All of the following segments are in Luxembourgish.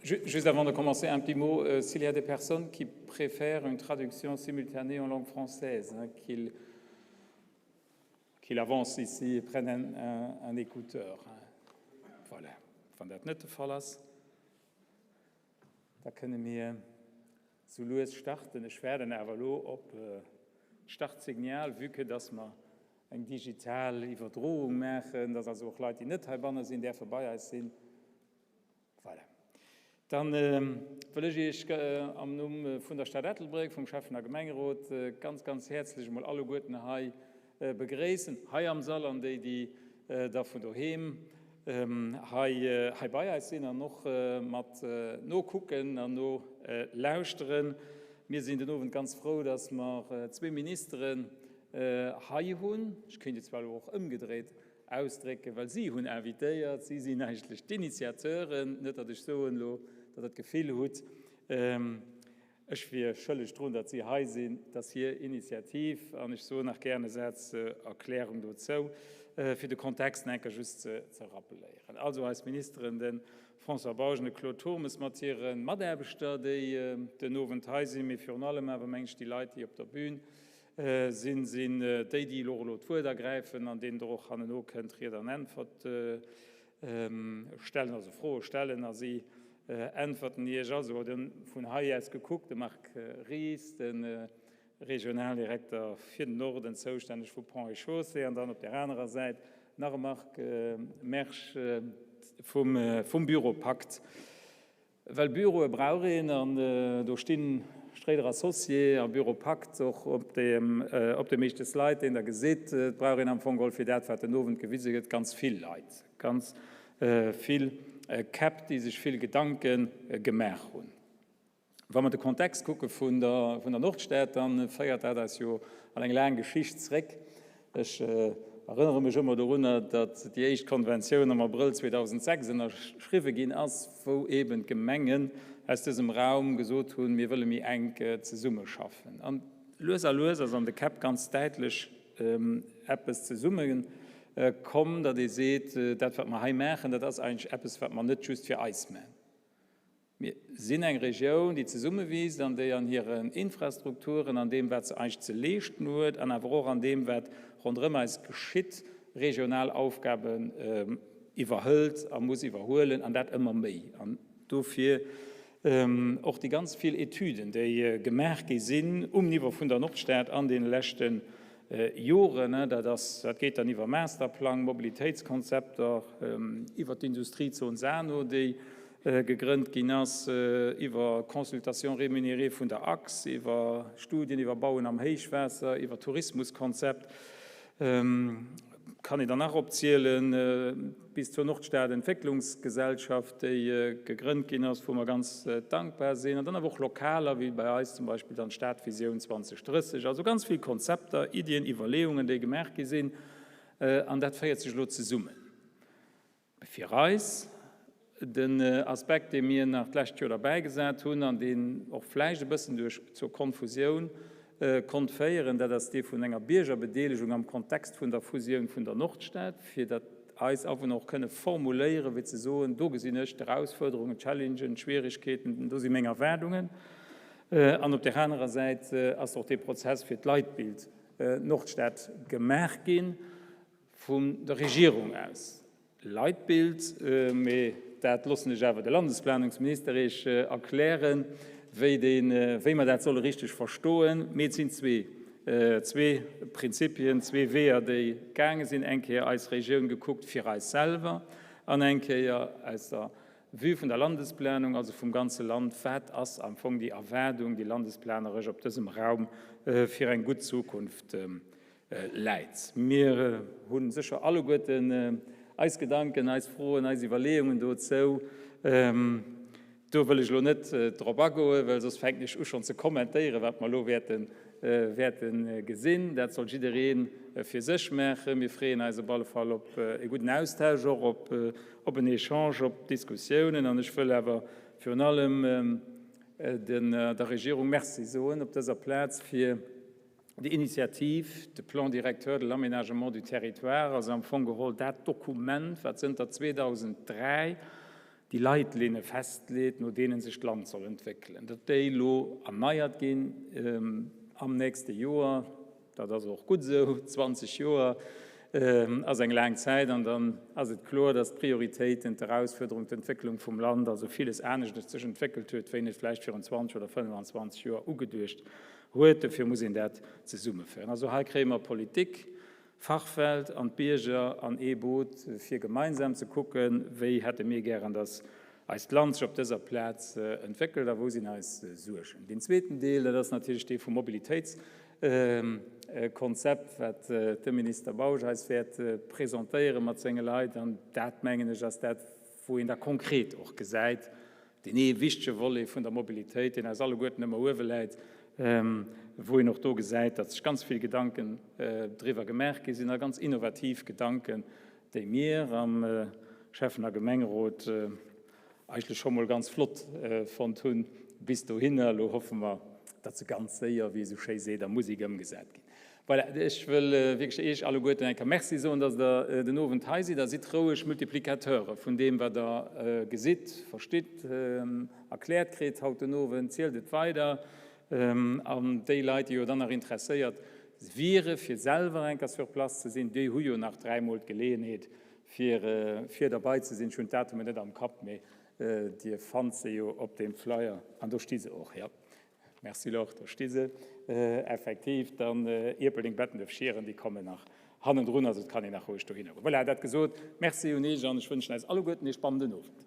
Juste avant de commencer, un petit mot, euh, s'il y a des personnes qui préfèrent une traduction simultanée en langue française, hein, qu'ils qu'il avancent ici et prennent un, un, un écouteur. Voilà. Wann dat net de Fall ass, da kënne mir sou lues starten. Ech waarden awer elo op d'Startsignal, vue que dass mer eng digital Iwwerdroung maachen, dass also och Leit, déi net heibanne sinn, däerfe bei eis sinn. Voilà. Dann wëll ech Iech am Numm vun der Stad Ettelbréck, vum Schäffen a Gemengerot ganz, ganz häerzlech emol alleguerten hei begréissen, hei am Sall an déi, déi da vun doheem hei, hei bei eis sinn an och mat nokucken an nolauschteren. Mir sinn den Owend ganz frou, dass mer zwee Ministeren hei hunn. Ech kéint et zwar elo och ëmgedréit ausdrécken, well si hunn invitéiert, si sinn eigentlech d'Initiateuren, net datt ech soen elo, datt Der d'Gefill hutt, ech wier schëlleg drun, datt si hei sinn, et ass hir Initiativ. An ech soen nach gären e Saz Erklärung dozou, fir de Kontext nach eng Kéier just ze rappeléieren. Also eis Ministeren, de François Bausch an de Claude Turmes mat hire Mataarbechter, déi den Owend hei sinn, mee virun allem awer, meng ech, déi Leit, déi op der Bühn sinn, sinn déi, déi elo elo d'Wuert ergräifen an deenen Der och hanneno kënnt Ried an Äntwert stellen, also Froe stellen a si äntwerten Iech. Also vun hei aus gekuckt, de Marc Ries, de Regionaldirekter fir den Norden, zoustänneg vu Ponts et Chaussées, an dann op där anerer Säit nach e Marc Mersch vum Büro Pakt. Well Büroe brauch een, an do sti Stréider Associés a Büro Pakt och op deem, op deem éischte Slide, deen Der gesitt. Et brauch een am Fong geholl fir dat, wat den Owend gewise gëtt, ganz vill Leit, ganz vill Käpp, déi sech vill Gedanke gemaach hunn. Wa mer de Kontext kucke vun der, vun der Nordstad, da féiert dat eis jo an eng laang Geschicht zréck. Ech erënnere mech ëmmer dorunner, datt déi éischt Konventioun am Abrëll 2006 ënnerschriwwe ginn ass, wou eben d'Gemengen aus dësem Raum gesot hunn, mir wëlle méi enk zesummeschaffen. An lues a lues ass an de Käpp ganz däitlech eppes zesummekomm, datt ee seet, dat wat mer hei maachen, dat ass eigentlech eppes, wat mer net just fir eis maachen. Mir sinn eng Regioun, déi zesummewiisst an déi an hiren Infrastrukturen, an deem, wat se eigentlech ze leeschten huet, an awer och an deem, wat ronderëm eis geschitt, regional Aufgaben iwwerhëlt a muss iwwerhuelen, an dat ëmmer méi. An dofir och déi ganz vill Etüden, déi gemaach gi sinn um Niveau vun der Nordstad an deene leschte Joren, dat ass, dat geet dann iwwer Masterplang, Mobilitéitskonzepter, iwwer d'Industriezon Sano, déi gegrënnt ginn ass, iwwer Consultation rémunérée vun der Achs, iwwer Studien iwwer Bauen am Héichwaasser, iwwer Tourismuskonzept, kann een der nach opzielen, bis zur Nordstad-Entwécklungsgesellschaft, déi gegrënnt ginn ass, wou mer ganz dankbar sinn, an dann awer och lokaler, wéi bei eis zum Beispill dann d'Stadvisioun 2030. Also ganz vill Konzepter, Iddien, Iwwerleeungen, déi gemaach gi sinn, an dat féiert sech elo zesummen. Fir eis den Aspekt, dee mir nach d'lescht Joer derbäigesat hunn an deen och vläicht e bëssen duerch zur Konfusioun konnt féieren, dat ass dee vun enger Biergerbedeelegung am Kontext vun der Fusioun vun der Nordstad, fir datt eis Awunner och kënne formuléieren, wéi ze soen, do gesinn ech d'Erausfuerderungen, d'Challengen, d'Schwierigkeeten, do si meng Erwaardungen. An op där anerer Säit ass och dee Prozess fir d'Leitbild Nordstad gemaach ginn. Vun der Regierung aus Leitbild, mee dat loossen ech awer de Landesplanungsminister Iech erklären, wéi dee, wéi mer dat solle richteg verstoen. Mee et sinn zwee, zwee Prinzipien, zwee Weeër, déi gaange sinn, eng Kéier eis Regioun gekuckt fir eis selwer an eng Kéier aus der Vue vun der Landesplanung, also vum ganze Land, wat ass am Fong déi Erwaardung, déi landesplaneresch op dësem Raum fir eng gutt Zukunft läit. Mir hu sécher alleguerten eis Gedanken, eis Froen, eis Iwwerleeungen dozou. Do wëll ech elo net drop agoen, well soss fänken ech u schonn ze kommentéieren, wat mer elo wäerte wäerte gesinn. Dat soll jidderee fir sech maachen. Mir freeën eis op alle Fall op e gudden Austausch och, op op en Echange, op Diskussiounen. An ech wëll awer virun allem der Regierung Merci soen op dëser Plaz fir Déi Initiativ, de Plan directeur de l'aménagement du territoire, ass am Fong geholl dat Dokument, wat zënter 2003 déi Leitlinne festleet, no deene sech d'Land soll entwéckelen, datt déi elo erneiert ginn am nächste Joer. Dat ass och gutt esou. 20 Joer ass eng laang Zäit an dann ass et kloer, datt d'Prioritéiten, d'Erausfuerderung, d'Entwécklung vum Land, also villes aneschters sech entwéckelt huet, wéi een et vläicht virun 20 oder 25 Joer ugeduecht huet. Dofir muss een dat zesummeféieren. Also hei kréie mer Politik, Fachwelt an d'Bierger an ee Boot, fir gemeinsam ze kucken, wéi hätte mir gären, datt eist Land sech op dëser Plaz entwéckelt a wou sinn eis Suergen. Deen zweeten Deel, dat ass natierlech dee vum Mobilitéitskonzept, wat de Minister Bausch eis wäert presentéiere mat senge Leit. An dat, mengen ech, ass dat, wou een da konkret och gesäit, Deen ee wichtege Volet vun der Mobilitéit, deen eis alleguerten ëmmer uewe läit, wou een och do gesäit, datt sech ganz vill Gedanken driwwer gemaach gi sinn a ganz innovativ Gedanken, déi mir am Schäffen a Gemengerot eigentlech scho mol ganz flott fonnt hunn bis dohinner. Elo hoffe mer, datt se ganz séier, wéi ee sou schéi seet, a Musek ëmgesat ginn. Voilà, ech wëll wierklech Iech alleguerten eng Kéier Merci soen, dass Der den Owend hei sidd a sidd roueg Multiplicateure vun deem, wat Der gesitt, verstitt, erkläert kritt haut den Owend. Zielt et weider an déi Leit, déi jo dann nach interesséiert wiere fir selwer eng Kéier sur place ze sinn, déi hu jo nach dräimol d'Geleeënheet fir fir derbei ze sinn. Ech hunn d'Datumen net am Kapp, mee Dir fannt se jo op deem Flyer an do sti se och, jo. Merci Laure, do sti se effektiv. Dann Ierpeldeng, Bettenduerf, Schieren, déi kommen nach hannendrun, also et kann een nach roueg dohinner goen. Voilà, dat gesot, Merci un Iech an ech wënschen eis alleguerten ee spannenden Owend.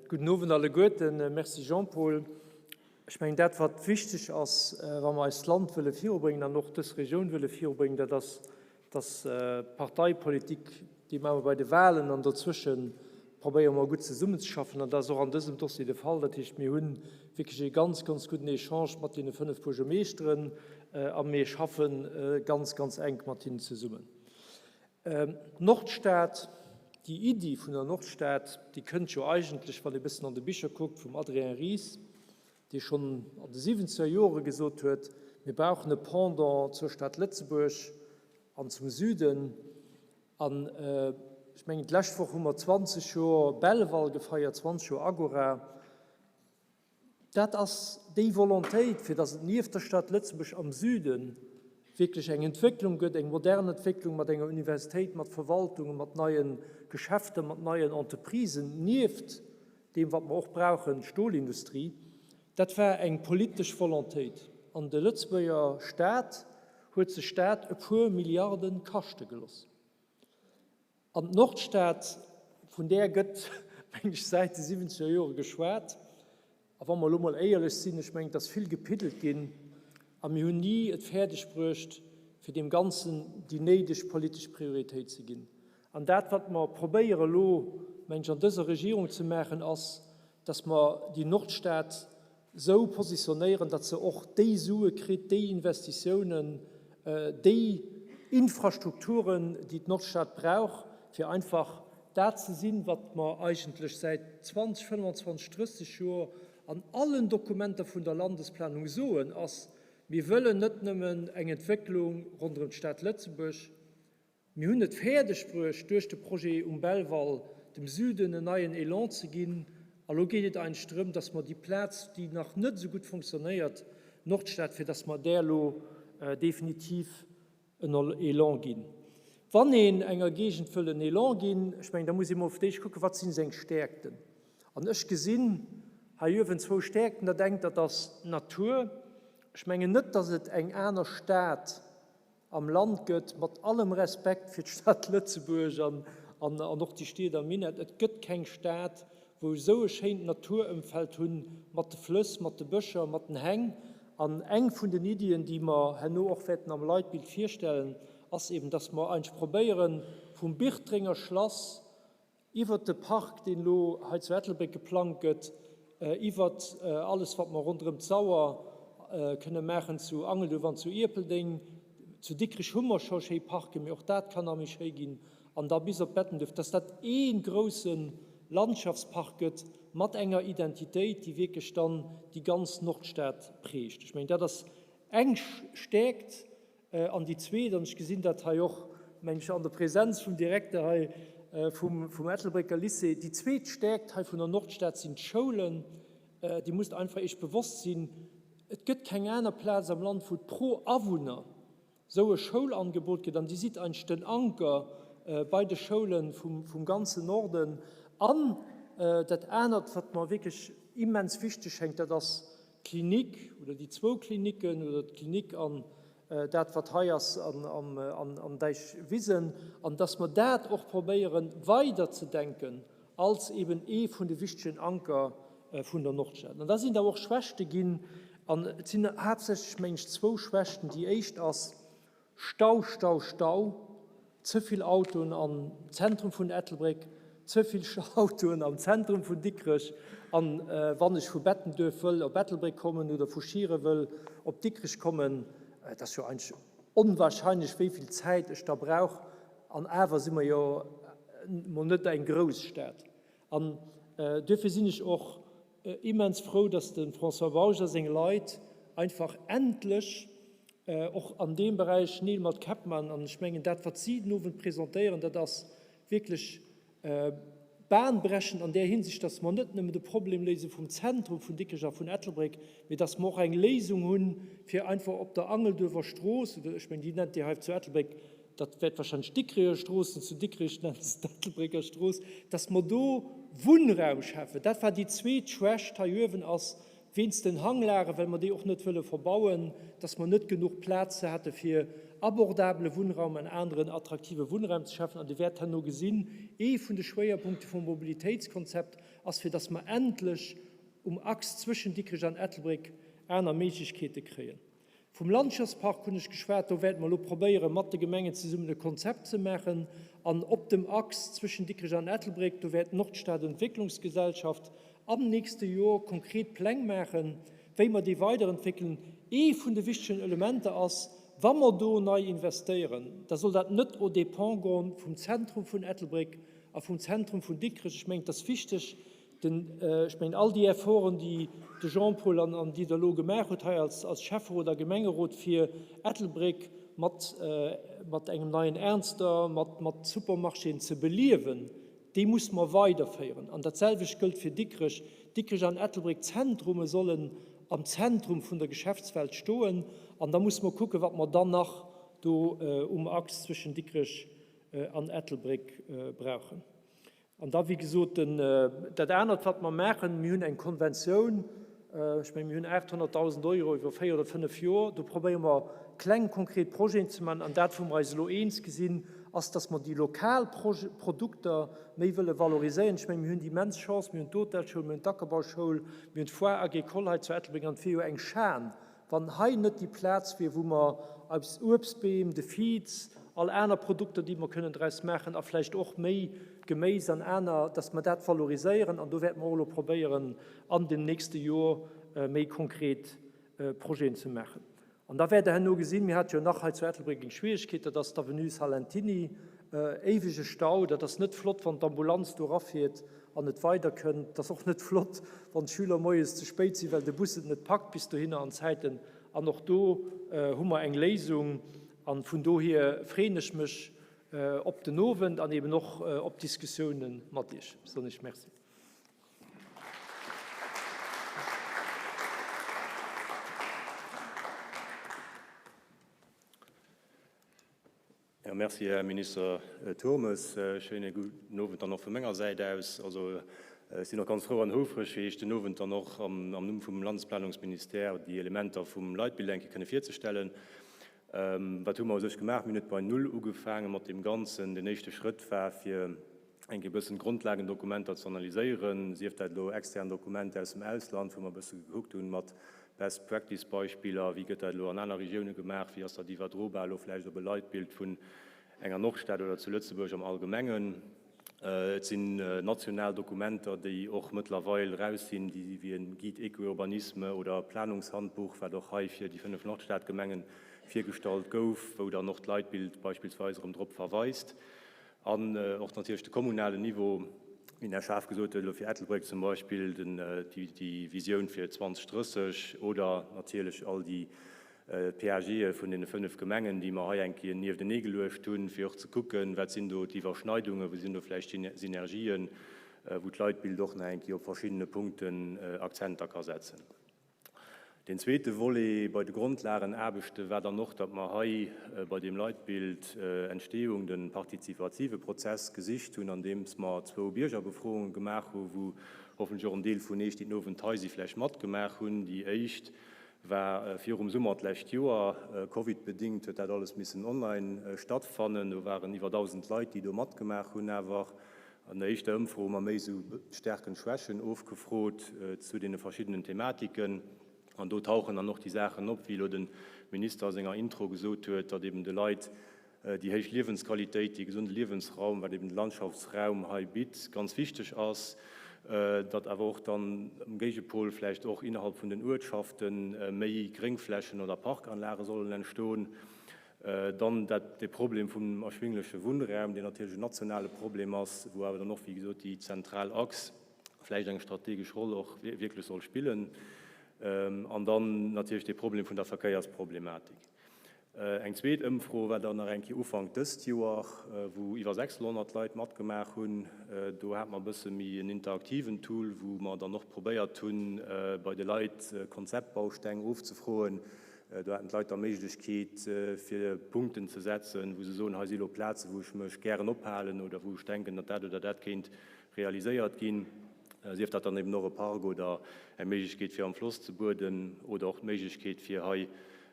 Gudden Owend alleguerten. Merci Jean-Paul. Ech mengen, dat wat wichteg ass, wa mer eist Land wëlle virubréngen an och dës Regioun wëlle virubréngen, dat ass, dass d'Parteipolitik, déi maache mer bei de Wahlen an dozwësche probéiere mer gutt zesummenzeschaffen an dat ass och an dësem Dossier de Fall. Dat heescht, mir hu wierklech ee ganz, ganz gudden Echange mat deene 5 Buergermeeschteren a mir schaffe ganz, ganz enk mat hinnen zesummen. D'Nordstad, déi Iddi vun der Nordstad, déi kënnt jo eigentlech, wann ee bëssen an de Bicher kuckt, vum Adrien Ries, dee schonn an de siwwenzeger Jore gesot huet, mir brauchen e Pendant zur Stad Lëtzebuerg an zum Süden. An ech mengen, d'lescht Woch hu mer 20 Joer Belval gefeiert, 20 Joer Agora. Dat ass déi Volontéit, fir datt et nieft der Stad Lëtzebuerg am Süde wierklech eng Entwécklung gëtt, eng modern Entwécklung mat enger Universitéit, mat Verwaltungen, mat neie Geschäfter, mat neien Entreprisen, nieft deem, wat mer och brauchen, d'Stolindustrie. Dat war eng politesch Volontéit. An de Lëtzebuerger Stat huet sech dat e puer Milliarde kaschte gelooss. An d'Nordstad, vun där gëtt, meng ech, säit de siwwenzeger Jore geschwat. A wa mer elo mol éierlech sinn, ech mengen, et ass vill gepiddelt ginn a mir hunn ni et fäerdeg bruecht, fir deem Ganzen déi néideg politesch Prioritéit ze ginn. An dat, wat mer probéiere elo, meng ech, an dëser Regierung ze maachen, ass, dass mer déi Nordstad esou positionéieren, datt se och déi Sue kritt, déi Investitiounen, déi Infrastrukturen, déi d'Nordstad brauch, fir einfach dat ze sinn, wat mer eigentlech säit 20, 25, 30 Joer an allen Dokumenter vun der Landesplanung soen, ass, Mir wëllen net nëmmen eng Entwécklung ronderëm d'Stad Lëtzebuerg, Mir hunn et fäerdeg bruecht, duerch de Projet um Belval dem Süden en neien Elan ze ginn. A lo geet et eigentlech drëm, dass mer déi Plaz, déi nach net esou gutt fonctionnéiert, Nordstad, fir dass mer där elo definitiv en Elan ginn. Wann een enger Géigend wëll en Elan ginn, ech mengen, da muss ee mol fir d'éischt kucken, wat sinn seng Stäerkten. An ech gesinn hei uewen zwou Stäerkten. Dat engt, dat ass d'Natur. Ech mengen net, dass et eng aner Stad am Land gëtt, mat allem Respekt fir d'Stad Lëtzebuerg an an och déi Stied am Minett, et gëtt keng Stad, wou esou e schéint Naturëmfeld hunn, mat de Flëss, mat de Bëscher, mat den Häng. An eng vun den Iddien, déi mer herno och wäerten am Leitbild virstellen, ass eben, dass mer eigentlech probéieren, vum Birtrenger Schlass Iwwert de Park, deen elo hei zu Ettelbréck geplangt gëtt, iwwert alles, wat mer ronderëm d'Sauer kënne maachen zu Angelduerf an zu Ierpeldeng. Zu Dikrech hu mer scho schéi Parken, mee och dat kann nach méi schéi ginn. An da bis op Bettenduerf, dass dat ee grousse. Landschaftspark gëtt mat enger Identitéit, déi wierklech dann déi ganz Nordstad prägt. Ech mengen, dat ass eng Stäerkt. An déi zweet, an ech gesinn dat hei och, mengen ech, an der Präsenz vum Direkter hei vum Ettelbrécker Lycée, déi zweet Stäerkt hei vun der Nordstad sinn d'Schoulen. Dir musst einfach Iech bewosst sinn, Et gëtt keng aner Plaz am Land, wou et pro Awunner esou e Schoulangebot gëtt. An Dir sidd eigentlech den Anker bei de Schoule vum ganzen Norden. An dat anert, wat mer wierklech immens wichteg schéngt, dat ass d'Klinik oder déi zwou Kliniken oder d'Klinik an dat, wat hei ass an Däichwisen, an dass mer dat och probéieren weiderzedenken als eben ee vun de wichtegen Anker vun der Nordstad. An da sinn et awer och Schwächte ginn, an et sinn haaptsächlech, meng ech, zwou Schwächten. Déi éischt ass Stau, Stau, Stau, ze vill Autoen am Zentrum vun Ettelbréck, ze vill Autoen am Zentrum vun Dikrech. An wann ech vu Bettenduerf wëll op Ettelbréck kommen oder vu Schieren wëll op Dikrech kommen, et ass jo eigentlech onwahrscheinlech, wéi vill Zäit ech da brauch. An awer si mer jo mol net eng grouss Stad. An duerfir sinn ech och immens frou, dass de François Bausch a seng Leit einfach endlech och an deem Beräich Neel mat Käpp man. An ech mengen, dat, wat si den Owend presentéieren, dat ass wierklech bahnbrechend an där Hinsicht, dass mer net nëmmen de Problem léise vum Zentrum vun Dikrech a vun Ettelbréck, mee dass mer och eng Léisung hunn, fir einfach op der Angelduerfer Strooss, oder ech mengen, déi nennt Dir hei zu Ettelbréck, dat wäert wahrscheinlech d'Dikricher Strooss sinn, zu Dikrich nennen se d'Ettelbrécker Strooss, dass mer do Wunnraum schafen. Dat war déi zweet Schwächt hei uewen ass, wéinst den Hanglagen, well mer déi och net wëlle verbauen, dass mer net genuch Plaze hate fir abordabele Wunnraum an aneren attraktive Wunnraum ze schafen. An Dir wäert herno gesinn, ee vun de Schwéierpunkte vum Mobilitéitskonzept ass, fir dass mer endlech um Achs zwëschen Dikrech an Ettelbréck aner Méiglechkeete kréien. Vum Landschaftspark hunn ech geschwat. Do wäerte mer elo probéieren, mat de Gemengen zesummen e Konzept ze maachen. An op dem Achs zwëschen Dikrech an Ettelbréck, do wäert d'Nordstad-Entwécklungsgesellschaft am nächste Jor konkret Pläng maachen, wéi mer déi weiderentwéckelen. Ee vun de wichtegen Elementer ass, wa mer do nei investéieren, da soll dat net aux dépens goen vum Zentrum vun Ettelbréck a vum Zentrum vun Dikrech. Ech mengen, et ass wichteg, Den, ech mengen, all déi Efforten, déi de Jean-Paul an, an déi Der elo gemaach hutt hei als, als Schäfferot a Gemengerot, fir Ettelbréck mat, mat engem neien Ernster, mat, mat Supermarchéen ze beliewen, déi musse mer weiderféieren. An datselwecht gëllt fir Dikrech. Dikrech an Ettelbréck Zentrume sollen am Zentrum vun der Geschäftswelt stoen. An da musse mer kucken, wat mer dann nach do um Achs zwëschen Dikrech an Ettelbréck brauchen. An da, wéi gesot, den, dat anert, wat mer maachen, mir hunn eng Konventioun, ech mengen, mir hunn 800.000 Euro iwwer véier oder fënnef Joer, do probéiere mer kleng konkret Projeten ze maachen. An dat, wou mer eis elo eens gesinn, ass, dass mer déi lokal Produkter méi wëlle valoriséieren. Ech mengen, mir hunn déi immens Chance, mir hunn d'Hotelschoul, mir hunn d'Ackerbauschoul, mir hunn d'Foire agricole hei zu Ettelbréck an et wier jo eng Schan, Wann hei net déi Plaz wier, wou mer eis Uebstbeem, de Viz, all aner Produkter, déi mer kënnen draus maachen a vläicht och méi Geméis an aner, dass mer dat valoriséieren. An do wäerte mer och elo probéieren, an dem nächste Jor méi konkret Projeten ze maachen. An da wäert Der herno gesinn, mir hate jo nach hei zu Ettelbréck eng Schwierigkeet, dat ass d'Avenue Salentiny, éiwege Stau. Dat ass net flott, wann d'Ambulanz do erafiert an net weiderkënnt. Et ass och net flott, wann d'Schüler moies ze spéit sinn, well de Bus et net packt bis dohinner an Zäiten. An och do hu mer eng Léisung. A vun dohier freeën ech mech op den Owend an eben och op d'Diskussioune mat Iech. Soen ech Merci. Jo, merci, Här Minister Turmes. Schéine gudden Owend dann och vu menger Säit aus. Also, ech sinn och ganz frou an houfreg, fir Iech den Owend dann och am Numm vum Landesplanungsministère déi Elementer vum Leitbild eng Kéier kënne virzestellen. Wat hu mer u sech gemaach? Mir hunn net bei Null ugefaange mat deem Ganzen. Den éischte Schrëtt war, fir eng Kéier e bëssen d'Grondlagendokumenter ze analyséieren, sief dat elo extern Dokumenter aus dem Ausland, wou mer e bësse gekuckt hunn mat Best Practice Beispiller, wéi gëtt dat elo an aner Regioune gemaach, wéi ass dat iwwerdrobar elo vläicht op e Leitbild vun enger Nordstad oder zu Lëtzebuerg am Allgemengen. Et sinn national Dokumenter, déi och mëttlerweil raus sinn, déi wéi e Guide éco-urbanisme oder e Planungshandbuch, wat och hei fir déi 5 Nordstadgemengen virgestallt gouf, wou dann och d'Leitbild beispillsweis erëm drop verweist. An och natierlech de kommunalen Niveau. Wéi den Här Schaaf gesot huet, elo fir Ettelbréck zum Beispill déi Visioun fir 2030 oder natierlech all déi PAGe vun deene 5 Gemengen, déi mer hei eng Kéier nieftenee geluecht hunn, fir och ze kucken, wat sinn do d'Iwwerschneidungen, wou sinn do vläicht Synergien, wou d'Leitbild och nach eng Kéier op verschiddene Punkten Akzenter ka setzen. Deen zweete Volet bei de Grondlagenaarbechte war dann och, datt mer hei bei deem Leitbild Entstehung de partizipative Prozess gesicht hunn, andeems mer zwou Biergerbefrounge gemaach hu wou hoffentlech och en Deel vun Eech, déi den Owend hei si, vläicht matgemaach hunn. Déi éischt war virum Summer d'lescht Joer. Covidbedingt huet dat alles missen online stattfannen. Do waren iwwer 1.000 Leit, déi do matgemaach hunn awer. An der éischter Ëmfro hu mer méi esou Stärken, Schwächen ofgefrot zu deene verschiddenen Thematiken. An do tauchen dann och déi Saachen op, wéi elo de Minister a senger Intro gesot huet, datt eben de Leit déi héich Liewensqualitéit, dee gesunde Liewensraum, wat eben de Landschaftsraum hei bitt, ganz wichteg ass, datt awer och dann um Géigepol vläicht och innerhalb vun den Uertschafte méi Gréngflächen oder Parkanlage sollen entstoen. Dann dat, de Problem vum erschwingleche Wunnraum, deen natierlech en nationale Problem ass, wou awer dann och, wéi gesot, déi zentral Achs vläicht eng strategesch Roll och wierklech soll spillen. An dann natierlech de Problem vun der Verkéiersproblematik. Eng zweet Ëmfro war dann nach eng Kéier Ufank dëst Joer, wou iwwer 600 Leit matgemaach hunn. Do hate mer e bësse méi en interaktiven Tool, wou mer dann och probéiert hunn, bei de Leit Konzeptbausteng ofzefroen, Do haten d'Leit da Méiglechkeet, fir Punkten ze setzen, wou se soen, hei si lo Plazen, wou ech mech gären ophalen oder wou ech denken, datt dat oder dat kéint realiséiert ginn. Sief dat dann eben och e Park oder eng Méiglechkeet, fir am Floss ze bueden oder och d'Méiglechkeet, fir hei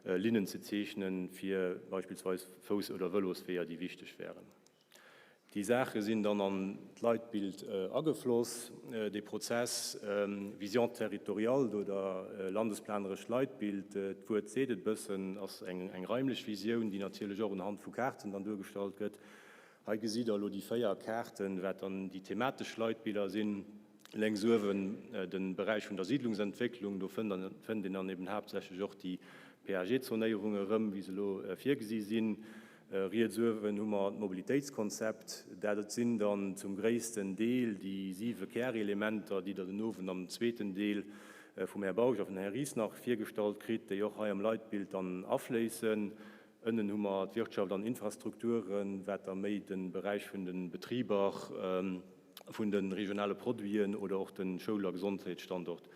Linnen ze zeechnen, fir beispillsweis Fouss oder Vëlosweeër, déi wichteg wären. Déi Saache sinn dann an d'Leitbild agefloss. Dee Prozess Vision territoriale oder landesplanerescht Leitbild, d'Wuert seet et e bëssen, ass eng raimlech Visioun, déi natierlech och unhand vu Kaarten dann duergestallt gëtt. Hei gesitt Der elo déi 4 Kaarten, wat dann déi thematesch Leitbiller sinn. Lénks uewen de Beräich vun der Siedlungsentwécklung, do fënnt een dann eben haaptsächlech och déi PAG-Zonéierunge erëm, wéi se elo virgesi sinn. Riets uewen hu mer d'Mobilitéitskonzept. Dat sinn dann zum gréissten Deel déi siwe Kärelementer, déi Der den Owend am zweeten Deel vum Här Bausch a vum Här Ries nach virgestallt kritt, déi och hei am Leitbild dann afléissen. Ënnen hu mer d'Wirtschaft an Infrastrukturen, wat da méi de Beräich vun de Betriber, vun de regionale Produiten oder och de Schoul a Gesondheetsstandort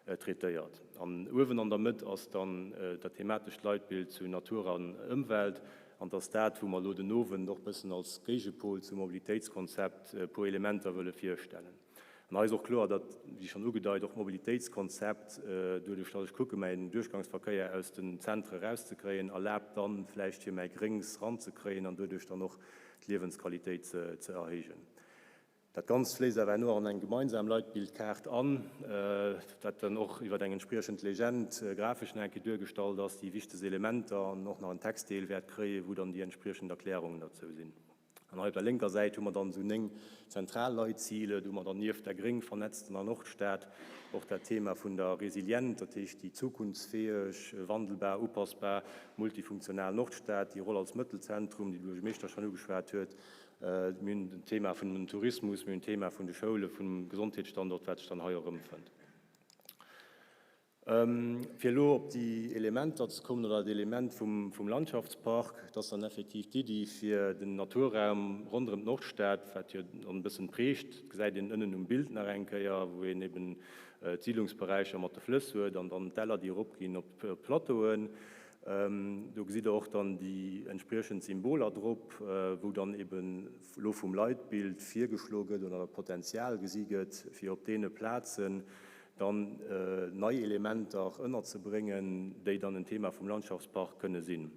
traitéiert. An uewen an der Mëtt ass dann dat thematescht Leitbild zu Natur an Ëmwelt. An et ass dat, wou mer elo den Owend och bëssen als Géigepol zum Mobilitéitskonzept e puer Elementer wëlle virstellen. An hei ass och kloer, datt, wéi schonn ugedeit, och d'Mobilitéitskonzept, doduerch datt ech kucke mäin Duerchgangsverkéier aus den Zentre erauszekréien, erlaabt dann vläicht fir mäi Gréngs ranzekréien an doduerch dann och d'Liewensqualitéit ze erhéijen. Dat Ganzt fléisst awer herno an eng gemeinsam Leitbildkaart an, dat dann och iwwer eng entspriechend Legend grafesch nach eng Kéier duergestallt ass, déi wichtegst Elementer an och nach en Textdeel wäert kréien, wou dann déi entspriechend Erklärungen derzou sinn. An hei op der lénker Säit hu mer dann esou 9 zentral Leitzile. Do hu mer dann nieft der gréng vernetztener Nordstad och dat Thema vun der Resilient, dat heescht déi zukunftsfäeg, wandelbar, upassbar, multifunktional Nordstad, déi Roll als Mëttelzentrum, déi de Buergermeeschter schonn ugeschwat huet. Mir hunn den Thema vun dem Tourismus, mir hunn d'Thema vun de Schoule, vum Gesondheetsstandort, wat sech dann hei och erëmfënnt. Fir elo op déi Elementer ze kommen, oder dat Element vum Landschaftspark, dat ass dann effektiv d'Iddi fir den Naturraum ronderëm d'Nordstad, wat jo dann e bëssen prägt, dat gesäit een ënnen um Bild nach eng Kéier, wou een eben d'Siidlungsberäicher mat de Flëss huet an dann d'Däller, déi eropginn op d'Plateauen. Do gesitt Der och dann déi entspriechend Symboler drop, wou dann eben elo vum Leitbild virgeschloe gëtt oder dat Potenzial gesi gëtt, fir op deene Plazen dann nei Elementer ënnerzebréngen, déi dann en Thema vum Landschaftspark kënne sinn.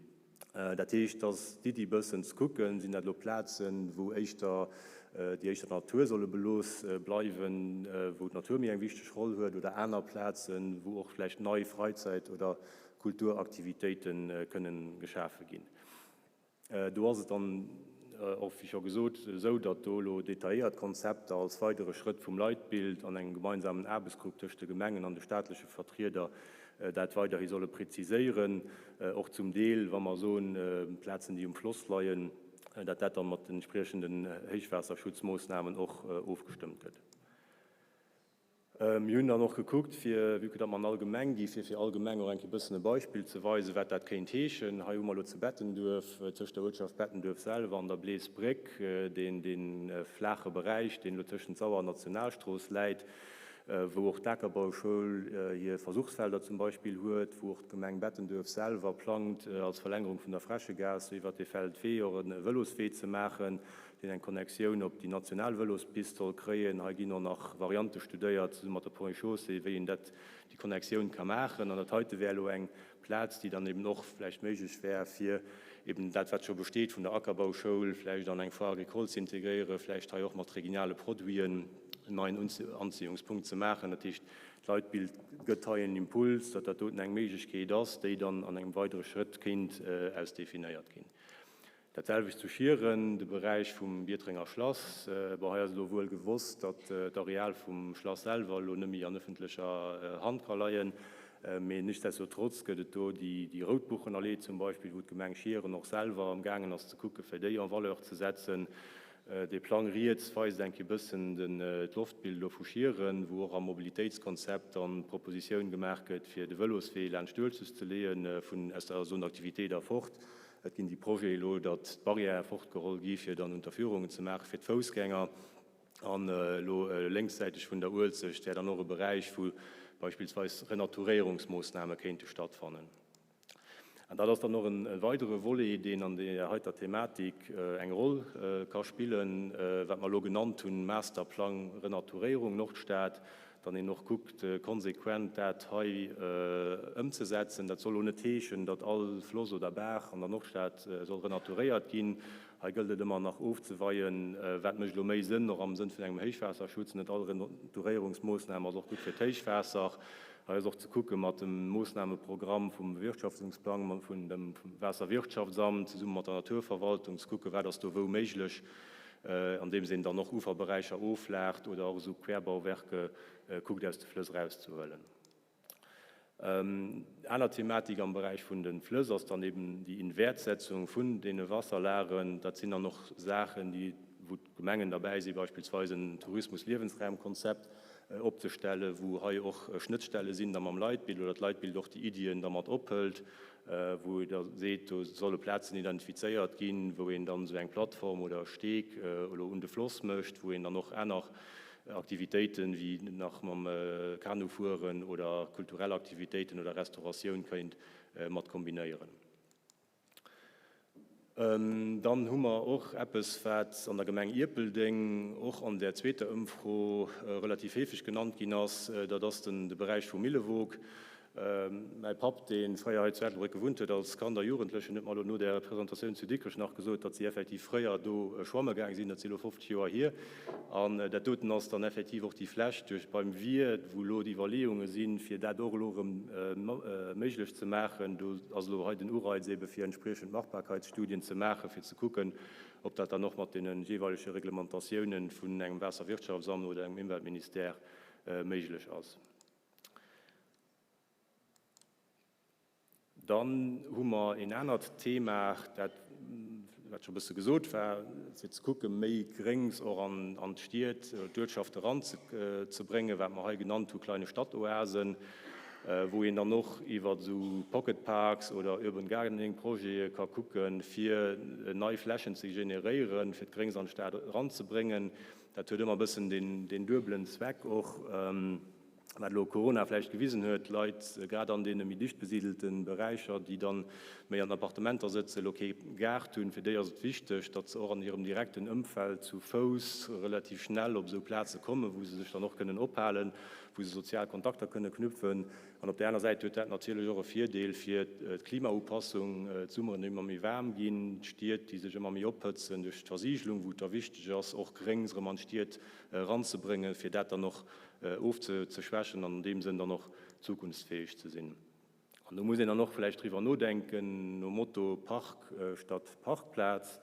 Dat heescht, dass d'Iddi bëssen ze kucken, sinn dat elo Plazen, wou éischter, déi éischter der Natur solle belooss bleiwen, wou d'Natur méi eng wichteg Roll huet, oder aner Plazen, wou och vläicht nei Freizeit oder Kulturaktivitéite kënnen geschafe ginn. Do ass et dann och, wéi scho gesot, esou, datt do elo detailléiert Konzepter als weidere Schrëtt vum Leitbild an engem gemeinsamen Aarbechtsgrupp tëscht de Gemengen an de staatleche Vertrieder dat weiderhi solle preziséieren, och zum Deel, wa mer soen, Plazen, déi um Floss leien. datt dat dann mat den entspriechenden Héichwaasserschutzmoossnamen och ofgestëmmt gëtt. Mir hunn dann och gekuckt, fir, vue que datt mer an all Gemeng gi fir fir all Gemeng och eng Kéier bëssen e Beispill ze weisen, wat dat kéint heeschen. Hei hu mer elo zu Bettenduerf, tëscht der Uertschaft Bettenduerf selwer an der Bleesbréck, deen, dee flaache Beräich, deen elo tëschent Sauer an Nationalstrooss läit, wou och d'Akerbauschoul hir Versuchsfelder zum Beispill huet, wou och d'Gemeng Bettenduerf selwer plangt, als Verlängerung vun der Fräschegaass iwwert dee Feldwee och e Vëloswee ze maachen. deen eng Connectioun op déi national Vëlospist soll kréien. Hei ginn och nach Variante studéiert, zesumme mat der Ponts et Chaussées, wéi een dat, déi Connectioun ka maachen. An dat heite wär elo eng Plaz, déi dann eben och vläicht méiglech wär, fir eben dat, wat scho besteet vun der Ackerbauschoul, vläicht an eng Foire agricole ze integréieren, vläicht hei och mat regionale Produiten en neien Anziehungspunkt ze maachen. Dat heescht, d'Leitbild gëtt hei en Impuls, datt dat doten eng Méiglechkeet ass, déi dann an engem weidere Schrëtt kéint ausdefinéiert ginn. Dat selwecht zu Schieren, de Beräich vum Biertrenger Schlass. Bon, hei ass elo wuel gewosst, datt d'Areal vum Schlass selwer elo net méi an ëffentlecher Hand ka leien, mee nichtsdestotrotz gëtt et do déi Routbuchenallee zum Beispill, wou d'Gemeng Schieren och selwer am gaangen ass ze kucke fir déi en valeur ze setzen. Dee Plang riets weist eng Kéier bëssen d'Loftbild elo vu Schieren, wou och am Mobilitéitskonzept dann d'Propositioun gemaach gëtt, fir de Vëloswee laanscht d'Uelzecht ze leeën, vun aus der Zone d'activité da fort. Et ginn déi Projete elo, datt d'Barrièrë fortgeholl gi fir dann Unterführungen ze maache fir d'Foussgänger. An elo lénkssäiteg vun der Uelzecht wär dann och e Beräich, wou beispillsweis Renaturéierungsmoossname kéinte stattfannen. An dat ass dann och e weidere Volet, deen an där heiter Thematik eng Roll ka spillen, wat mer elo genannt hunn, Masterplang Renaturéierung Nordstad, Dann een och kuckt, konsequent dat hei ëmzesetzen. Dat soll elo net heeschen, datt all Floss oder Baach an der Nordstad soll renaturéiert ginn. Hei gëllt et ëmmer nach ofzeweien, wat mécht elo méi Sënn, och am Sënn vun engem Héichwaasserschutz. Net all Renaturéierungsmoossnam ass och gutt fir d'Héichwaasser. Hei ass och ze kucke mat dem Moossnameprogramm vum Bewirtschaftungsplang vun dem Waasserwirtschaftsamt zesumme mat der Naturverwaltung ze kucken, wat ass do wou méiglech. andeems een dann och Uferberäicher oflaacht oder och esou Querbauwerke kuckt aus de Flëss erauszehuelen. Aner Thematik am Beräich vun de Flëss ass dann eben déi Inwertsetzung vun deene Wasserlagen. Dat sinn dann och Saachen, déi, wou d'Gemengen derbäi sinn, beispillsweis en Tourismus-Liewensraumkonzept opzestellen, wou hei och Schnëttstelle sinn da mam Leitbild oder d'Leitbild och déi Iddien da mat ophëlt. wou ee da seet, do solle Plazen identifizéiert ginn, wou een dann esou eng Plattform oder e Steg elo un de Floss mécht, wou een dann och aner Aktivitéiten, wéi nach mam Kanu fueren oder kulturell Aktivitéiten oder Restauratioun kéint mat kombinéieren. Dann hu mer och eppes, wat an der Gemeng Ierpeldeng och an där zweeter Ëmfro relativ heefeg genannt ginn ass, dat ass de Beräich vum Millewog. Mäi Papp, dee fréier hei zu Ettelbréck gewunnt huet als Kand a Jugendlechen, huet mer elo no där Presentatioun zu Dikrech nach gesot, datt si effektiv fréier do schwamme gaang sinn. Dat si elo 50 Joer hier. An dat doten ass dann effektiv och déi Fläch duerch beim Wier, wou elo d'Iwwerleeunge sinn, fir dat och elo erëm méiglech ze maachen. Do ass elo hei den Ureiz ebe fir entspriechend Machbarkeitsstudien ze maachen, fir ze kucken, ob dat dann och mat deene jeeweilege Reglementatiounen vun engem Waasserwirtschaftsamt oder engem Émweltministère méiglech ass. Dann hu mer een anert Thema, dat, wat scho e bësse gesot war, fir ze kucken, méi Gréngs och an d'Stied, d'Uertschafte eranzebréngen, wat mer hei genannt hu kleine Stadtoasen, wou een dann och iwwer esou Pocket Parks oder Urban Gardening Projete ka kucken, fir nei Flächen ze generéieren, fir d'Gréngs an d'Stad eranzebréngen. Dat huet ëmmer e bëssen deen duebelen Zweck och, wat elo Corona vläicht gewisen huet, Leit, grad an deene méi dicht besiidelte Beräicher, déi dann méi an Appartementer sëtzen, elo kee Gaart hunn, fir déi ass et wichteg, datt se och an hirem direkten Ëmfeld zu Fouss relativ schnell op esou Plaze kommen, wou se sech dann och kënnen ophalen, wou se sozial Kontakter kënne knüpfen. An op där aner Säit huet dat natierlech och e Virdeel fir d'Klimaupassung, d'Summeren, déi ëmmer méi waarm ginn, d'Stied, déi sech ëmmer méi ophëtzen duerch d'Versigelung, wou et da wichteg ass, och Gréngs erëm an d'Stied eranzebréngen, fir dat dann och ofzeschwächen an an deem Sënn dann och zukunftsfäeg ze sinn. An do muss een dann och vläicht driwwer nodenken, nom Motto Park statt Parkplaz,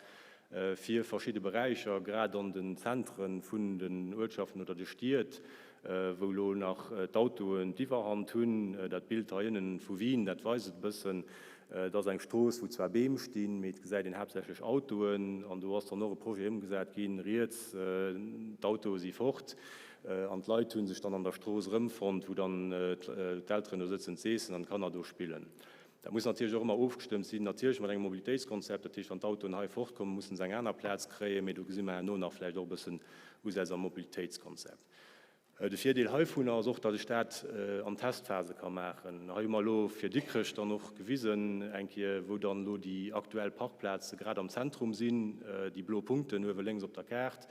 fir verschidde Beräicher, grad an den Zentren vun den Uertschaften oder de Stied, wou elo nach d'Autoen d'Iwwerhand hunn, dat Bild hei ënnen vu Wien, dat weist et e bëssen. Et ass eng Strooss, wou zwar Beem stinn, mee et gesäit een haaptsächlech Autoen. An do ass dann och e Projet ëmgesat ginn, riets, d'Autoe si fort an d'Leit hu sech dann an der Strooss erëmfonnt, wou dann d'Elteren do sëtzen, z'eessen an d'Kanner do spillen. Dat muss natierlech och ëmmer ofgestëmmt sinn, natierlech mat engem Mobilitéitskonzept. Dat heescht, wann d'Autoen hei fortkommen, mussen se eng aner Plaz kréien. Mee do gesi mer herno nach vläicht och e bëssen Usätz am Mobilitéitskonzept. De Virdeel heivunner ass och, datt ech dat an Testphase ka maachen. Hei hu mer elo fir Dikrech dann och gewisen eng Kéier, wou dann elo déi aktuell Parkplaze grad am Zentrum sinn, déi blo Punkten uewe lénks op der Kaart.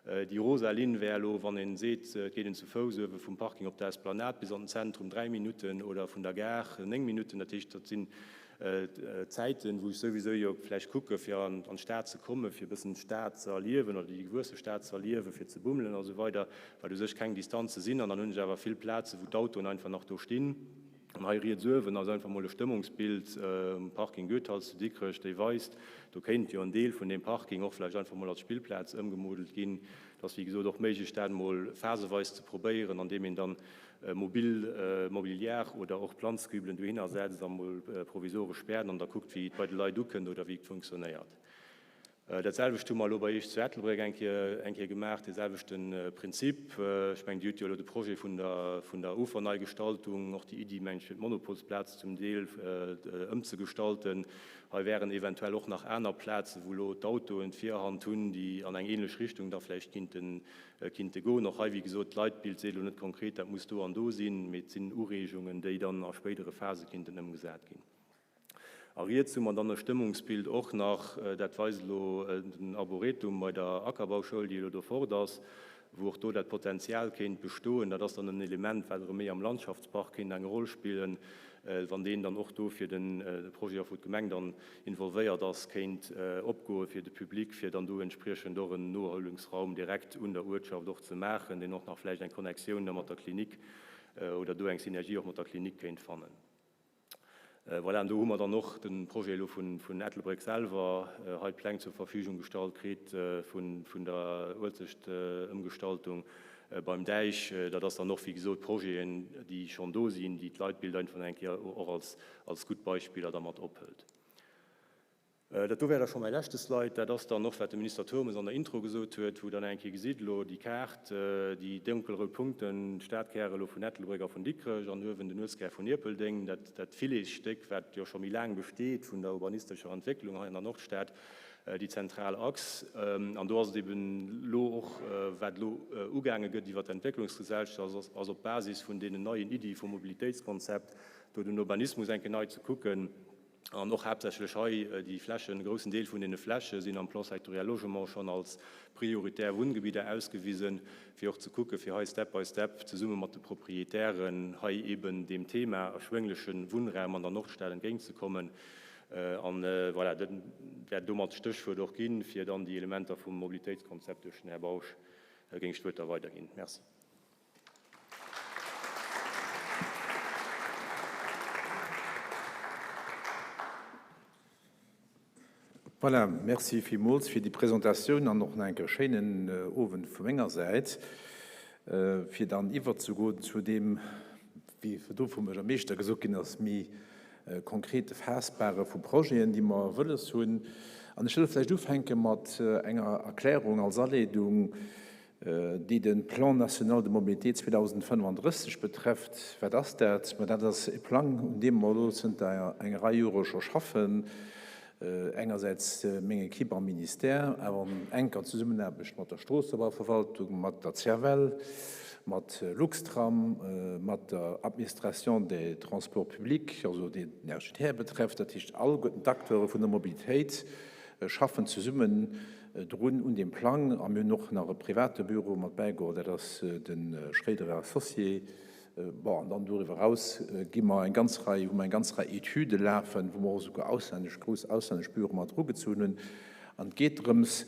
Déi rosa Linn wär elo, wann ee seet, et geet een zu Fouss uewe vum Parking op der Esplanade bis an den Zentrum, 3 Minutten, oder vun der Gare 9 Minutten. Dat heescht, dat sinn Zäiten, wou ech souwisou jo vläicht kucke fir an d'Stad ze kommen, fir e bëssen d'Stad ze erliewen oder déi gewuesse Stad ze erliewen, fir ze bummelen a sou weider, wat u sech keng Distanze sinn. An dann hunn ech awer vill Plaze wou d'Autoen einfach nach do stinn. An hei riets uewen ass einfach mol e Stëmmungsbild um Parking Goethals zu Dikrech, déi weist, do kéint jo en Deel vun deem Parking och vläicht einfach mol als Spillplaz ëmgemodelt ginn. Et ass wéi gesot och méiglech dat mol phaseweis ze probéieren, andeem een dann mobil Mobiliar oder och Planzkübelen dohinner setzt a mol provisoresch späert an da kuckt, wéi et bei de Leit ukënnt oder wéi et funktionéiert. Dat selwecht hu mer elo bei Iech zu Ettelbréck eng Kéier, eng Kéier gemaach, dee selwechte Prinzip. Ech mengen, Dir hutt jo elo de Projet vun der, vun der Uferneigestaltung, och déi Iddi, meng ech, fir d'Monopolsplaz zum Deel ëmzegestalten. Hei wären eventuell och nach aner Plazen, wou elo d'Autoen d'Virhand hunn, déi an eng ähnlech Richtung da vläicht kinnten Kinnte goen. Och hei, wéi gesot, d'Leitbild seet elo net konkret, dat muss do an do sinn, mee et sinn Ureegungen, déi dann a spéidere Phase kinnten ëmgesat ginn. A riets hu mer dann e Stëmmungsbild och nach, dat weist elo den Arboretum bei der Ackerbauschoul, déi elo do fort ass, wou och do dat Potenzial kéint bestoen. Dat ass dann en Element, wat erëm méi am Landschaftspark kéint eng Roll spillen, wann deen dann och do fir de Projet, och wou d'Gemeng dann involvéiert ass, kéint opgoe fir de Public, fir dann do entspriechend och en Noerhuelungsraum direkt un der Uertschaft och ze maachen, deen och nach vläicht eng Connectioun da mat der Klinik oder do eng Synergie och mat der Klinik kéint fannen. Voilà, an do hu mer dann och de Projet elo vun Ettelbréck selwer hei d'Pläng zur Verfügung gestallt kritt vun der Uelzechtëmgestaltung beim Däich. Dat ass dann och, wéi gesot, Projeten, déi schonn do sinn, déi d'Leitbild einfach eng Kéier och als als gutt Beispiller da mat ophëlt. Dat do wär da scho mäi leschte Slide. Dat ass dann och, wat de Minister Turmes an der Intro gesot huet, wou Der nach eng Kéier gesitt elo déi Kaart, déi donkelrout Punkten, d'Stadkäre elo vun Ettelbréck a vun Dikrech an uewen den Uertskär vun Ierpeldeng, dat dat Filetsstéck, wat jo scho méi laang besteet vun der urbanistescher Entwécklung hei an der Nordstad, déi zentral Achs. An do ass et eben elo och, wat elo ugaange gëtt iwwert d'Entwécklungsgesellschaft, ass op Basis vun deenen neien Iddie vum Mobilitéitskonzept, do den Urbanismus eng Kéier nei ze kucken an och haaptsächlech hei déi Flächen, e groussen Deel vun deene Fläche sinn am Plan sectoriel Logement schonn als prioritär Wunngebidder ausgewisen, fir och ze kucken, fir hei Step by Step zesumme mat de Proprietären hei eeben deem Thema erschwéngleche Wunnraum an der Nordstad entgéintzekommen. An voilà, dat wäert domat d'Stéchwuert och ginn, fir dann déi Elementer vum Mobilitéitskonzept duerch den Här Bausch géing ech d'Wuert da weiderginn. Merci. Voilà, merci villmools fir déi Presentatioun an och nach eng Kéier e schéinen Owend vu menger Säit. Fir dann iwwerzegoen zu deem, wéi virdu vum Buergermeeschter gesot ginn ass, méi konkrete Faassbare vu Projeten, déi mer wëlles hunn. An ech wëll vläicht ufänke mat enger Erklärung als Aleedung, déi de Plan national de mobilité 2035 betrefft. Wat ass dat? Ma dat ass e Plang, un deem mer elo zënter enger Rei Jore scho schaffen, engersäits meng Equipe am Ministère, awer an enker Zesummenaarbecht mat der Stroossebauverwaltung, mat der CFL, mat Luxtram, mat der Administration des transports publics, also déi den RGTR betrefft. Dat heescht, alleguerten d'Acteure vun der Mobilitéit schaffen zesummen Drun un deem Plang, a mir hunn och nach e private Büro mat bäigeholl, dat ass de Schréider et Associés. Bon, an dann doriwwer eraus gi mer eng ganz Rei, hu mer eng ganz Rei Etüde lafen, wou mer och esouguer auslännesch, grouss auslännesch Büroe mat erugezunn hunn. An et geet drëms,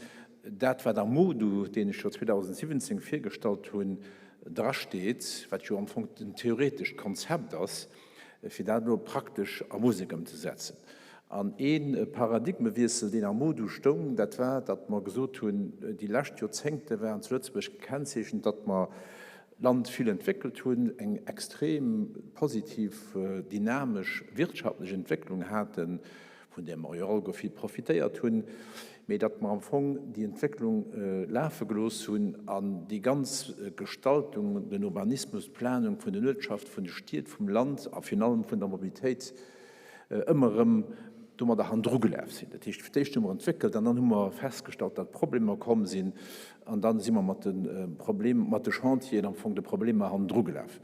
dat wat am MoDu, deen ech jo 2017 virgestallt hunn, drasteet, wat jo am Fong en theoretescht Konzept ass, fir dat elo praktesch a Musek ëmzesetzen. An ee Paradigmewiessel, deen am MoDu stoung, dat war, datt mer gesot hunn, déi lescht Joerzéngte waren zu Lëtzebuerg gekennzeechent, datt mer. Land vill entwéckelt hunn, eng extrem positiv dynamesch wirtschaftlech Entwécklung haten, vun där mer jo alleguer vill profitéiert hunn, mee datt mer am Fong déi Entwécklung lafe gelooss hunn an déi ganz Gestaltung, den Urbanismus, d'Planung vun den Uertschaft, vun de Stied, vum Land a virun allem vun der Mobilitéit ëmmer erëm domadder hannendru gelaf sinn. Dat heescht, fir d'éischt hu mer entwéckelt an dann hu mer festgestallt, datt Problemer komm sinn an da si mer mat de Problem, mat de Chantieren am Fong de Problemer hannendru gelaf.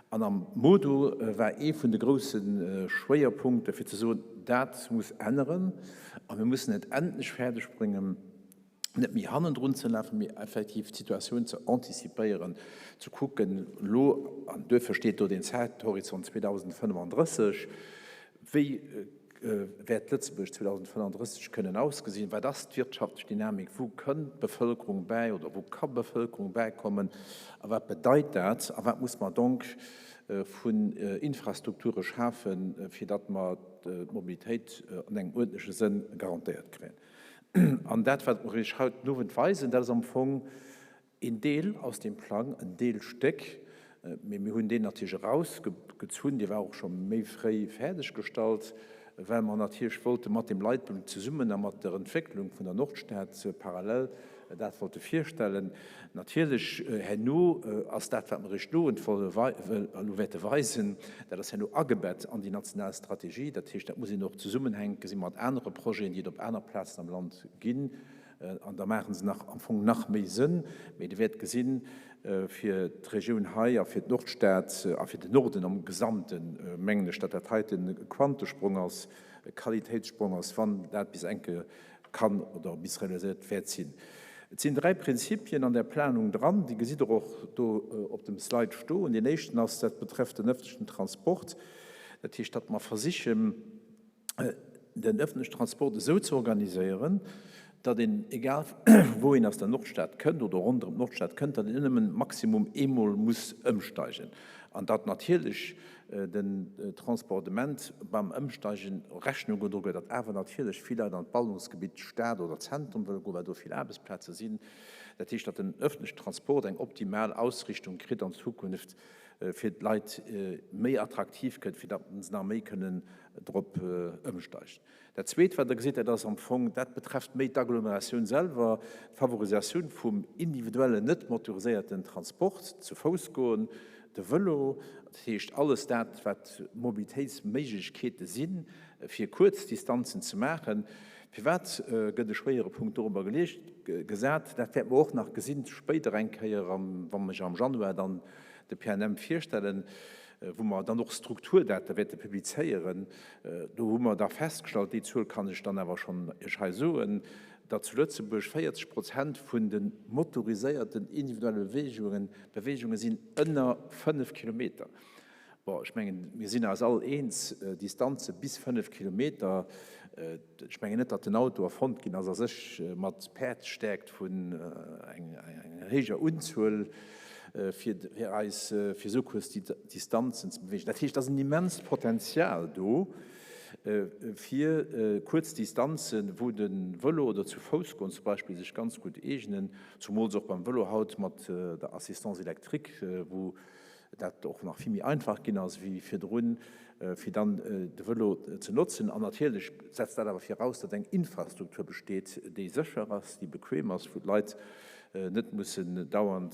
An am MoDu war ee vun de grousse Schwéierpunkte fir ze soen, dat muss änneren a mir mussen et endlech fäerdeg bréngen, net méi hannendrun ze lafen, mee effektiv d'Situatioun ze anticipéieren, ze kucken elo, an duerfir steet do deen Zäithorizont 2035, wéi wäert Lëtzebuerg 2035 kënnen ausgesinn, wat ass d'wirtschaftlech Dynamik, wou kënnt d'Bevëlkerung bäi oder wou ka Bevëlkerung bäikommen a wat bedeit dat a wat muss mer donc vun Infrastrukture schafen, fir datt mer d'Mobilitéit an engem uerdentleche Sënn garantéiert kréien. An dat, wat mer Iech haut den Owend weisen, dat ass am Fong een Deel aus deem Plang, en Deelstéck, mee mir hunn deen natierlech erausgezunn, dee war och scho méi fréi fäerdeggestallt, well mer natierlech wollte mat deem Leitbild zesummen a mat der Entwécklung vun der Nordstad parallel dat wollte virstellen. Natierlech herno ass dat, wat mer Iech elo elo wäerte weisen, dat ass herno agebett an déi national Strategie. Dat heescht, dat muss een och zesummenhänk gesi mat anere Projeten, déi et op aner Plazen am Land ginn. An da maache se nach am Fong nach méi Sënn. Mee Dir wäert gesinn, fir d'Regioun hei a fir d'Nordstad a fir den Norden am Gesamten, mengen ech, datt dat heiten e Quantesprong ass, e Qualitéitssprong ass, wann dat bis eng Kéier kann oder bis realiséiert wäert sinn. Et sinn dräi Prinzipien an där Planung dran, déi gesitt Der och do op dem Slide stoen. Deen éischten ass, dat betrëfft den öffentlichen Transport, dat heescht, datt mer versichen, den öffentlichen Transport esou ze organiséieren, datt een, egal wou een aus der Nordstad kënnt oder ronderëm d'Nordstad kënnt, datt een net nëmmen maximum eemol muss ëmsteigen an datt natierlech den Transbordement beim Ëmsteigen Rechnung gedro gëtt, datt awer natierlech vill Leit an d'Ballungsgebitt Stad oder Zentrum wëlle goen, well do vill Aarbechtsplaze sinn. Dat heescht, datt den öffentlichen Transport eng optimal Ausrichtung kritt an Zukunft, fir d'Leit méi attraktiv gëtt, fir datt se nach méi kënnen drop ëmsteigen. Dat Zweet, wat Der gesitt, dat ass am Fong, dat betrefft méi d'Agglomeratioun selwer, d'Favorisatioun vum individuellen, net motoriséierten Transport, zu Fouss goen, de Vëlo, dat heescht alles dat, wat Mobilitéitsméiglechkeete sinn, fir kuerz Distanzen ze maachen. Firwat gëtt e schwéiere Punkt dorobber geleecht, gesat? Dat wäerte mer och nach gesinn spéider eng Kéier, wa mer am Januar dann de PNM virstellen, wou mer dann och Strukturdate wäerte publizéieren. Do hu mer da festgestallt, déi Zuel kann ech dann awer schonn Iech hei soen, datt zu Lëtzebuerg 40 Prozent vun de motoriséierten individuelle Beweegungen, Beweegunge sinn ënner 5 Kilometer. Bon, ech mengen, mir sinn eis all eens, Distanze bis 5 Kilometer, ech mengen net, datt den Auto erfonnt ginn ass a sech mat Päerdsstäerkt vun enger héijer Unzuel, fir eis fir esou kuerz Distanzen ze beweegen. Dat heescht, et ass en immenst Potenzial do, fir kuerz Distanzen, wou de Vëlo oder zu Fouss goen zum Beispill sech ganz gutt eegnen, zumools och beim Vëlo haut mat der Assistance électrique, wou dat och nach vill méi einfach ginn ass wéi virdrun, fir dann de Vëlo ze notzen. An natierlech setzt dat awer viraus, datt eng Infrastruktur besteet, déi sécher ass, déi bequem ass, wou d'Leit net mussen dauernd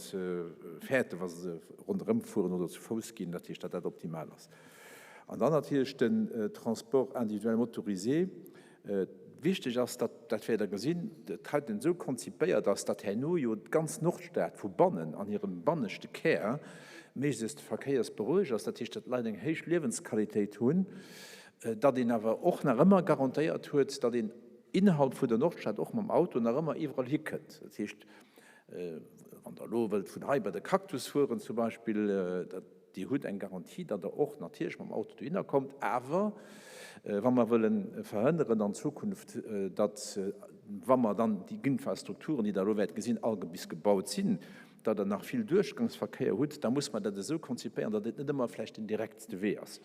fäerten, wa se ronderëm fueren oder zu Fouss ginn, dat heescht, datt dat optimal ass. An dann natierlech den Transport individuel motorisé. Wichteg ass, datt, dat wäert Der gesinn, d'Heiten esou konzipéiert ass, datt herno jo d'ganz Nordstad vu bannen, an hirem banneschte Kär, méiglechst verkéiersberouegt ass, dat heescht, datt d'Leit eng héich Liewensqualitéit hunn, datt een awer och nach ëmmer garantéiert huet, datt een innerhalb vun der Nordstad och mam Auto nach ëmmer iwwerall hikënnt. Dat heescht, wann Der elo wëllt vun hei bei de Cactus fueren zum Beispill, dat, Dir hutt eng Garantie, datt Der och natierlech mam Auto dohinner kommt. Awer wa mer wëlle verhënneren an Zukunft, datt, wa mer dann déi Infrastrukturen, déi Der elo wäert gesinn, all bis gebaut sinn, datt Der nach vill Duerchgangsverkéier hutt, da muss mer dat esou konzipéieren, datt et net ëmmer vläicht den direktste Wee ass.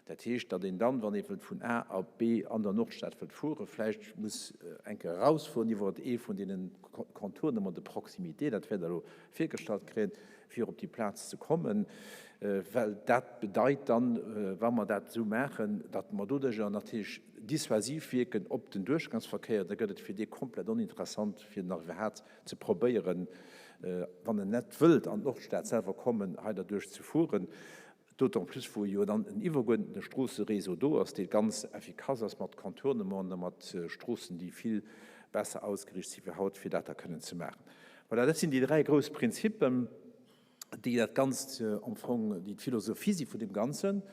Dat heescht, datt een dann, wann ee wëllt vun A op B an der Nordstad wëllt fueren, vläicht muss eng Kéier erausfueren iwwer ee vun deene Contournements de proximité, dat wäert Der elo virgestallt kréien, fir op déi Plaz ze kommen. Well dat bedeit dann, wa mer dat esou maachen, datt mer doduerjer natierlech dissuasiv wierken op den Duerchgangsverkéier. Da gëtt et fir dee komplett oninteressant, fir nach iwwerhaapt ze probéieren, wann en net wëllt an d'Nordstad selwer kommen, hei derduerch ze fueren. D'autant plus wou jo dann en iwwerguerdente Stroosseréseau do ass, dee ganz effikass ass mat Contournementen a mat Stroossen, déi vill besser ausgeriicht si wéi haut, fir dat da kënnen ze maachen. Voilà, dat sinn déi dräi grouss Prinzipen, déi dat Ganzt am Fong, déi d'Philosophie si vun deem Ganzen.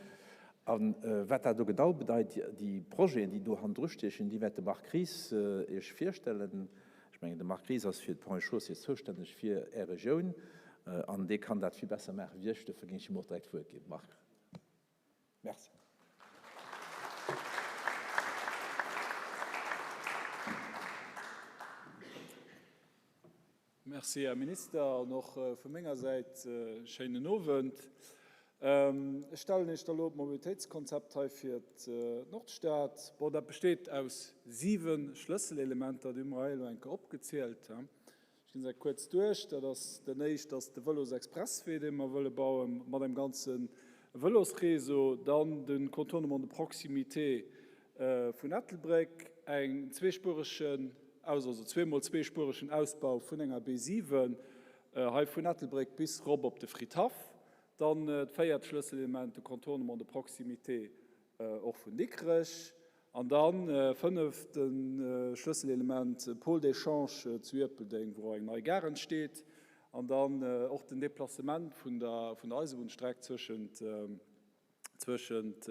A wat dat elo genau bedeit, déi Projeten, déi do hannendru stiechen, déi wäert de Marc Ries Iech virstellen. Ech mengen, de Marc Ries ass fir d'Ponts et Chaussées zoustänneg fir Är Regioun an dee kann dat vill besser maache wéi ech. Dofir géing ech him och direkt d'Wuert ginn. Marc, merci. Merci, Här Minister, an och vu menger Säit e schéinen Owend. Ech stellen Iech da lo d'Mobilitéitskonzept hei fir d'Nordstad. Bon, dat besteet aus siwe Schlësselelementer, déi hu mer hei elo eng Kéier opgezielt. Ech ginn se kuerz duerch. Dat ass, den éischt ass de Vëlosexpresswee, dee mer wëlle bauen, mat engem ganze Vëlosréseau. Dann de Contournement de proximité vun Ettelbréck, eng zweespueregen, also zweemol zweespueregen Ausbau vun enger B7 hei vun Ettelbréck bis rop op de Fridhaff. Dann d'véiert Schlësselelement, de Contournement de proximité och vun Dikrech. An da fënneft Schlësselelement, Pôle d'échange zu Ierpeldeng, wou och eng nei Gare entsteet. An dann och den Déplacement vun der Eisebunnstreck zwëschent zwëschent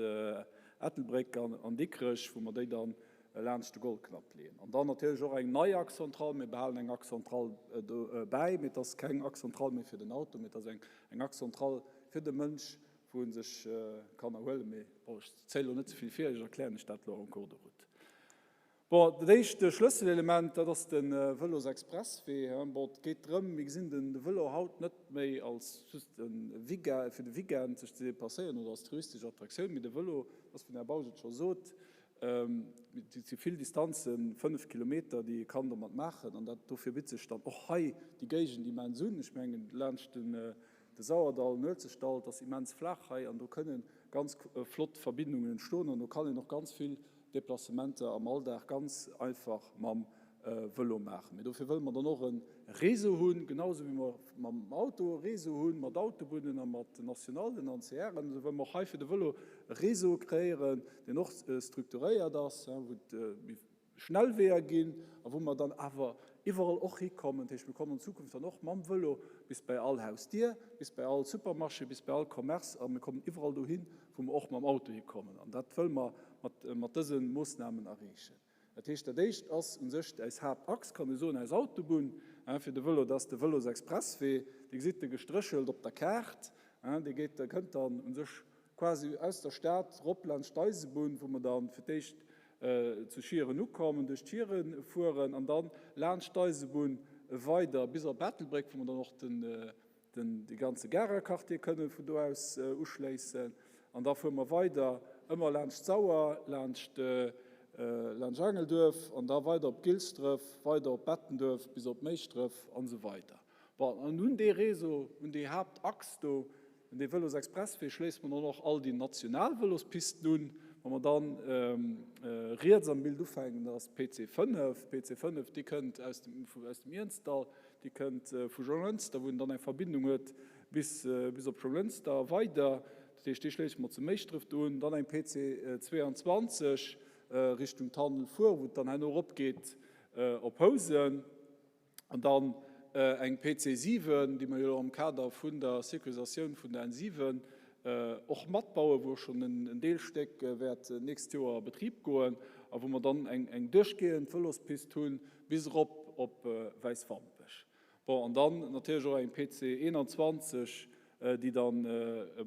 Ettelbréck an Dikrech, wou mer déi dann laanscht de Goldknapp leeën. An dann natierlech och eng nei Axe centrale. Mir behalen eng Axe centrale dobäi, mee et ass keng Axe centrale méi fir den Auto, mee et ass eng Axe centrale fir de Mënsch, wou e sech kann erhuelen. Mee bon, ech zéie lo net ze vill vir, ech erklären lech dat lo en cours de route. Bon, dat éischt Schlësselelement, dat ass de Vëlosexpresswee. Bon, et geet drëm, mir gesinn de Vëlo haut net méi als just e Weekend, fir de Weekend sech ze deplacéieren oder als touristesch Attraktioun, mee de Vëlo ass, wéi den Här Bausch et scho sot, et si vill Distanzen, 5 Kilometer, déi ee kann domat maachen. An dat, dofir bitt sech dann och hei déi Géigend immens un. Ech mengen, laanscht de De Sauerdall, den Uelzechtdall, et ass immens flaach hei an do kënne ganz flott Verbindungen entstoen an do kann een och ganz vill Deplacementer am Alldag ganz einfach mam Vëlo maachen. Mee dofir wëlle mer dann och e Réseau hunn, genau esou wéi mer mam Auto e Réseau hunn, mat Autobunnen a mat Nationallen an CRen, esou wëlle mer och hei fir de Vëlo e Réseau kreéieren, deen och strukturéiert ass, wou et méi Schnellweeër ginn a wou mer dann awer iwwerall och hikommen. Dat heescht, mir kommen an Zukunft dann och mam Vëlo bis bei all Hausdier, bis bei all Supermarché, bis bei all Commerce a mir kommen iwwerall dohin, wou mer och mam Auto hikommen. An dat wëlle mer mat, mat dëse Moossnamen erreechen. Dat heescht, dat Éischt ass u sech eis Haaptachs, kann ee soen, eis Autobunn fir de Vëlo, dat ass de Vëlosexpresswee. Dir gesitt e gestréchelt op der Kaart. Dee geet, kënnt dann u sech quasi aus der Stad rop laanscht d'Eisebunn, wou mer dann fir d'éischt zu Schieren ukommen, duerch d'Schiere fueren an dann laanscht d'Eisebunn weider bis op Ettelbréck, wou mer dann och den de ganze Garer Quartier kënne vun do aus uschléissen. An da fuere mer weider ëmmer laanscht d'Sauer, laanscht laanscht Angelduerf an da weider op Gilsdref, weider op Bettenduerf bis op Méischdref an esou weider. Bon, an un dee Réseau, un déi Haaptachs do, un dee Vëlosexpresswee schléisse mer dann och all déi national Vëlospisten un. Wa mer dann riets am Bild ufänken, dat ass d'PC 5. D'PC 5, déi kënnt aus dem, aus dem Iernzdall, déi kënnt vu Jonglënster, wou en dann eng Verbindung huet bis, bis op Jonglënster weider. Dat heescht, déi schléisse mer zu Méischdref do un. Dann eng PC 22 Richtung Tandel Fuer, wou et dann herno eropgeet op Housen. An dann eng PC 7, déi mer jo am Kader vun der Sécurisatioun vun der N7 och matbauen, wou och schonn en Deelstéck wäert d'nächst Joer a Betrib goen a wou mer dann eng duerchgehend Vëlospist hu bis erop op Wäiswampech. Bon, an dann natierlech och eng PC 21, déi dann,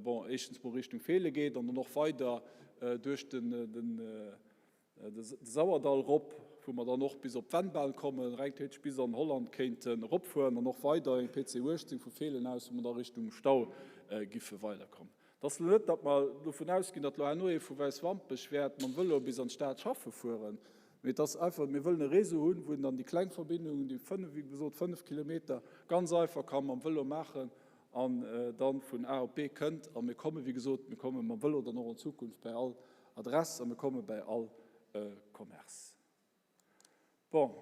bon, éischtens mol Richtung Feele geet an dann och weider duerch den, De Sauerdall rop, wou mer dann och bis op d'Vennbahn kommen, reng theoretesch bis an Holland kéinten eropfueren an och weider eng PC 18 vu Feelen aus, wou mer da Richtung Stau giffe weiderkommen. Et ass elo net, datt mer dovun ausginn, datt elo herno ee vu Wäiswampech wäert mam Vëlo bis an d'Stad schaffe fueren, mee et ass einfach, mir wëllen e Réseau hunn, wou een dann déi kleng Verbindungen, déi fënnf, wéi gesot, fënnf Kilometer ganz einfach ka mam Vëlo maachen an dann vun A op B kënnt. A mir komme, wéi gesot, mir komme mam Vëlo dann och an Zukunft bäi all Adress a mir komme bäi all Commerce. Bon,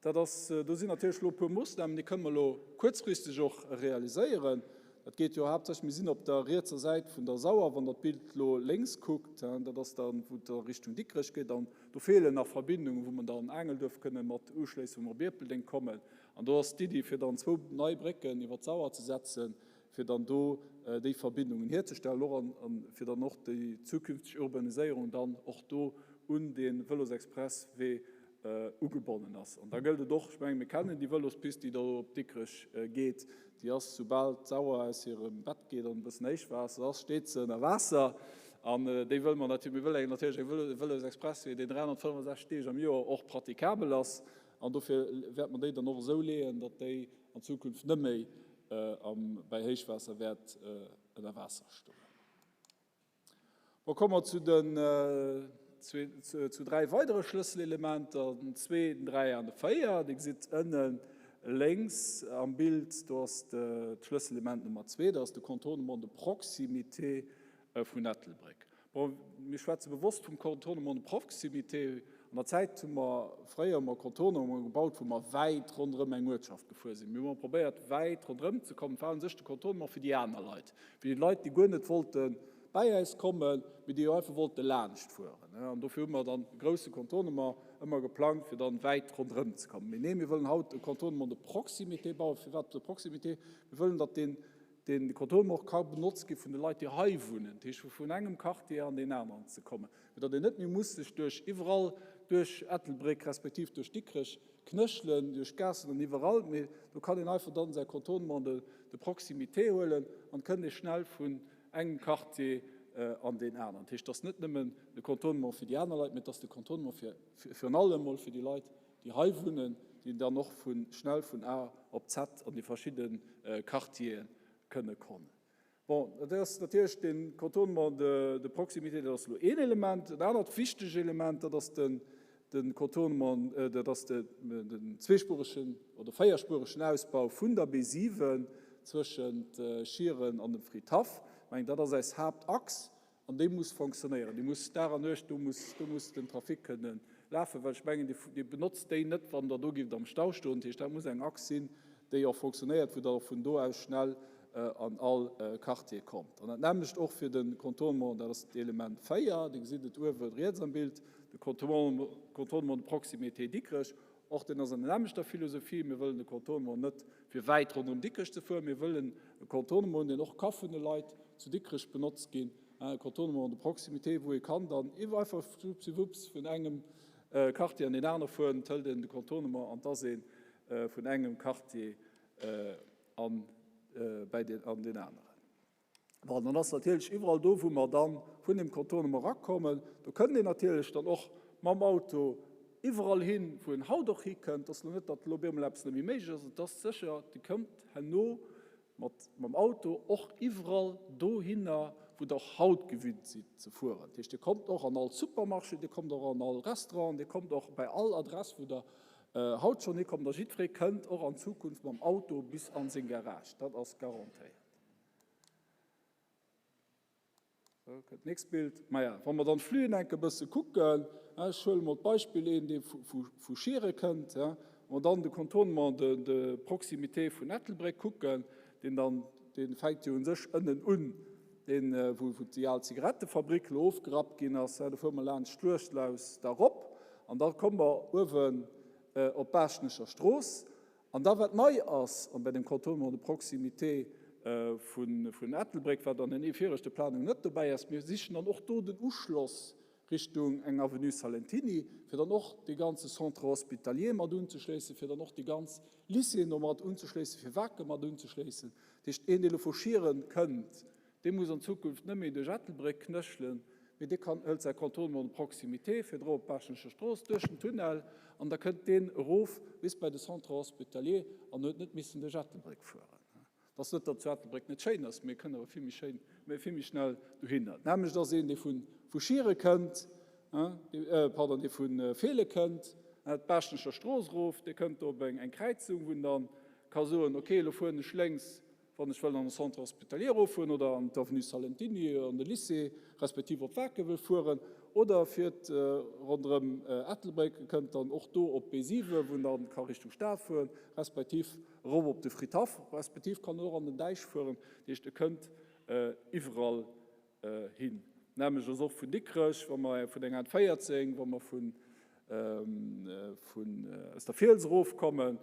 dat ass, do sinn natierlech elo e puer Moossnamen, déi kënnen mer elo kuerzfristeg och realiséieren. Dat geet jo haaptsächlech, mir sinn op der rietser Säit vun der Sauer, wann Der d'Bild elo lénks kuckt, dat ass dann, wou et da Richtung Dikrech geet, an do feelen nach Verbindungen, wou mer dann Aangelduerf kënnen mat uschléissen, wou mer op Ierpeldeng kommen. An do ass d'Iddi, fir dann zwou nei Brécken iwwert d'Sauer ze setzen, fir dann do déi Verbindungen hierzestellen, och an fir dann och déi zukünfteg Urbaniséierung dann och do un dee Vëlosexpresswee ugebonnen ass. An da gëllt et och, ech mengen, mir kennen déi Vëlospist, déi do op Dikrech geet, déi ass, soubal d'Sauer aus hirem Bett geet an e bëssen Héichwaasser ass, steet se ënner Waasser. An déi wëlle mer natierlech, mir wëlle natierlech e Vëlosexpresswee, deen 365 Deeg am Joer och pratikabel ass. An dofir wäerte mer déi dann och esou leeën, datt déi an Zukunft net méi bäi Héichwaasser wäert ënner Waasser stoen. Bon, komme mer zu den zu dräi weidere Schlësselelementer, den zwee, den dräi an de véier. Dir gesitt ënne lénks am Bild, do ass d'Schlësselelement Nummer zwee, dat ass de Contournement de proximité vun Ettelbréck. Bon, mir schwätze bewosst vum Contournement de proximité. An der Zäit hu mer fréier ëmmer Contournementen gebaut, wou mer wäit ronderëm eng Uertschaft gefuer sinn. Mir hu ëmmer probéiert, wäit ronderëm ze kommen. Et war u sech de Contournement fir déi aner Leit, fir déi Leit, déi guer net wollte bäi äis kommen, mee déi einfach wollte laanscht fueren. An dofir hu mer dann e grousse Contournement ëmmer geplangt, fir dann wäit ronderëm ze kommen. Mee nee, mir wëllen haut e Contournement de proximité bauen. Firwat de proximité? Mir wëllen, datt deen Deen Contournement ka benotzt gi vun de Leit, déi hei wunnen, dat heescht fir vun engem Quartier an deen aneren ze kommen, fir datt een net méi muss sech duerch iwwerall duerch Ettelbréck respektiv duerch Dikrech knéchelen, duerch d'Gaassen an iwwerall, mee do kann een einfach dann säi Contournement de de proximité huelen an kënnt ee schnell vun engem Quartier an deen aneren. Dat heescht, et ass net nëmmen de Contournement fir déi aner Leit, mee et ass de Contournement fir virun allem emol fir déi Leit, déi hei wunnen, déi dann och vu schnell vun A op Z an déi verschidde Quartiere kënne kommen. Bon, dat ass natierlech de Contournement de proximité, dat ass elo een Element. En anert wichteg Element, dat ass den Contournement, dat ass den zweespueregen oder véierspueregen Ausbau vun der B7 zwëschent Schieren an dem Fridhaff. Ech mengen, dat ass eis Haaptachs. An déi muss fonctionnéieren, déi muss Dag an Nuecht, do muss, do muss den Trafic kënne lafen, well ech mengen, Dir benotzt déi net, wann Der do gift am Stau stoen. Dat heescht, dat muss eng Achs sinn, déi och fonctionnéiert, wou Der och vun do aus schnell an all Quartier kommt. An dat nämmlecht och fir de Contournement, dat ass d'Element 4, Dir gesitt et uewe riets am Bild, de Contournement de proximité Dikrech. Och deen ass an der nämmlechter Philosophie. Mir wëllen de Contournement net fir wäit ronderëm Dikrech ze fueren. Mir wëllen e Contournement, deen och ka vun de Leit zu Dikrech benotzt ginn, e Contournement de proximité, wou ee kann dann einfach schwuppsiwupps vun engem Quartier an deen anere fueren. Et hëlt een de Contournement an et ass ee vun engem Quartier an deen aneren. Bon, dann ass natierlech iwwerall do, wou mer dann vun dem Contournement erakommen, do kënnt een natierlech dann och mam Auto iwwerall hin, wou en haut och hikënnt. Et ass elo net, datt elo op eemol eppes net méi méiglech ass. Et ass sécher, Dir kommt herno mat mam Auto och iwwerall dohinner, wou Der och haut gewinnt sidd ze fueren. Dat heescht, Dir kommt och an all Supermarché, Dir kommt och an all Restaurant, Dir kommt och bei all Adress, wou Der haut schonn hikommt. A jiddweree kënnt och an Zukunft mam Auto bis an seng Garage. Dat ass garantéiert. Sou, kënnt d'nächst Bild. Maja, wa mer dann d'Flüen enk e bësse kucken, ech huele mol d'Beispill een, dee vu Schiere kënnt, wa mer dann de Contournement de, de proximité vun Ettelbréck kucken, deen dann, dee fänkt jo u sech ënnen un, deen, wou, wou déi al Zigarettefabrik elo ofgerappt ginn ass, do fuere mer laanscht d'Schluechtlaus da rop an da komme mer uewen op d'Baaschtnecher Strooss An da wat nei ass, an bei dem Contournement de proximité vun Ettelbréck, wat an den viregte Planungen net dobäi ass, mir sichen dann och do den Uschloss Richtung eng Avenue Salentiny, fir dann och dee ganze Centre hospitalier mat unzeschléissen, fir dann och déi ganz Lycéeën do mat unzeschléissen, fir Waarken mat unzeschléissen. Dat heescht, een, dee elo vu Schieren kënnt, Dee muss an Zukunft net méi duerch Ettelbréck knéchelen, mee dee kann, hëlt säi Contournement de proximité fir drop op d'Baaschtnecher Strooss duerch den Tunnel an da kënnt deen erof bis bei de Centre hospitalier an huet net missen duerch Ettelbréck fueren. Et ass net, datt zu Ettelbréck net schéin ass, mee e kënnt awer vill méi schéin, vill méi schnell dohinner. D'nämmlecht ass een, dee vu vu Schiere kënnt, pardon, dee vu Feele kënnt, d'Baaschtnecher Strooss erof, dee kënnt do op eng eng Kräizung, wou en dann ka soen, okay, elo fueren ech lénks, wann ech wëll an de Centre hospitalier eroffueren oder an d'Avenue Salentiny, an de Lycée, respektiv op Waarken wëll fueren, oder fiert ronderëm Ettelbréck, e kënnt dann och do op d'B7, wou en dann ka Richtung Stad fueren, respektiv erop op de Fridhaff, respektiv kann en och an den Däich fueren. Dat heescht, e kënnt iwwerall hin. D'nämmlecht ass och vun Dikrech, wa mer vun enger N 14, wa mer vun, vun, aus der Fiels erofkommen.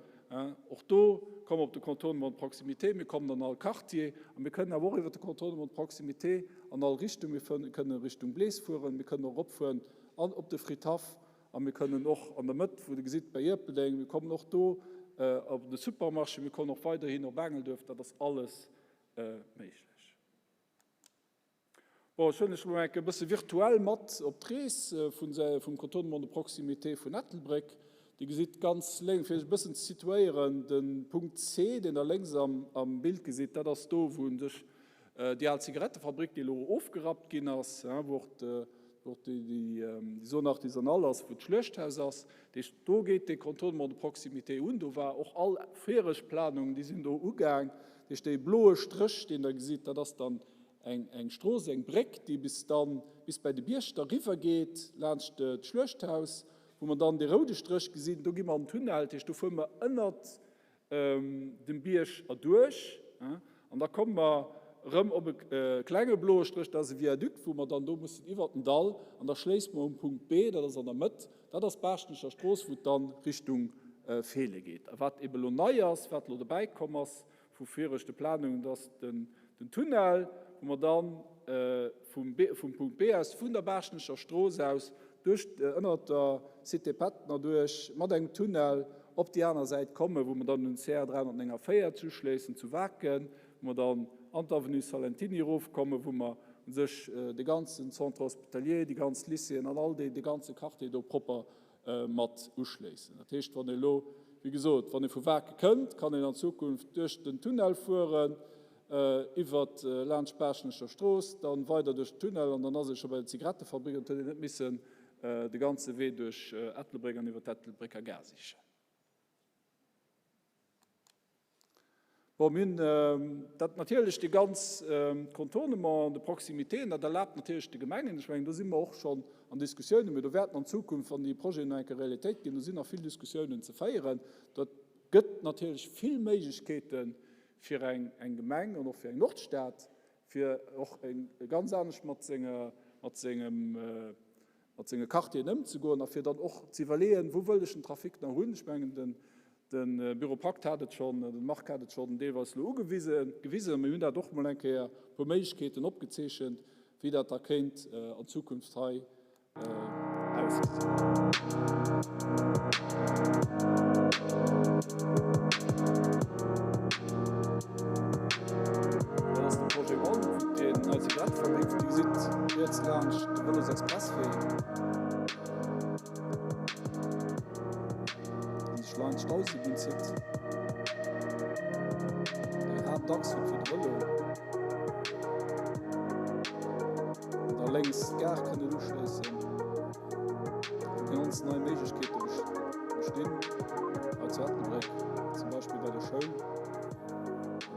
Och do komme mer op de Contournement de proximité. Mir kommen an all Quartier a mir kënnen awer och iwwert de Contournement de proximité an all Richtung. Mir kënnen Richtung Blees fueren, mir kënnen och eropfueren an op de Fridhaff a mir kënnen och an der Mëtt, wou Der gesitt, bei Ierpeldeng, mir kommen och do op de Supermarché, mir kommen och weiderhin op Aangelduerf. Dat ass alles méiglech. Bon, ech huelen lech elo eng Kéier e bësse virtuell mat op d'Rees vum Contournement de proximité vun Ettelbréck. Dir gesitt ganz lénks, fir lech e bëssen ze situéieren, de Punkt C, deen Der lénks am Bild gesitt, dat ass do, wou u sech déi al Zigarettefabrik, déi elo ofgerappt ginn ass, wou och déi Zone artisanale ass, wou d'Schluechthaus ass. Dat heescht, do geet dee Contournement de proximité un. Do war och all viregt Planung, déi sinn do ugaang. Dat heescht, dee bloe Stréch, deen Der gesitt, dat ass dann eng Strooss, eng Bréck, déi bis dann bis bäi de Bierg da riwwer geet, laanscht d'Schluechthaus, wou mer dann dee roude Stréch gesinn, do gi mer an den Tunnel, dat heescht, do fuere mer ënnert dem Bierg erduerch an da komme mer erëm op e klenge bloe Stréch, dat ass e Viaduc, wou mer dann do mussen iwwert den Dall an da schléisse mer um Punkt B, dat ass an der Mëtt, dat ass d'Baaschtnecher Strooss, wou et dann Richtung Feele geet. A wat ebe lo nei ass, wat elo dobäikomm ass, vu viregte Planungen, dass den Tunnel, wou mer dann vum Punkt B aus, vun der Baaschtnecher Strooss aus, duerch, ënnert der Cité Patner duerch, mat engem Tunnel op déi aner Säit kommen, wou mer dann un den CR 349 uschléissen zu Waarken, wou mer dann an d'Avenue Salentiny erofkommen, wou mer u sech de ganzen Centre hospitalier, déi ganz Lycéeën an all déi, de ganze Quartier do propper mat uschléissen. Dat heescht, wann ee elo, wéi gesot, wann ee vu Waarke kënnt, kann een an Zukunft duerch den Tunnel fueren, iwwert laanscht d'Baaschtnecher Strooss, da weider duerch den Tunnel an dann ass ee scho bei der Zigarettefabrik an et huet een net missen de ganze Wee duerch Ettelbréck an iwwert d'Ettelbrécker Gare sichen. Bon, mir hunn dat natierlech, dee ganz Contournement de proximité, an dat erlaabt natierlech de Gemengen, ech mengen, do si mer och schonn an Diskussiounen, mee do wäerten an Zukunft, wann déi Projeten nach eng Kéier Realitéit ginn, do sinn nach vill Diskussiounen ze féieren, dat gëtt natierlech vill Méiglechkeete fir eng Gemeng an och fir eng Nordstad, fir och ganz anescht mat senge, mat sengem, mat senge Quartieren ëmzegoen a fir dann och ze iwwerleeën, wou wëll ech den Trafic nach hunn. Ech mengen, den De Bureau Pakt hat et schonn, de Marc hat et schonn deelweis elo ugewisen, gewisen. Mir hunn dat och emol eng Kéier e puer Méiglechkeeten opgezeechent, wéi dat da kéint an Zukunft hei ausgesinn. Dat ass de Projet One, wou deen nei Zigarettefabrik, wou Dir gesitt, riets laanscht de Vëlosexpresswee. Déi sech laanscht d'Ausebunn zitt. Déi Haaptachs huet fir de Vëlo. An da lénks d'Gare kënnen uschléissen. Wou ganz nei Méiglechkeete bestinn, hei zu Ettelbréck, zum Beispill bei der Schoul.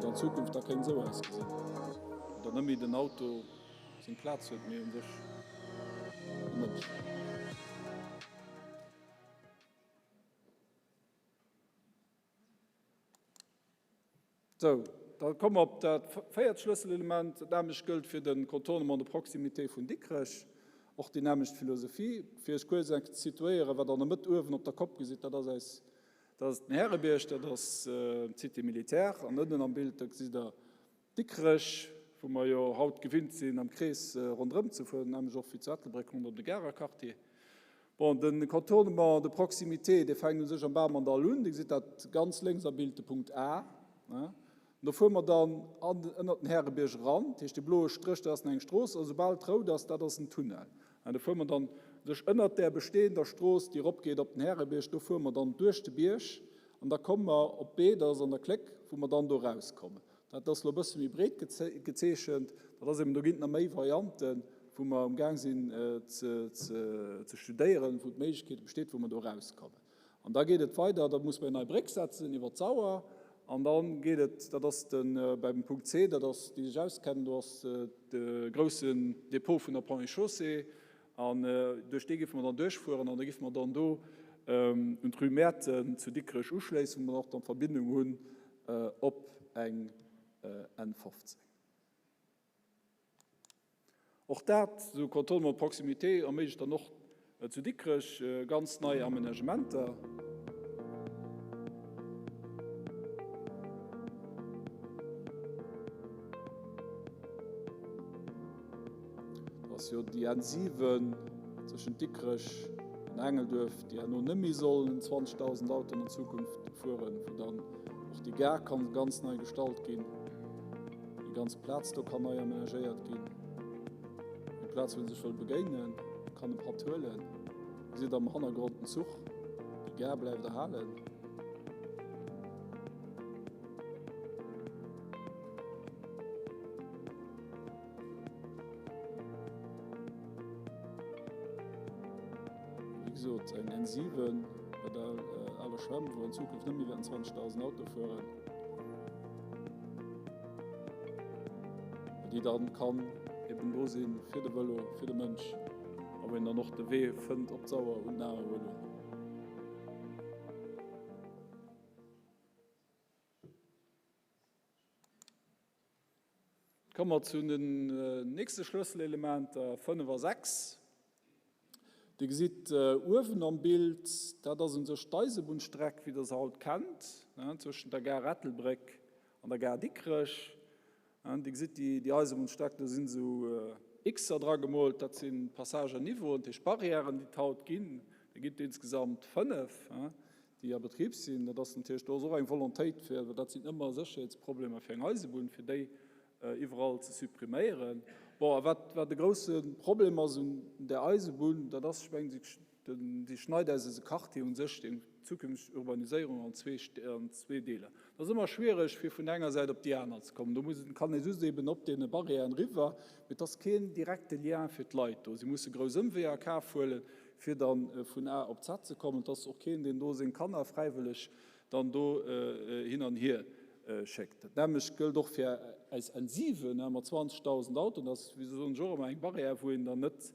An an Zukunft da kéint esou ausgesinn, wou dann net méi den Auto seng Plaz huet, mee un sech de Mënsch. Sou, da komme mer op dat véiert Schlësselelement. Dat nämmlecht gëllt fir de Contournement de proximité vun Dikrech. Och déi nämmlecht Philosophie. Fir Iech kuerz eng Kéier ze situéieren, wat Der an der Mëtt uewen op der Kopp gesitt, dat ass eis, dat ass den Härebierg, dat ass d'Cité militaire. An ënnen am Bild, da gesitt Der Dikrech, wou mer jo haut gewinnt sinn am Krees ronderëm ze fueren, nämlech och wéi zu Ettelbréck ronderëm de Garer Quartier. Bon, de Contournement de proximité, dee fänkt u sech am Bamandall un. Dir gesitt dat ganz lénks am Bild, de Punkt A. An do fuere mer dann an, ënnert den Härebierg eran. Dat heescht, dee bloe Stréch, dat ass nach eng Strooss, a soubal et rout ass, dat ass en Tunnel. An do fuere mer dann u sech ënnert där bestehender Strooss, déi eropgeet op den Härebierg, do fuere mer dann duerch de Bierg an da komme mer op B, dat ass an der Kléck, wou mer dann do erauskommen. Dat ass elo e bësse méi breet gezeechent. Dat ass eben, do ginn et nach méi Varianten, wou mer amgaang sinn ze studéieren, wou d'Méiglechkeet besteet, wou mer do erauskommen. An da geet et weider, da muss mer eng nei Bréck setzen iwwert d'Sauer. An da geet et, dat ass de beim Punkt C, dat ass, déi sech auskennen, do ass de groussen Dépôt vun der Ponts et Chaussées. An duerch dee géife mer dann duerchfueren an da géife mer dann do un d'Rue Mäerten zu Dikrech uschléissen, wou mer och dann d'Verbindung hunn op eng N 15. Och dat, esou Contournement de proximité, erméiglecht dann och zu Dikrech ganz nei Amenagementer. Dat ass jo déi N 7 zwëschent Dikrech an Aangelduerf, déi herno net méi sollen 20.000 Autoen an Zukunft fueren, wou dann och déi Gare kann ganz nei gestalt ginn. Déi ganz Plaz do kann nei amenagéiert ginn. Eng Plaz, wou ee sech wëll begéinen, kann e Patt huelen. Dir gesitt am Hannergrond den Zuch. Déi Gare bleift erhalen. Wéi gesot, eng N7 bei der aler Schwämm, wou an Zukunft net méi wäerten 20.000 Auto fueren, déi dann kann eben do sinn fir de Vëlo, fir de Mënsch, a wou een dann och de Wee fënnt op d'Sauer un den Arehuelen. Komme mer zu den nächste Schlësselelementer 5 a 6. Dir gesitt uewen am Bild, dat ass u sech d'Eisebunnstreck, wéi Der se haut kennt, zwëschent der Gare Ettelbréck an der Gare Dikrech. Dir gesitt déi Eisebunnstreck, do sinn esou Xer dra gemoolt, dat si Passage à niveau, dat heescht Barrièren, déi et haut ginn. Der ginn et insgesamt 5. déi a Betrib sinn, dat ass natierlech, do ass och eng Volontéit fir, well dat sinn ëmmer Sécherheetsproblemer fir eng Eisebunn, fir déi iwwerall ze suppriméieren. Bon, a wat, wat e grouse Problem ass un där Eisebunn, dat ass, ech mengen, si, si schneit eis eise Quartier u sech, déi zukünfteg Urbaniséierung an zwee, an zwee Deeler. Dat ass ëmmer schwiereg, fir vun der enger Säit op déi aner ze kommen. Do muss, kann ee just eben op deene Barrièren eriwwer, mee et ass keen direkte Lien fir d'Leit do. Si musse grouss Ëmweeër a Kaf huelen, fir dann vun A op Z ze kommen. Et ass och keen, deen do seng Kanner fräiwëlleg dann do hin an hier schéckt. Dat nämmlecht gëllt och fir eis N7 mat 20.000 Autoen. Dat ass, wéi soen ech och ëmmer, eng Barrière, wou een dann net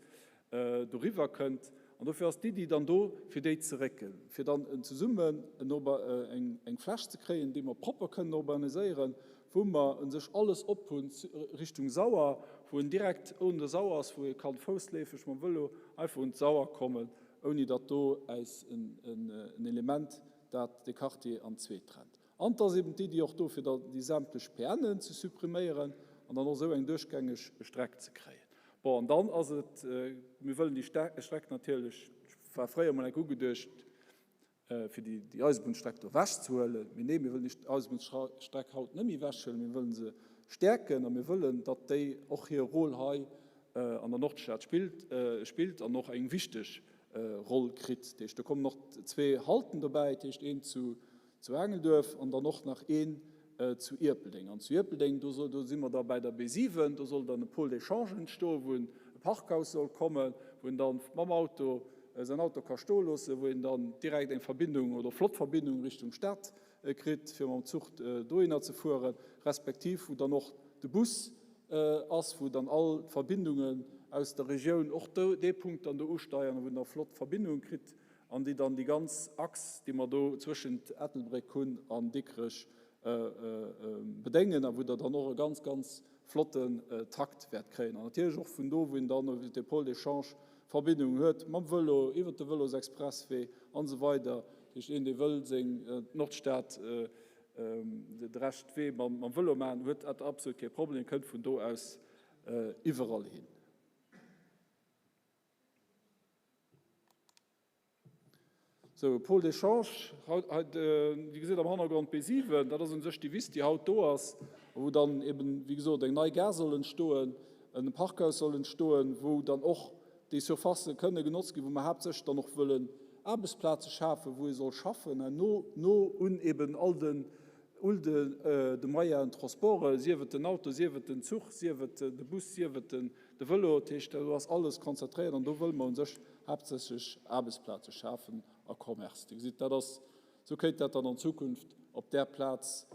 doriwwer kënnt. An dofir ass d'Iddi dann do, fir déi ze récken, fir dann zesummen eng Fläch ze kréien, déi mer propper kënnen urbaniséieren, wou mer u sech alles op hunn Richtung Sauer, wou en direkt un der Sauer ass, wou ee kann foussleefeg mam Vëlo einfach un d'Sauer kommen, ouni datt do äis en Element, dat de Quartier an zwee trennt. An et ass eben d'Iddi och do, fir da déi sämtlech PNen ze suppriméieren an dann och esou eng duerchgängeg Streck ze kréien. Bon, an dann ass et, mir wëllen déi Streck natierlech, war fréier emol enk ugeduecht, fir déi Eisebunnstreck do ewechzehuelen. Mee nee, mir wëllen déi Eisebunnstreck haut net méi ewechhuelen, mir wëllen se stäerken a mir wëllen, datt déi och hir Rôle hei an der Nordstad spillt, spillt an och eng wichteg Roll kritt. Dat heescht, do kommen och zwee Halten dobäi, dat heescht een zu zu Aangelduerf an dann och nach een zu Ierpeldeng. An zu Ierpeldeng, do soll, do si mer da bei der B7, do soll dann e Pôle d'échange entstoen, wou e Parkhaus soll kommen, wou een dann mam Auto säin Auto ka stoe loossen, wou een dann direkt eng Verbindung oder flott Verbindung Richtung Stad kritt, fir mam Zuch dohinner ze fueren, respektiv wou dann och de Bus ass, wou dann all d'Verbindungen aus der Regioun och dee Punkt dann do usteiern a wou een da flott Verbindungen kritt an déi dann déi ganz Achs, déi mer do zwëschent Ettelbréck hunn an Dikrech, bedéngen a wou Der dann och e ganz, ganz flotten Takt wäert kréien. An natierlech och vun do, wou een dann iwwer de Pôle d'échange Verbindungen huet mam Vëlo, iwwer de Vëlosexpresswee an esou weider. Dat heescht, een, dee wëll seng d'Nordstad de Rescht Wee mam Vëlo maachen, huet absolut kee Problem, kënnt vun do aus iwwerall hin. Sou, e Pôle d'échange, hei, Dir gesitt am Hannergrond d'B7, dat ass u sech déi Wiss, déi haut do ass, wou dann eben, wéi gesot, eng nei Gare soll entstoen, e Parkhaus soll entstoen, wou dann och déi Surfacë kënne genotzt ginn, wou mer haaptsächlech dann och wëllen Aarbechtsplaze schafen, wou ee soll schaffen, no, no un eben all den. All de Moyens de transport, sief et den Auto, sief et den Zuch, sief et de Bus, sief et de Vëlo, dat heescht, do ass alles konzentréiert an do wëlle mer u sech haaptsächlech Aarbechtsplaze schafen a Commerce. Dir gesitt, dat ass, esou kéint dat dann an Zukunft op där Plaz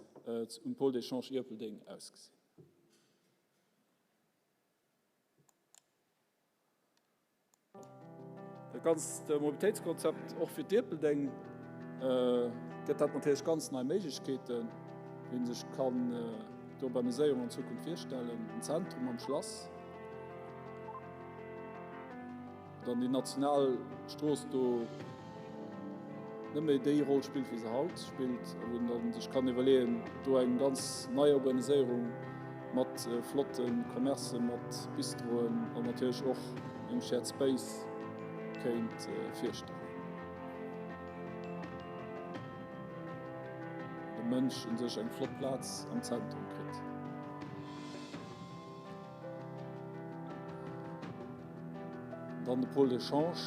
um Pôle d'échange Ierpeldeng ausgesinn. Dat ganzt Mobilitéitskonzept, och fir d'Ierpeldeng, gëtt dat natierlech ganz nei Méiglechkeeten, wéi een sech kann d'Urbaniséierung an Zukunft virstellen, den Zentrum mam Schlass, dann déi national Strooss do net méi déi Roll spillt, wéi se haut spillt, a wou een dann sech kann iwwerleeën, do eng ganz nei Urbaniséierung mat flotte Commercen, mat Bistroen an natierlech och engem Shared Space kéint virstellen. De Mënsch u sech eng flott Plaz am Zentrum kritt. Dann de Pôle d'échange.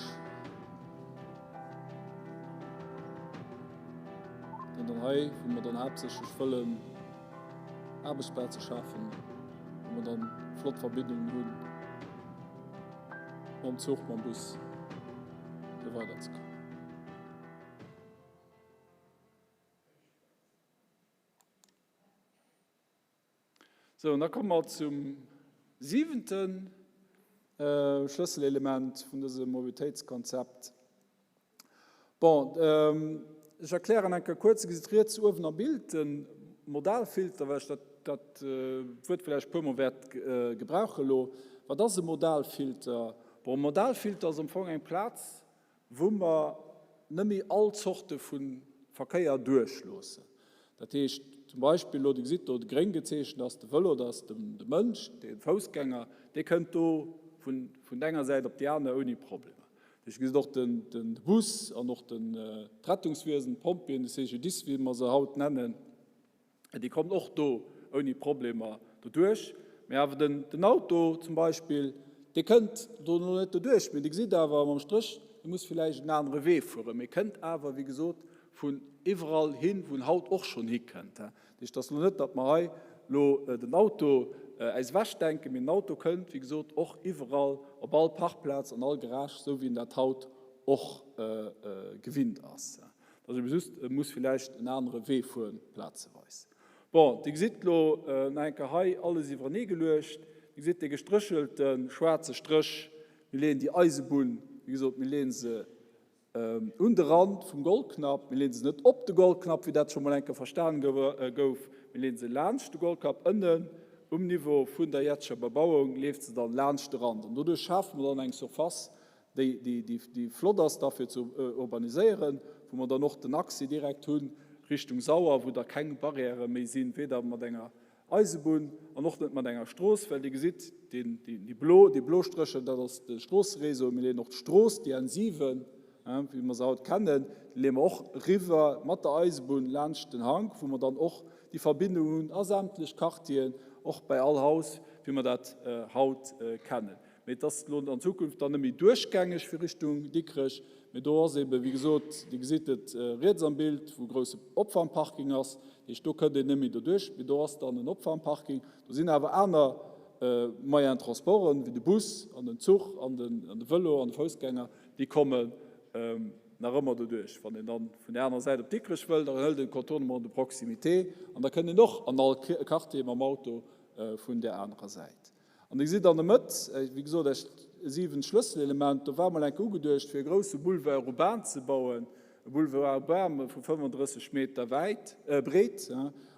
Deen dann hei, wou mer dann haaptsächlech wëllen Aarbechtsplaze schafen, wou mer dann flott Verbindungen hunn mam Zuch, mam Bus, fir weiderzekommen. Sou, an da komme mer zum siwente Schlësselelement vun dësem Mobilitéitskonzept. Bon, ech erklären eng Kéier kuerz, Dir gesitt riets uewen am Bild de Modalfilter, well ech dat, dat Wuert vläicht e puermol wäert gebrauche elo. Wat ass e Modalfilter? Bon, e Modalfilter ass am Fong eng Plaz, wou mer net méi all Zorte vu Verkéier duerchloossen. Dat heescht zum Beispill elo, Dir gesitt do de gréng gezeechent ass de Vëlo, dat ass de Mënsch, de Foussgänger, dee kënnt do vun enger Säit op déi aner ouni Problemer. Dir gesitt och de Bus an och d'Rettungswiesen, d'Pompjeeën, de CGDIS, wéi mer se haut nennen. Déi kommen och do ouni Problemer doduerch. Mee awer den Auto zum Beispill, dee kënnt do elo net doduerch. Mee Dir gesitt awer mam Stréch, e muss villäicht en anere Wee fueren, mee kënnt awer, wéi gesot, vun iwwerall hin, wou en haut och schonn hikënnt. Dat heescht, et ass elo net, datt mer hei elo den Auto äis ewechdenken, mee den Auto kënnt, wéi gesot, och iwwerall op all Parkplaz, an all Garage, esou wéi en dat haut och gewinnt ass. Dat ass ebe just, e muss villäicht en anere Wee fueren, plazeweis. Bon, Dir gesitt elo nach eng Kéier hei alles iwwerenee geluecht. Dir gesitt dee gestréchelte schwaarze Stréch, mir leeën déi Eisebunn, wéi gesot, mir leeë se un de Rand vum Goldknapp, mir leeë se net op de Goldknapp, wéi dat scho mol eng Kéier verstan gouf, mir leeë se laanscht de Goldknapp, ënnen um Niveau vun der jetzeger Bebauung leeft se dann laanscht de Rand. An doduerch schafe mer dann eng Surface, déi flott ass da fir ze urbaniséieren, wou mer dann och den Accès direkt hu Richtung Sauer, wou da keng Barrièrë méi sinn, weder mat enger Eisebunn an och net mat enger Strooss, well Dir gesitt, déi blo, déi blo Strécher, dat ass de Stroosseréseau. Mir leeën och d'Strooss, déi N7, wéi mer se haut kennen, déi leeë mer och eriwwer mat der Eisebunn laanscht den Hank, wou mer dann och déi Verbindung hunn a sämtlech Quartieren, och bei all Haus, wéi mer dat haut kennen. Mee et ass elo an Zukunft dann net méi duerchgängeg fir Richtung Dikrech, mee do ass eeben, wéi gesot, Dir gesitt et riets am Bild, wou e grousse Opfangparking ass. Dat heescht, do kënnt een net méi doduerch, mee do ass dann en Opfangparking. Do sinn awer aner Moyens de transporten, wéi de Bus an den Zuch an de Vëlo an de Foussgänger, déi kommen nach ëmmer doduerch. Wann een dann vun där anerer Säit op Dikrech wëll, da hëlt een de Contournement de proximité an da kënnt een och an all Quartier mam Auto vun där anerer Säit. An Dir gesitt an der Mëtt, wéi gesot, echt 7 Schlësselelement. Do war mol enke ugeduecht, fir e grousse Boulevard urbain ze bauen, e Boulevard urbain vu 35 Meter wäit, breet.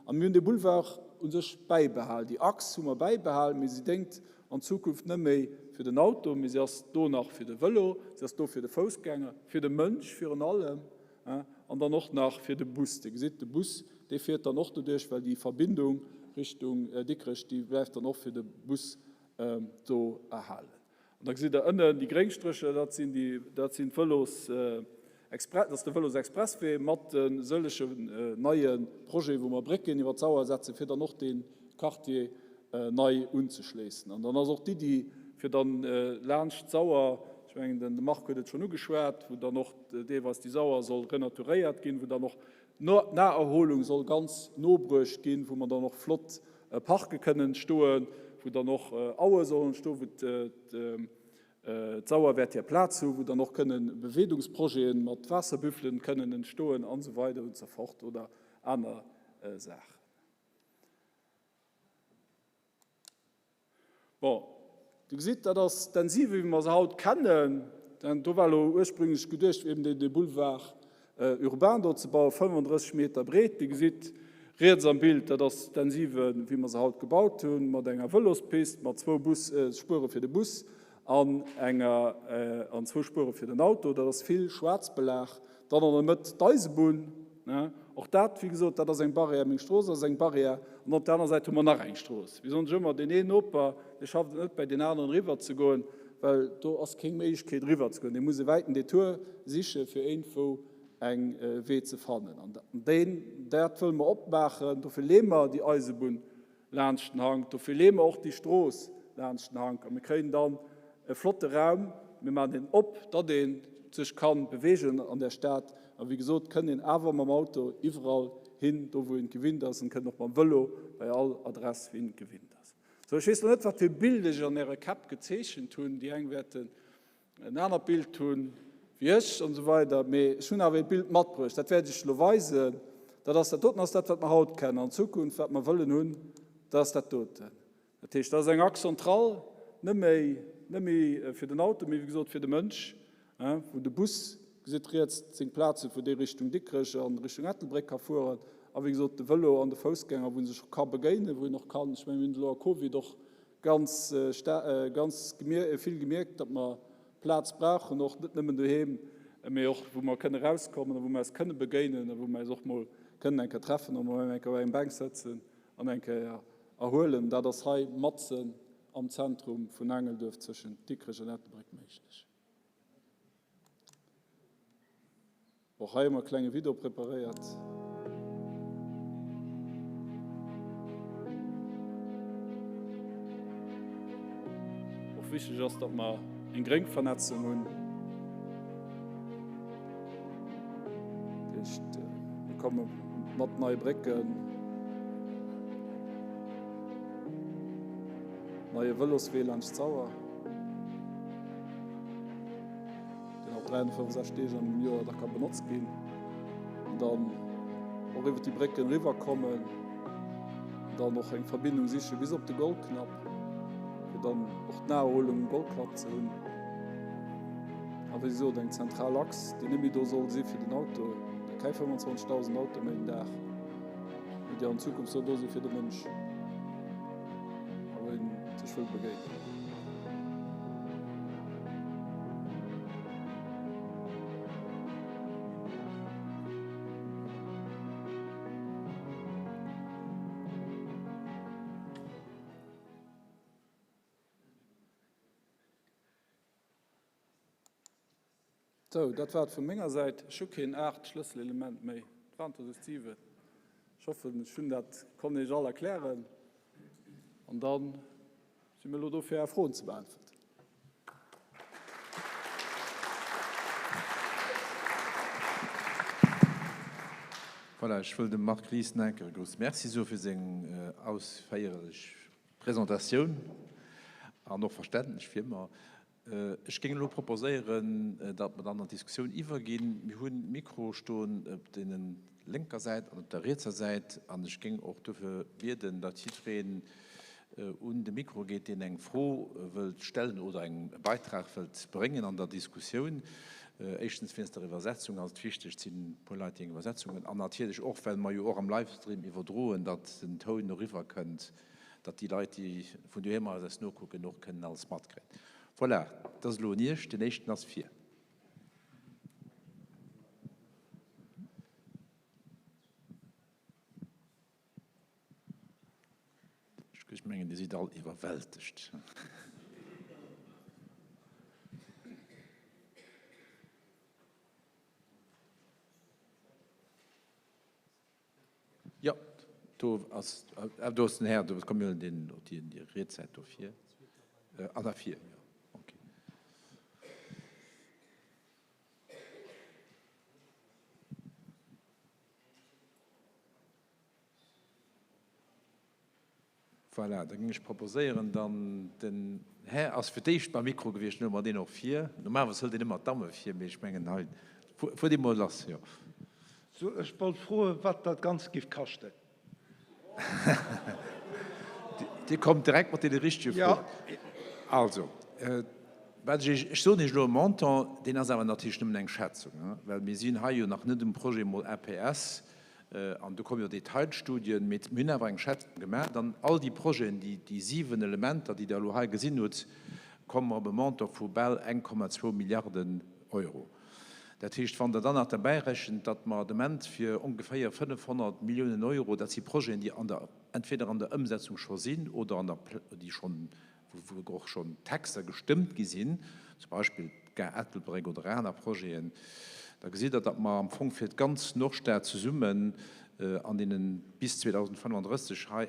A mir hunn dee Boulevard u sech bäibehal. Déi Achs hu mer bäibehal, mee si déngt an Zukunft net méi fir den Auto, mee si ass do nach fir de Vëlo, si ass do fir de Foussgänger, fir de Mënsch virun allem. An dann och nach fir de Bus. Dir gesitt, de Bus, dee fiert dann och doduerch, well déi Verbindung Richtung Dikrech, déi bleift dann och fir de Bus do erhalen. An da gesitt Der ënnen déi gréng Strécher, dat sinn déi, dat sinn d'Vëlos Express, dat ass de Vëlosexpresswee mat de sëllegen neie Projeten, wou mer Brécken iwwer d'Sauer setzen, fir dann och dee Quartier nei unzeschléissen. An dann ass och d'Iddi, fir dann laanscht d'Sauer, ech mengen, de Marc huet et schonn ugeschwat, wou dann och deelweis déi Sauer soll renaturéiert ginn, wou dann och. D'Naherholung soll ganz no bruecht ginn, wou mer dann och flott Parke kënnen entstoen, wou dann och Aue sollen entstoen, wou d'Sauer wäert hir Plaz hunn, wou dann och kënnen Beweedungsprojete mat Waasserbüffelen kënnen entstoen an esou weider und so fort oder aner Saachen. Bon, Dir gesitt, dat ass d'Ensive, wéi mer se haut kennen. Do war elo ursprünglech geduecht, fir eben dee Boulevard urbain do ze bauen, 35 Meter breet. Dir gesitt riets am Bild, dat ass d'Ensive, wéi mer se haut gebaut hunn, mat enger Vëlospist, mat zwou Bus-Spuere fir de Bus an enger an zwou Spuere fir den Auto. Dat ass vill Schwaarzbelag. Dann an der Mëtt d'Eisebunn. Och dat, wéi gesot, dat ass eng Barrière. Meng Strooss ass eng Barrière. An op der aner Säit hu mer nach eng Strooss. Wéi soen ech ëmmer, deen een Noper, dee schafft et net, bäi deen aneren eriwwer ze goen, well do ass keng Méiglechkeet, eriwwer ze goen. Dee muss e wäiten Detour sichen, fir iergendwou eng Wee ze fannen. An deen, dat wëlle mer opmaachen. Dofir leeë mer déi Eisebunn laanscht den Hank. Dofir leeë mer och déi Strooss laanscht den Hank a mir kréien dann e flotte Raum. Mir maachen deen op, datt ee sech ka beweegen an där Stad. A wéi gesot, kënnt een awer mam Auto iwwerall hin, do wou een gewinnt ass, an kënnt och mam Vëlo bei all Adress, wéi een gewinnt ass. Sou, ech weess elo net, wat fir Bild ech an Äre Käpp gezeechent hunn. Déi eng wäerten en anert Bild hunn wéi ech an esou weider, mee ech hunn awer ee Bild matbruecht, dat wäert ech elo weisen. Dat ass dat doten, ass dat, wat mer haut kennen. An Zukunft, wat mer wëllen hunn, dat ass dat doten. Dat heescht, dat ass eng Axe centrale, net méi, net méi fir den Auto, mee wéi gesot fir de Mënsch, wou de Bus, gesitt riets, seng Plaz huet, wou dee Richtung Dikrech a Richtung Ettelbréck ka fueren, a wéi gesot de Vëlo an de Foussgänger, wou en sech och ka begéinen, wou een och kann, ech mengen, mir hunn et elo a Covid och Ganz ganz vill gemierkt, datt mer Plaz brauchen, och net nëmmen doheem, mee och wou mer kënne rauskommen a wou mer eis kënne begéinen a wou mer eis och mol kënnen eng Kéier treffen a mol eng Kéier op eng Bänk sëtzen an eng Kéier erhuelen. Dat ass hei matzen am Zentrum vun Aangelduerf zwëschent Dikrech an Ettelbréck méiglech. Och hei hu mer e klenge Video preparéiert. Och wichteg ass, datt mer eng gréng Vernetzung hunn. Dat heescht, mir komme mat neie Brécken, neie Vëloswee laanscht d'Sauer. deen och 365 Deeg am Joer da ka benotzt ginn, an dann och iwwer déi Brécken eriwwer kommen, an dann och eng Verbindung siche bis op de Goldknapp, fir dann och d'Naherholung um Goldknapp ze hunn. A wéi gesot, eng zentral Achs, déi net méi do soll si fir den Auto, da kei 25.000 Auto méi den Dag, mee déi an Zukunft soll do si fir de Mënsch. A wou een sech wëll begéinen. Sou, dat war et vu menger Säit. Ech hu keen 8 Schlësselelement méi. Et waren der just 7. Ech hoffen, ech hunn dat konnt Iech all erklären. An da si mir elo do, fir Är Froen ze beäntwerten. Voilà, ech wëll dem Marc Lies nach eng Kéier e grousse Merci soe fir seng ausféierlech Presentatioun an och verständlech fir mer. Ech géing elo proposéieren, datt mer dann an d'Diskussioun iwwerginn. Mir hunn Mikroe stoen op deene lénker Säit an op der rietser Säit an ech géing och dofir bieden, datt jiddwereen un de Mikro geet, deen eng Fro wëllt stellen oder eng Beitrag wëllt bréngen an der Diskussioun. Éischtens wéinst der Iwwersetzung ass et wichteg, et sinn e puer Leit, déi eng Iwwersetzung hunn, an natierlech och, well mer jo och am Livestream iwwerdroen, datt den Toun eriwwerkënnt. datt déi Leit, déi vun doheem aus eis nokucken, och kënnen alles matkréien. Voilà, et ass elo un Iech. Deen éischten ass vir. Ech mengen, Dir sidd all iwwerwältegt. Jo, do ass, ah, do ass den Här, do, komm mir huelen deen op déi, déi riets Säit do vir. Ah, da vir, jo, okay. Voilà, da géing ech proposéieren, dann den Här ass fir d'éischt mam Mikro gewiescht, dann huele mer deen och vir. Normalerweis hëlt een ëmmer d'Damme vir, mee ech mengen hei, fuert Dir mol lass, jo. Sou, ech wollt froen, wat dat Ganzt giff kaschten. Dir kommt direkt mat deene richtege Froen. Also, wat ech Iech, ech soen Iech elo e Montant, deen ass awer natierlech nëmmen eng Schätzung, well mir sinn hei jo nach net um Projet mol APS, An do komme jo Detailstudien, mee mir hunn awer eng Schätzung gemaach. An all déi Projeten, déi, déi 7 Elementer, déi Der elo hei gesinn hutt, komme mer op e Montant vu bal 1,2 Milliarden Euro. Dat heescht, wann Der dann nach derbäirechent, datt mer de Moment fir ongeféier 500 Milliounen Euro, dat si Projeten, déi an der, entweder an der Ëmsetzung scho sinn oder an der, déi schonn wou och schonn Texter gestëmmt gi sinn, zum Beispill d'Gare Ettelbréck oder aner Projeten, da gesitt Der, datt mer am Fong fir d'ganz Nordstad zesummen an deene bis 2035 hei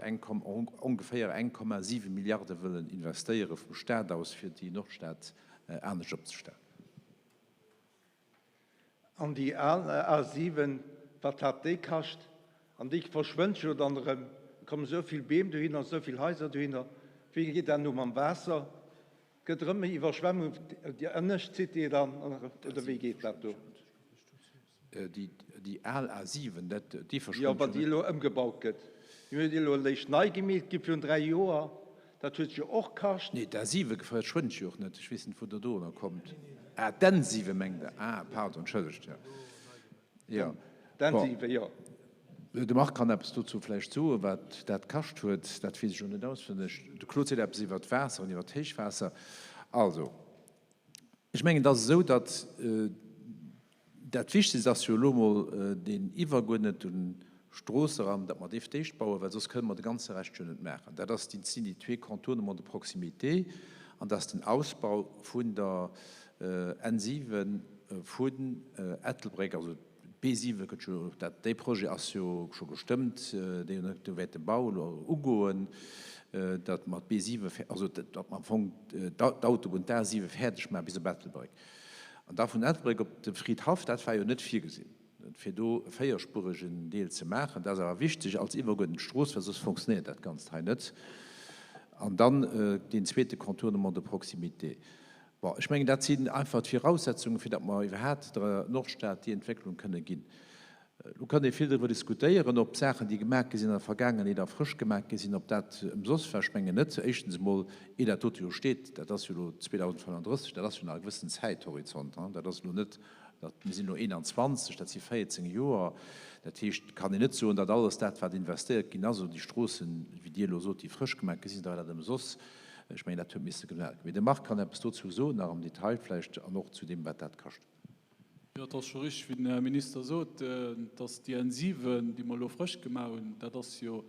ongeféier 1,7 Milliarde wëllen investéiere vum Stat aus, fir déi Nordstad anescht opzestellen. An déi al A7, wat hat déi kascht? An déi verschwënnt jo dann erëm. Et kommen esou vill Beem dohinner, esou vill Haiser dohinner. Wéi geet dat elo mam Waasser? Gëtt erëm eng Iwwerschwemmung, déi ënnescht Cité dann, oder wéi geet dat do? Déi al A7, dat, déi verschwënnt jo net. Jo, wa déi elo ëmgebaut gëtt. Déi huet elo eréischt nei gemeet gi virun 3 Joer. Dat huet jo och kascht. Nee, d'A7 verschwënnt jo och net. Ech weess net, wou Der dorunner kommt. Ah, d'N7 mengt Der. Ah, pardon, entschëllegt. Jo, jo. D'N7, jo. De Marc kann eppes dozou vläicht soen, wat dat kascht huet. Dat weess ech elo net auswenneg. De Claude seet eppes iwwer d'Waasser an iwwer d'Héichwaasser. Also, ech mengen, et ass esou, datt Dat Wichtegst ass jo elo emol deen iwwerguerdnete Stroosseraum, datt mer dee fir d'éischt bauen, well soss kënne mer de ganze Rescht jo net maachen. Dat ass déi, sinn déi zwee Contournements de proximité an dat ass den Ausbau vun der N7 vun Ettelbréck, also d'B7 gëtt jo, dat, dee Projet ass jo scho gestëmmt, dee, do wäert de Bau elo ugoen, datt mer d'B7, also datt mer am Fong d'Autobunn, d'A7 fäerdeg maache bis op Ettelbréck. An da vun Ettelbréck op de Fridhaff, dat war jo net virgesinn, fir do e véierspuregen Deel ze maachen. Dat ass awer wichteg als iwwerguerdent Strooss, well soss fonctionnéiert dat Ganzt hei net. An dann deen zweete Contournement de proximité. Bon, ech mengen, dat sinn einfach d'Viraussetzungen, fir datt mer iwwerhaapt der Nordstad déi Entwécklung kënne ginn. Elo kann ee vill driwwer diskutéieren, ob d'Saachen, déi gemaach gi sinn an der Vergaangenheet a frësch gemaach gi sinn, ob dat ëmsoss war. Ech mengen net. Éischtens emol, ier dat dote jo steet, dat ass jo elo 2035, dat ass jo nach e gewëssen Zäithorizont. Dat ass elo net, dat, mir sinn elo 21, dat si 14 Joer. Dat heescht, kann een net soen, datt alles dat, wat investéiert ginn ass, oder déi Stroossen, wéi Dir elo sot, déi frësch gemaach gi sinn, da war dat ëmsoss. Ech mengen, dat huet misse gemaach ginn. Mee de Marc kann eppes dozou soen, nach am Detail vläicht, an och zu deem, wat dat kascht. Jo, et ass scho richtig, wéi den Här Minister sot, dass déi N7, déi mer elo frësch gemaach hunn, dat ass jo,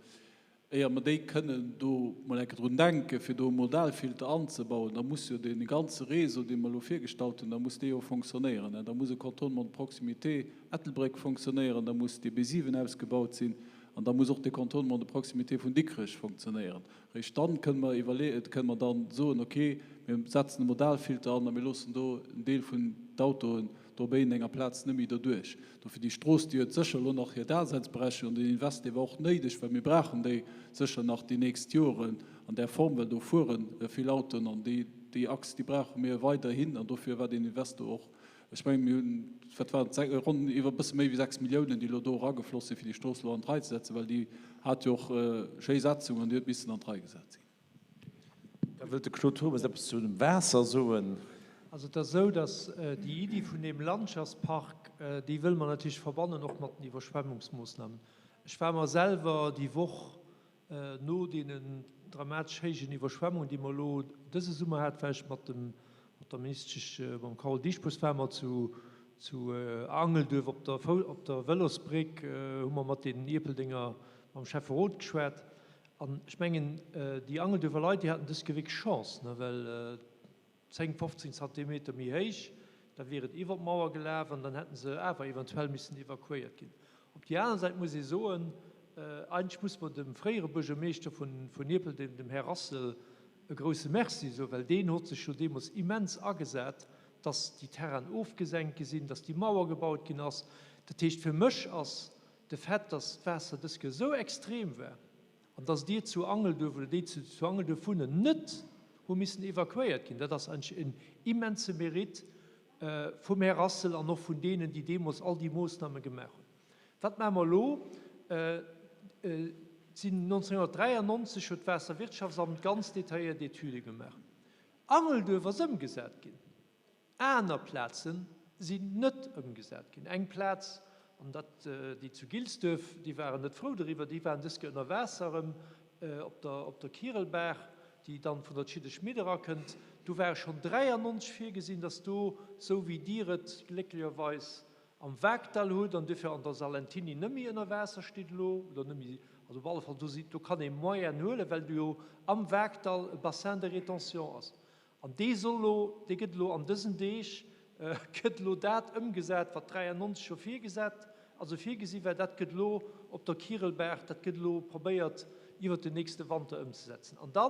éier mer déi kënnen do mol eng Kéier drun denken, fir do e Modalfilter anzebauen, da muss jo dee ganze Réseau, dee mer elo virgestallt hunn, da muss dee jo fonctionnéieren. Da muss e Contournement de proximité Ettelbréck fonctionnéieren, da muss dee B7 ausgebaut sinn an da muss och dee Contournement de proximité vun Dikrech fonctionnéieren. Réischt dann kënne mer iwwerleeën, kënne mer dann soen, okay, mir setzen e Modalfilter an a mir loossen do en Deel vun d'Autoen do op éiendenger Plaz net méi doduerch. Dofir déi Strooss, déi huet sécher elo nach hir Daseinsberechtigung an den Invest, dee war och néideg, well mir brauchen déi sécher nach déi nächst Joren an där Form, well do fuere vill Autoen an déi, déi Achs, déi brauche mir weiderhin an dofir war deen Invest do och Ech mengen, mir hunn, wat waren et, ronn iwwer e bësse méi wéi 6 Milliounen, déi elo do eragefloss sinn, fir déi Strooss elo an d'Rei ze setzen, well déi hat jo och schéi Setzung an déi huet missen an d'Rei gesat sinn. Da wëllt de Claude Turmes eppes zu dem Waasser soen. Also et ass esou, datt déi Iddi vun deem Landschaftspark, déi wëlle mer natierlech verbannen och mat den Iwwerschwemmungsmoossnamen. Ech war mer selwer déi Woch No deenen dramatesch héijen Iwwerschwemmungen, déi mer elo dëse Summer haten, war ech mat dem, mat der Ministesch, mam Carole Dieschbourg, ware mer zu, zu Angelduerf op der, op der Vëlosbréck, hu mer mat deenen Ierpeldenger, mam Schäfferot geschwat. An ech mengen, déi Angelduerfer Leit, déi haten dës Kéier wierklech Chance, ne, well 10, 15 Zantimeter méi héich, da wier et iwwer d'Mauer gelaf an dann hätte se awer eventuell missen evakuéiert ginn. Op déi aner Säit muss ee soen, eigentlech muss mer dem fréiere Buergermeeschter vun Ierpeldeng, dem Här Rassel, e grouse Merci soen, well deen hott sech jo deemools immens agesat, dass déi Terrainen ofgesenkt gi sinn, dass déi Mauer gebaut ginn ass. Dat heescht, fir mech ass de Fait, dass d'Waasser dës Kéier esou extrem war. An dass dir zu Angelduerf oder déi zu zu Angelduerf wunnen, net hu missen evakuéiert ginn, dat ass eigentlech en immense Mérite vum Här Rassel an och vun deenen, déi deemools all déi Moossname gemaach hunn. Wat maache mer elo? Et sinn 1993 huet d'Waasserwirtschaftsamt ganz detailléiert Etüde gemaach. Angelduerf ass ëmgesat ginn. Aner Plaze sinn net ëmgesat ginn. Eng Plaz, an dat déi zu Gilsduerf, déi waren net frou doriwwer, déi waren dës Kéier ënner Waasser erëm op der op der Kirelbaach, déi dann vun der Tschiddeschmidd erakënnt. Do ware schonn 93 virgesinn, datt do, sou wéi Dir et glécklecherweis am Waagdall hutt an duerfir an der Salentiny net méi ënner Waasser steet elo, oder net méi, also op alle Fall do si, do kann ee Moyenne huelen, well do jo am Waagdall e Bassin de rétention ass. An dee soll elo, dee gëtt elo an dësen Deeg, gëtt elo dat ëmgesat, wat 93 scho virgesat, also virgesi war, dat gëtt elo op der Kirelbaach, dat gëtt elo probéiert iwwert den nächste Wanter ëmzesetzen. An da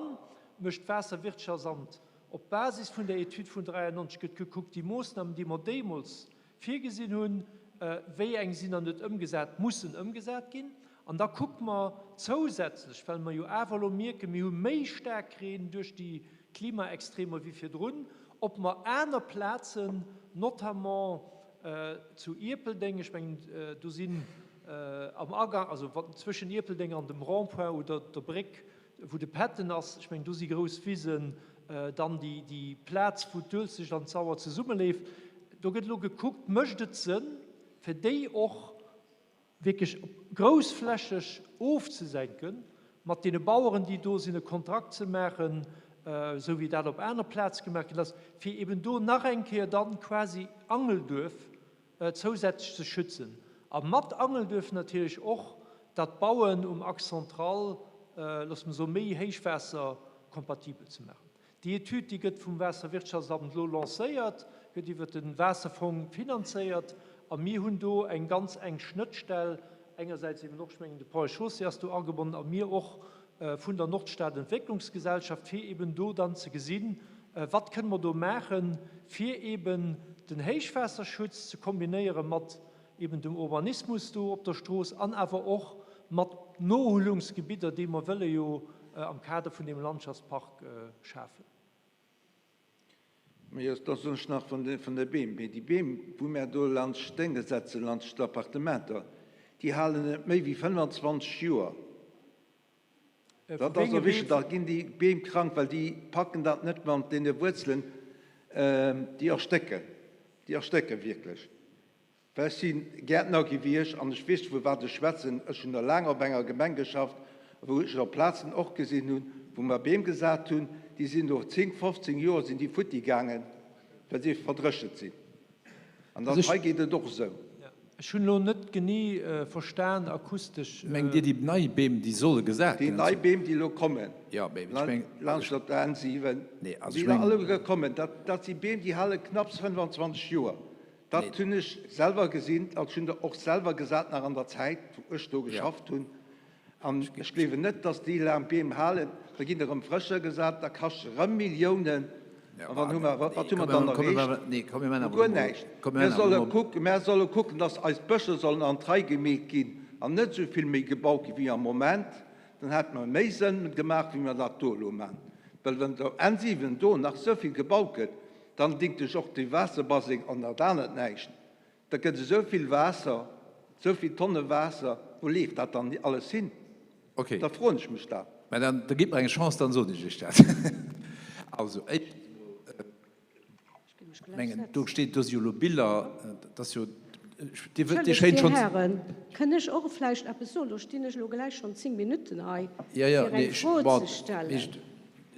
mécht d'Waasserwirtschaftsamt op Basis vun där Etüd vun 93, gëtt gekuckt, déi Moossnamen, déi mer deemools virgesinn hunn, wéi eng sinn an net ëmgesat, mussen ëmgesat ginn. An da kucke mer zousätzlech, well mer jo awer elo mierken, mir hu méi Staarkreen duerch déi Klimaextremer wéi virdrun, ob mer aner Plazen, notamment zu Ierpeldeng, ech mengen, do sinn am Agang, also zwëschen Ierpeldeng an dem Rond-point oder der Bréck, wou de Pätten ass, ech mengen, do si grouss Wisen, dann déi Plaz, wou d'Uelzecht an d'Sauer zesummeleeft, do gëtt elo gekuckt, mécht et Sënn, fir déi och wierklech groussflächeg ofzesenken, mat deene Baueren, déi do sinn, e Kontrakt ze maachen, esou wéi dat op aner Plaze gemaach ginn ass, fir eben do nach eng Kéier dann quasi Angelduerf zousätzlech ze schützen a mat Angelduerf natierlech och dat Bauen um Axe central, loosse mer soen, méi héichwaasserkompatibel ze maachen. Déi Etüd, déi gëtt vum Waasserwirtschaftsamt elo lancéiert, gëtt iwwert de Waasserfong finanzéiert a mir hunn do eng ganz enk Schnëttstell, engersäits eben och, ech mengen de Ponts et Chaussées ass do agebonnen a mir och vun der Nordstad-Entwécklungsgesellschaft, fir eben do dann ze gesinn, wat kënne mer do maachen, fir eben den Héichwaasserschutz ze kombinéiere mat eben dem Urbanismus do op der Strooss an awer och mat Nohuelungsgebidder, déi mer wëlle jo am Kader vun deem Landschaftspark schafen. Mee da soen ech nach vun de Beem, mee déi Beem, wou mär do laanscht d'Dénge setzen, laanscht d'Appartementer, déi halen net méi wéi 25 Joer. Dat ass och wichteg. Da ginn déi Beem krank, well déi packen dat net mat deene Wuerzelen, déi erstécken, déi erstécke wierklech. Well ech si Gäertner gewiescht an ech weess, vu wat ech schwätzen. Ech hunn der laang op enger Gemeng geschafft, wou ech op Plazen och gesinn hunn, wou mer Beem gesat hunn, déi sinn no 10, 15 Joer sinn déi futti gaangen, well se verdréchent sinn. An dat hei geet et och esou. Ech hunn elo net genee verstan akustesch. Mengt Dir déi nei Beem, déi solle gesat ginn? Déi nei Beem, déi elo kommen, laanscht op der N7, déi elo alleguer kommen, dat si Beem, déi hale knapps 25 Joer. Dat hunn ech selwer gesinn, also ech hunn der och selwer gesat nach an der Zäit, wou ech do geschafft hunn. An ech gleewen net, dass déi laang Beem halen. Da ginn erëm frëscher gesat, da kascht se erëm Milliounen. A wann hu mer, wat hu mer dann erreecht? Guer näischt. Mir solle kucken, mir solle kucken, dass eis Bëscher sollen an d'Rei gemeet ginn an net esou vill méi gebaut gi wéi am Moment. Dann hätte mer méi Sënn gemaach, wéi mer dat do elo maachen. Well wann der N7 do nach esou vill gebaut gëtt, Dann dingt ech och de Waasserbaseng an dat anert näischt. Da gëtt esou vill Waasser, esou vill Tonne Waasser, wou leeft dat dann alles hin? Ok. Da froen ech mech dat. Mä dann, da gitt mer eng Chance, dann soen ech Iech dat. Also, éischtens emol, ech mengen, do steet, do si jo elo Biller, dat ass jo, Dir wëllt, Dir Entschëllegt, schéint Dir schonn. Hären, kënn ech och vläicht eppes soen? Do stinn ech elo gläich schonn zéng Minutten hei, Ja, ja, fir nee, eng ech, Fro bon, ze stellen.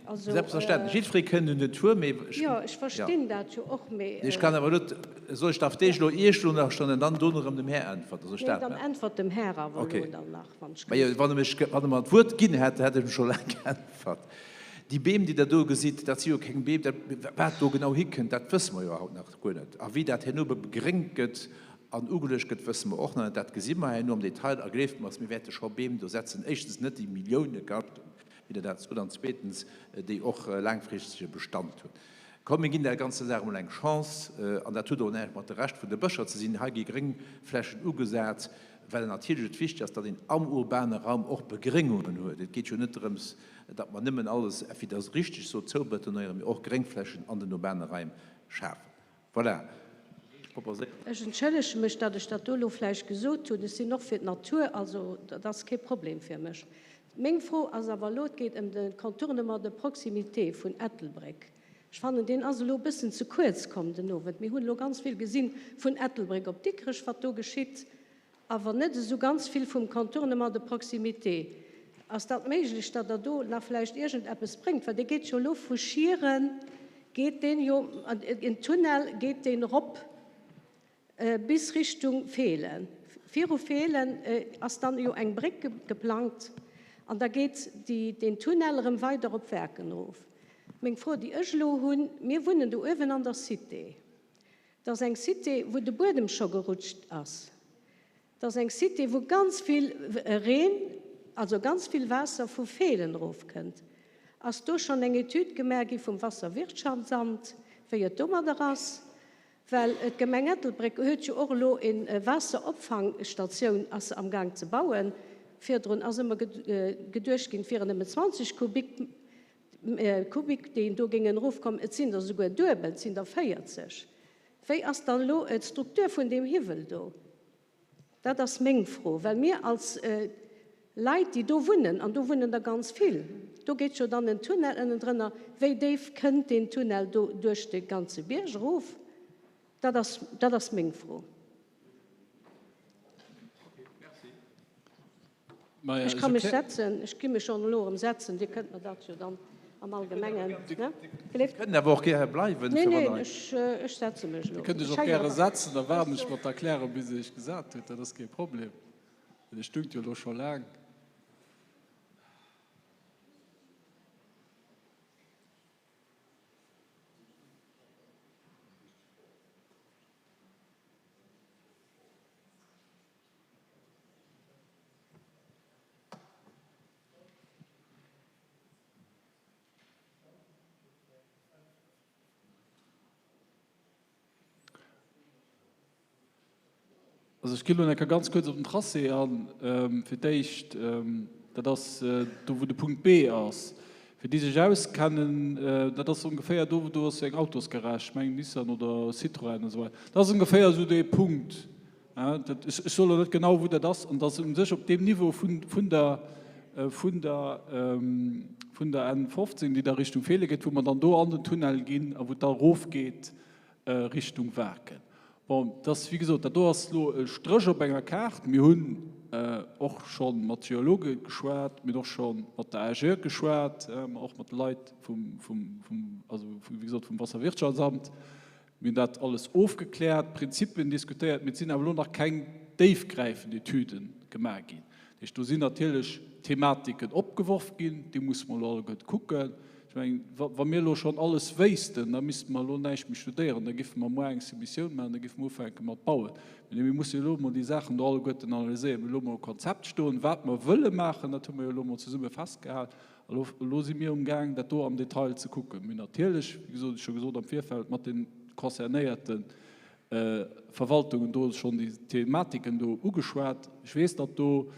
Also, Selbstverständlech, jiddweree kënnt un den Tour, mee ech. Jo, ech verstinn dat jo och, mee. Ech kann awer net, soll ech da auf d'éischt elo Iech elo nach stellen an dann dono erëm dem Här äntwerten? Soll ech Nee, dat dann maachen? äntwert dem Här awer elo Okay. dann nach, wann ech Mä jo, gelift. wann e mech, wann e mer d'Wuert ginn hätt, hätt ech em scho laang geäntwert. Déi Beem, déi Der do gesitt, dat si jo keng Beem, dat, wat do genau hikënnt, dat wësse mer jo haut nach guer net. A wéi dat herno begréngt gëtt an ugeluecht gëtt, wësse mer och nach net. Dat gesi mer herno am Detail. A gleeft mer, mir wäerte scho Beem do setzen, éischtens net déi Millioune kaschten, wéi Der dat sot, an zweetens, déi och laangfristege Bestand hunn. Komm, mir ginn där ganzer Saach emol eng Chance, an dat huet och näischt mat de Rescht vun de Bëscher ze sinn. Hei gi Gréngflächen ugesat. Well natierlech et wichteg ass, datt een am urbane Raum och Begréngungen huet. Et geet jo net drëms, datt mer nëmmen alles, wéi Der richteg sot, zoubetonéieren, mee och Gréngflächen an den urbane Raim schafen. Voilà, ech proposéieren. Ech entschëllege mech, datt ech dat do elo vläicht gesot hunn. Ech sinn och fir d'Natur, also dat ass kee Problem fir mech. Meng Fro ass awer elo, et geet ëm de Contournement de proximité vun Ettelbréck. Ech fannen, deen ass elo e bëssen ze kuerz komm den Owend. Mir hunn elo ganz vill gesinn vun Ettelbréck op Dikrech, wat do geschitt, awer net esou ganz vill vum Contournement de proximité. Ass dat méiglech, datt Der do nach vläicht iergendeppes bréngt? Well dee geet jo elo vu Schieren, geet deen jo, en Tunnel geet deen erop Bis Richtung Feelen. Viru Feelen ass dann jo eng Bréck geplangt an da geet deen Tunnel erëm weider op Werken erof. Meng Fro, déi ech elo hunn, Mir wunnen do uewen an der Cité. Dat ass eng Cité, wou de Buedem scho gerutscht ass. Dat ass eng Cité, wou ganz vill Reen, also ganz vill Waasser vu Feelen erofkënnt. Ass do schonn eng Etüd gemaach gi vum Wasserwirtschaftsamt, wéi et domadder ass? Well d'Gemeng Ettelbréck huet jo och elo e Waasseropfangstatioun ass se am Gaang ze bauen. Virdrun ass ëmmer geduecht ginn, et wieren nëmmen 20 Kubik, Kubik, déi do géingen erofkommen. Et sinn der souguer duebel, et sinn der 40. Wéi ass dann elo d'Struktur vun deem Hiwwel do? Dat ass meng Fro, well mir als Leit, déi do wunnen, an do wunnen der ganz vill, do geet jo dann en Tunnel ënnendrënner, wéi déif kënnt deen Tunnel do duerch de ganze Bierg erof? Dat ass, dat ass meng Fro. Ech ka mech setzen, ech gi mech schonn elo erëm setzen, Dir kënnt mer dat jo dann am Allgemengen, ne? Dir kënnt awer och gäre bleiwen. Neen, neen, ech setze mech elo. Dir kënnt Iech och gäre setzen, da waarden ech mat der Erklärung, bis Dir Iech gesat hutt. Dat ass kee Problem. Dir stungt jo elo scho laang. Also ech ginn elo eng Kéier ganz kuerz op den Tracé an. Fir d'éischt, dat ass do wou de Punkt B ass. Fir déi sech auskennen, dat ass ongeféier do wou do ass eng Autosgarage, ech mengen Nissan oder Citroën an esou weider. Dat ass ongeféier esou dee Punkt. Ech soe elo net genau wou dat ass. An dat ass u sech op deem Niveau vun vun der vun der vun der N 15, déi da Richtung Feele geet, wou mer dann do an den Tunnel ginn a wou et da erofgeet Richtung Waarken. Bon, dat ass, wéi gesot, dat do ass elo e Stréch op enger Kaart. Mir hunn och scho mat Geologe geschwat, mir hunn och scho mat der AGE geschwat, och mat de Leit vum, vum, vum, also wéi gesot vum Wasserwirtschaftsamt. Mir hunn dat alles ofgekläert, d'Prinzipien diskutéiert, mee et sinn awer elo nach keng déifgräifend Etüde gemaach ginn. Dat heescht, do sinn natierlech Thematiken opgeworf ginn, déi musse mer elo alleguerte kucken. Ech mengen, wa mir elo schonn alles wéissten, da misste mer elo näischt méi studéieren, da géife mer muer eng Soumissioun maachen, da géife mer ufänke mat bauen. Mee mir musse jo elo emol déi Saachen do alleguerten analyséieren. Mir hu elo emol e Konzept stoen, wat mer wëlle maachen, dat hu mer jo elo emol zesumme festgehalen. A elo, elo si mir umgaang, dat do am Detail ze kucken. Mir hunn natierlech, wéi gesot, ech hu gesot am Virfeld mat de concernéierte Verwaltungen do schonn déi Thematiken do ugeschwat. Ech weess, datt do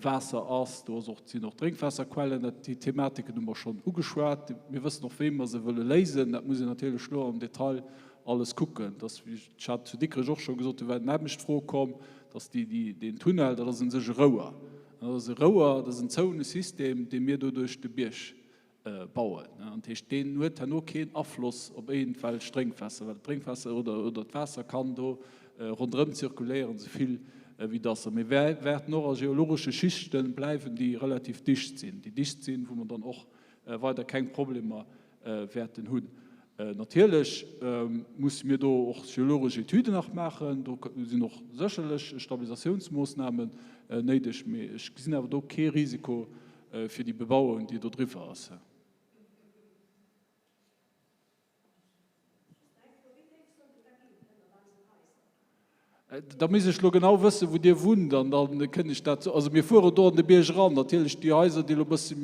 Waasser ass, do ass och, sinn och Drénkwaasserquellen. Dat, déi Thematiken hu mer schonn ugeschwat. Mir wëssen och, wéi mer se wëlle léisen. Dat muss een natierlech elo am Detail alles kucken. Dass, wéi ech hat zu Dikrech och scho gesot, do war d'nämmlecht Fro komm, dass déi, déi, deen Tunnel, dat ass u sech e Rouer. Dat ass e Rouer, dat ass en zouene System, dee mir do duerch de Bierg bauen. Dat heescht, deen huet herno keen Afloss op iergendwelch Drénkwaasser, well d'Drénkwaasser oder, oder d'Waasser kann do ronderëm zirkuléieren, esou vill wéi dass. A mir wäerten och a geologesche Schichte bleiwen, déi relativ dicht sinn, déi dicht sinn, wou mer dann och weider keng Problemer wäerten hunn. Natierlech musse mir do och geologesch Etüden nach maachen. Do sinn och sécherlech Stabilisatiounsmoossnamen néideg, mee ech gesinn awer do kee Risiko fir déi Bebauung, déi do driwwer ass. Da misst ech elo genau wëssen, wou Dir wunnt, an da kënnt ech dat soen. Also mir fueren do an de Bierg eran. Natierlech déi Haiser, déi elo e bësse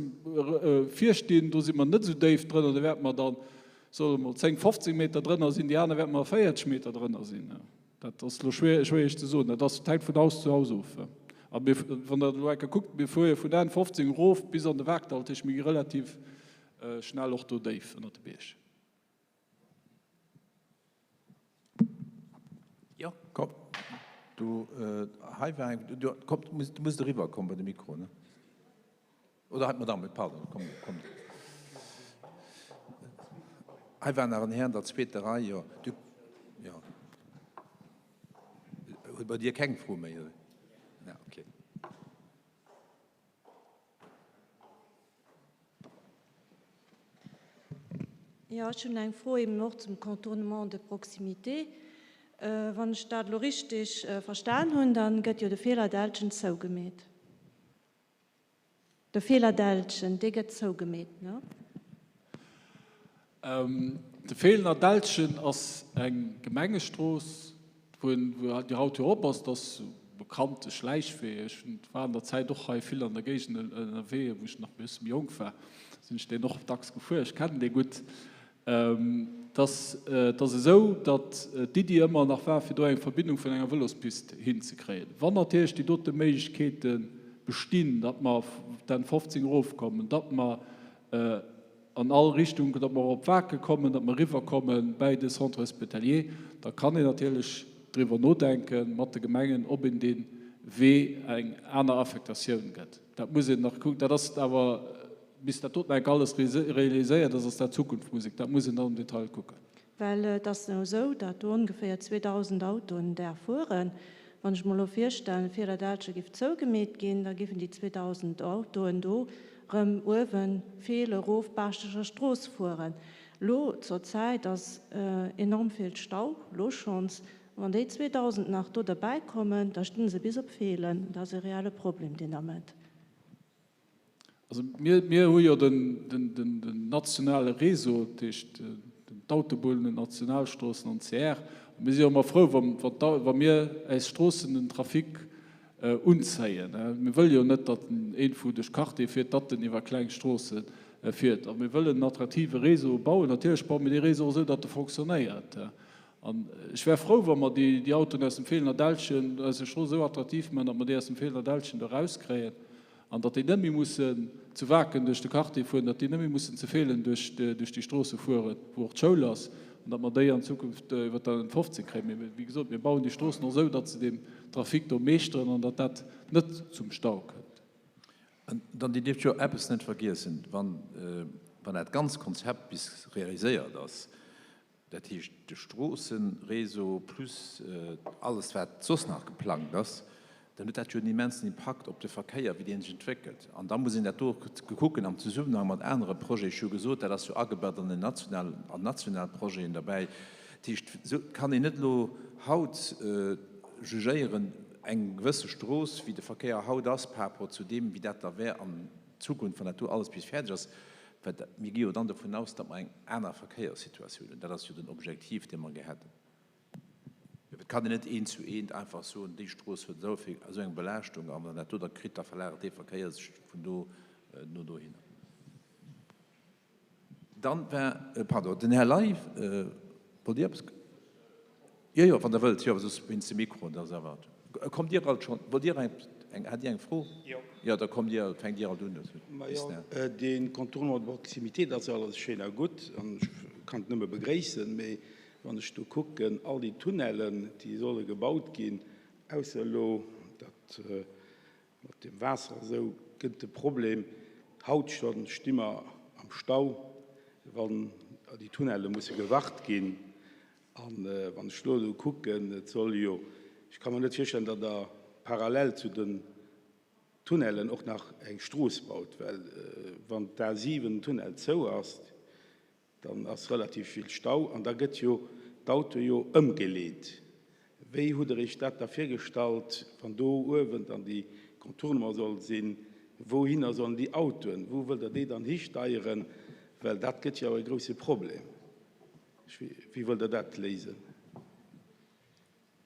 virstinn, do si mer net esou déif drënner. Do wäerte mer dann, soe mer mol, 10, 15 Meter drënner sinn. Déi aner wäerte mer 40 Meter drënner sinn. Dat ass elo schwierig ze soen. Dat ass, dat hänkt vun Haus zu Haus of. A mir, wann Der elo eng Kéier kuckt, mir fuere vun Enn 15 erof bis an de Waarkdall, dat heescht, mir gi relativ schnell och do déif ënnert de Bierg. Jo, komm, do, hei war eng, du, komm, du muss eriwwer kommen bei de Mikro, ne? Oder hei, d'Madame, pardon, komm, komm. Hei war nach en Här an der zweeter Rei, jo, du, jo. Huet bei Dir keng Fro méi, oder? Ja, okay. Jo, ech hunn eng Fro eben och zum Contournement de proximité. Wann ech dat elo richtig verstan hunn, da gëtt jo de Feeler-Dällchen zougemeet. De Feeler-Dällchen, dee gëtt zougemeet, ne? De Feelener Dällchen ass eng Gemengestrooss, wou déi haut jo op ass. Dat ass e bekannte Schläichwee. Ech war an der Zäit och hei vill an der Géigend ënnerwee, wou ech nach e bësse méi jonk war, sinn ech deen och dacks gefuer. Ech kennen dee gutt. Et ass esou, datt d'Iddi ëmmer nach war, fir do eng Verbindung vun enger Vëlospist hinzekréien. Wann natierlech déi dote Méiglechkeete bestinn, datt mer d'N 15 erofkommen, datt mer an all Richtung, datt mer och op Waarken kommen, datt mer eriwwerkomme bäi de Centre hospitalier, da kann een natierlech driwwer nodenke mat de Gemengen, ob een dee Wee eng aner Affektatioun gëtt. Dat muss een nach kucken. Dat ass awer, bis dat doten enk alles realiséiert ass, ass dat Zukunftsmusek. Dat muss een dann am Detail kucken. Well et ass nu esou, datt do ongeféier 2.000 Autoen den Dag fueren. Wann ech mer elo virstellen, d'Vielerdällche giff zougemeet ginn, da giffen déi 2.000 Autoen do rëm uewen Feele erof d'Baaschteger Strooss fueren. Elo zur Zäit ass enorm vill Stau, elo schonns. Wann déi 2.000 nach do derbäi kommen, da stinn se bis op Feelen. Dat ass e reelle Problem deen Ament. Also mir, mir hu jo den, den, den, den nationale Réseau, dat heescht d'Autobunnen, d'Nationalstroossen an d'CR. A mir si jo ëmmer frou, wa, wa, wa mir äis Stroossen den Trafic unzéien. Mir wëlle jo net, datt en iergendwou duerch Quartiere fiert, datt en iwwer kleng Stroosse fiert. A mir wëllen en attraktive Réseau bauen. Natierlech baue mir dee Réseau och esou, datt e fonctionnéiert. An ech wär frou, wa mer déi, déi Autoen aus dem Feelener Dällchen, eise Strooss esou attraktiv maachen, datt mer déi aus dem Feelener Dällchen do erauskréien an datt déi net méi mussen zu Waarken duerch de Quartier fueren, datt déi net méi mussen zu Feelen duerch, duerch déi Stroosse fueren, wou och d'Schoul ass, an datt mer déi an Zukunft iwwer der N 15 kréien. Mee wéi gesot, mir bauen déi Stroossen och esou, datt se deen Trafic do meeschteren an datt dat net zum Stau kënnt. An dann, Dir dierft jo eppes net vergiessen, wann, wann dat ganz Konzept bis realiséiert ass, Dat heescht de Stroosseréseau plus alles wat soss nach geplangt ass, dann huet dat jo en immensen Impakt op de Verkéier, wéi dee sech entwéckelt. An da muss een dat do kucken am Zesummenhang mat anere Projeten. Ech hu gesot, dat ass jo agebett an den national, an national Projeten derbäi. Dat heescht, esou kann een net elo haut jugéieren, eng gewësse Strooss, wéi de Verkéier haut ass par rapport zu deem, wéi dat da wär an Zukunft, wann dat do alles bis fäerdeg ass. Well mir gi jo dann dovun aus, datt mer eng aner Verkéierssituatioun hunn. Dat ass jo den Objektiv, dee mer gär hätten. Et kann een net eent zu eent einfach soen, déi Strooss huet esou vill, esou eng Belaaschtung a wann dat do da kritt, da verlagert dee Verkéier sech vun do no dohinner. Dann war, pardon, den Här Ley, wollt Dir eppes? Jo, jo, wann Der wëllt, jo, soss wéinst dem Mikro, da ass awer. Kommt Dir alt schonn, wollt Dir eng, eng, hat Dir eng Fro? Jo. Jo, da kommt Dir, fänkt Dir alt un. Majo, dee Contournement de proximité, dat ass jo alles schéin a gutt an ech kann et nëmme begréissen. Mee wann ech do kucken, all déi Tunnellen, déi solle gebaut ginn, ausser elo dat Mat dem Waasser esou gëtt de Problem. Haut scho sti mer am Stau, wann déi Tunnelle musse gewart ginn. A wann ech elo do kucken, et soll jo, ech ka mer net virstellen, datt Der parallel zu den Tunnellen och nach eng Strooss baut, well wann d'A 7 den Tunnel zou ass, Dann ass relativ vill Stau an da gëtt jo d'Auto jo ëmgeleet. Wéi hutt Der Iech dat da virgestallt, wann do uewen dann déi Contournement soll sinn? Wouhinner sollen déi Autoen, wou wëllt Der déi dann histeieren? Well dat gëtt jo awer e grouse Problem. Wéi wëllt Der dat léisen?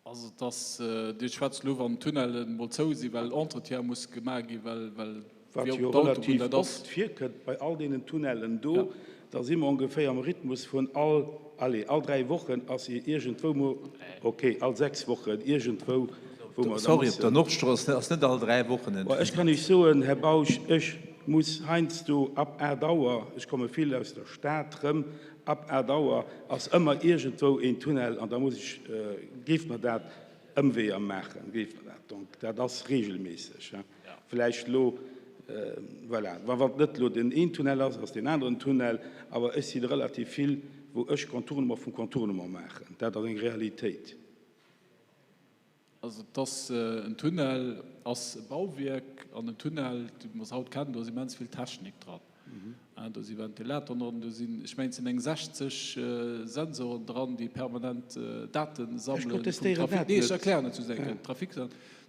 Also et ass, Dir schwätzt elo, wann d'Tunnellen emol zou sinn, well Entretien muss gemaach ginn, well, well Wat wéi jo op d'Autobunn relativ dat ass. oft virkënnt bei all deenen Tunnellen do. Da si mer ongeféier am Rhythmus vun all, allez, all 3 Wochen ass iergendwou mol, okay, all 6 Wochen iergendwou, wou mer da Sorry, op der Nordstrooss ass net all 3 Wochen en Ech kann Iech soen, Här Bausch, ech muss heiansdo ab 8 Auer, ech komme vill aus der Stad rëm, ab 8 Auer ass ëmmer iergendwou een Tunnel an da muss ech, géif mer dat Ëmweeër maachen, géif mer dat. Donc dat ass regelméisseg. Vläicht elo, voilà, wa wann et net elo deen een Tunnel ass, ass deen aneren Tunnel, awer ech si relativ vill, wou ech Contournement vum Contournement maachen. Dat ass eng Realitéit. Also et ass, en Tunnel ass e Bauwierk an en Tunnel, wéi mer se haut kennen, do ass immens vill Technik dran. Do si Ventilatoren dran, do sinn, ech mengen, et sinn eng 60 Sensoren dran, déi permanent Date sammelen vum Trafic. Nee, ech erklären et just eng Kéier. Trafic,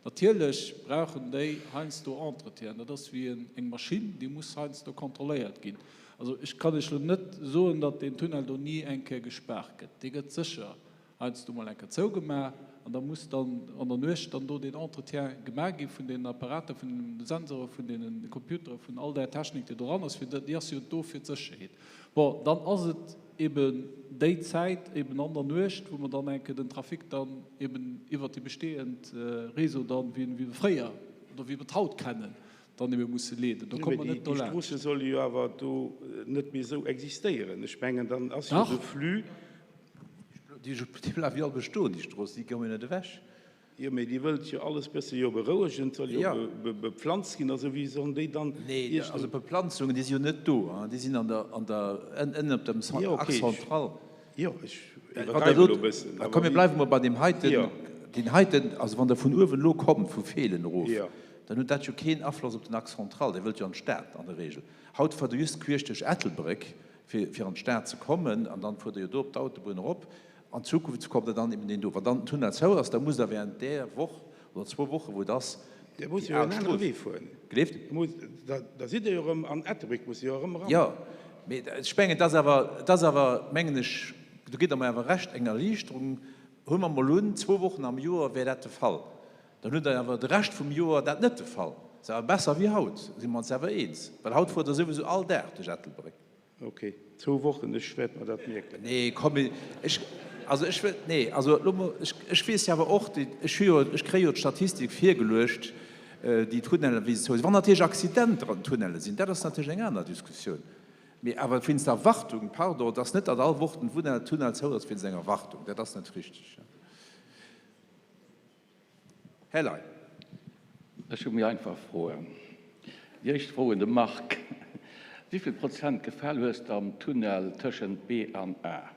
natierlech brauchen déi heiansdo Entretien. Dat ass wéi eng Maschinn, déi muss heiansdo kontrolléiert ginn. Also ech kann Iech elo net soen, datt deen Tunnel do ni eng Kéier gespaart gëtt. Dee gëtt sécher heiansdo mol eng Kéier zougemaach an da muss dann an der Nuecht dann do deen Entretien gemaach gi vun deenen Apparater, vun den Sensoren, vun deenen Computeren, vun all där Technik, déi doran ass, fir déi ass jo do fir d'Sécherheet. Bon, dann ass et eben déi Zäit eben an der Nuecht, wou mer dann eng Kéier den Trafic dann eben iwwert déi bestehend Réseau dann, wéi mer fréier oder wéi mer et haut kennen, dann ebe musse leeden. Do komme mer net Déi dolaanscht. Stroosse solle jo awer do net méi esou existéieren. Ech mengen, dann ass jo de Flux. Déi bleiwen jo all bestoen, déi Strooss, déi komme jo net ewech. Jo, mee Dir wëllt jo alles bësse jo berouegen, et soll jo bepflanzt ginn a sou. Wéi sollen déi dann Nee, also d'Beplanzungen, déi si jo net do, déi sinn an der, an der, ënnen op dem Axe central. Jo, ech iwwerdreiwen elo e bëssen. Komm, mir bleiwe mol bei deem heiten. Deen heiten, also wann Der vun uewen elo kommt, vu Feelen erof, dann huet dat jo keen Afloss op den Axe central. Dir wëllt jo an d'Stad an der Regel. Haut fuert Der just queesch duerch Ettelbréck, fir an d'Stad ze kommen, an dann fuert Der jo do op d'Autobunn erop. An Zukunft kommt der dann eben deen do. Wann dann den Tunnel zou ass, da musst Der während där Woch oder zwou Woche wou et ass, Dir musst déi jo al en anere Strooss. Wee fueren. Gleeft? Da sidd Der jo erëm an Ettelbréck, musst Der jo erëm eran. Jo, mee ech mengen, et ass awer, et ass awer, mengen ech, do gitt Der mer awer Recht, eng Erliichterung. Huele mer emol un, zwou Wochen am Joer wär dat de Fall. Dann hutt Der awer de Rescht vum Joer dat net de Fall. Ass awer besser wéi haut, si mer ons awer eens, well haut fuert Der souwisou all Dag duerch Ettelbréck. Ok, zwou Wochen, ech wäert mer dat mierken. Nee, komm, ech, also ech wëll, nee, also elo mol, ech, ech weess jo awer och, déi, ech hu jo, ech kréie jo d'Statistik virgeluecht, déi Tunnellen, wéi se zou sinn. Wann natierlech Accidenter an den Tunnelle sinn, dat ass natierlech eng aner Diskussioun. Mee awer wéinst der Wartung, pardon, et ass net, datt all Woch den Tunnel zou ass wéinst enger Wartung, dat ass net richtig. Här Ley. Ech hu méi einfach Froen. Déi éischt Fro un de Marc, Wéivill Prozent Gefäll hues de am Tunnel tëschent B an A?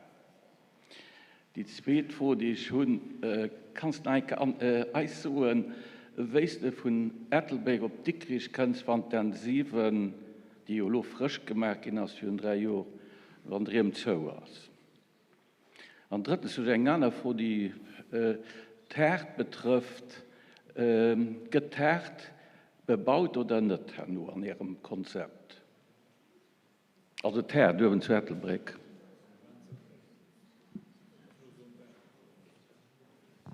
Déi zweet Fro, déi ech hunn, Kanns de nach eng Kéier eis soen, wéi s de vun Ettelbréck op Dikrich kënns, wann d'N 7, déi jo elo frësch gemaach ginn ass virun 3 Joer, wann d'Riem zou ass? An drëttens hu ech eng aner Fro, déi d'Haard betrëfft. Gëtt d'Haard bebaut oder net herno an Ärem Konzept? Also d'Haard uewen zu Ettelbréck.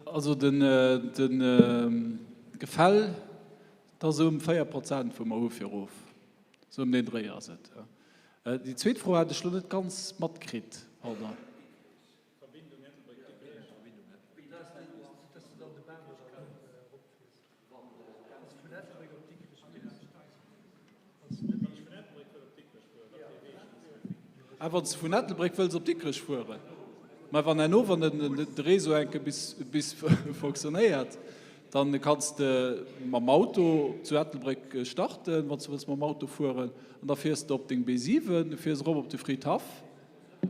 Also de Gefäll, dat ass ëm 4 Prozent, wou mer hu fir erof. Esou ëm deen Dréi ass et. Déi zweet Fro hat ech elo net ganz matkritt, pardon. Ah, wann s de vun Ettelbréck wëlls op Dikrech fueren. Mä wann herno, wann de Réseau enke bis fonctionnéiert, dann kanns de mam Auto zu Ettelbréck starten, wann s de wëlls mam Auto fueren, an da fiers de op deng B7, du fiers erop op de Fridhaff,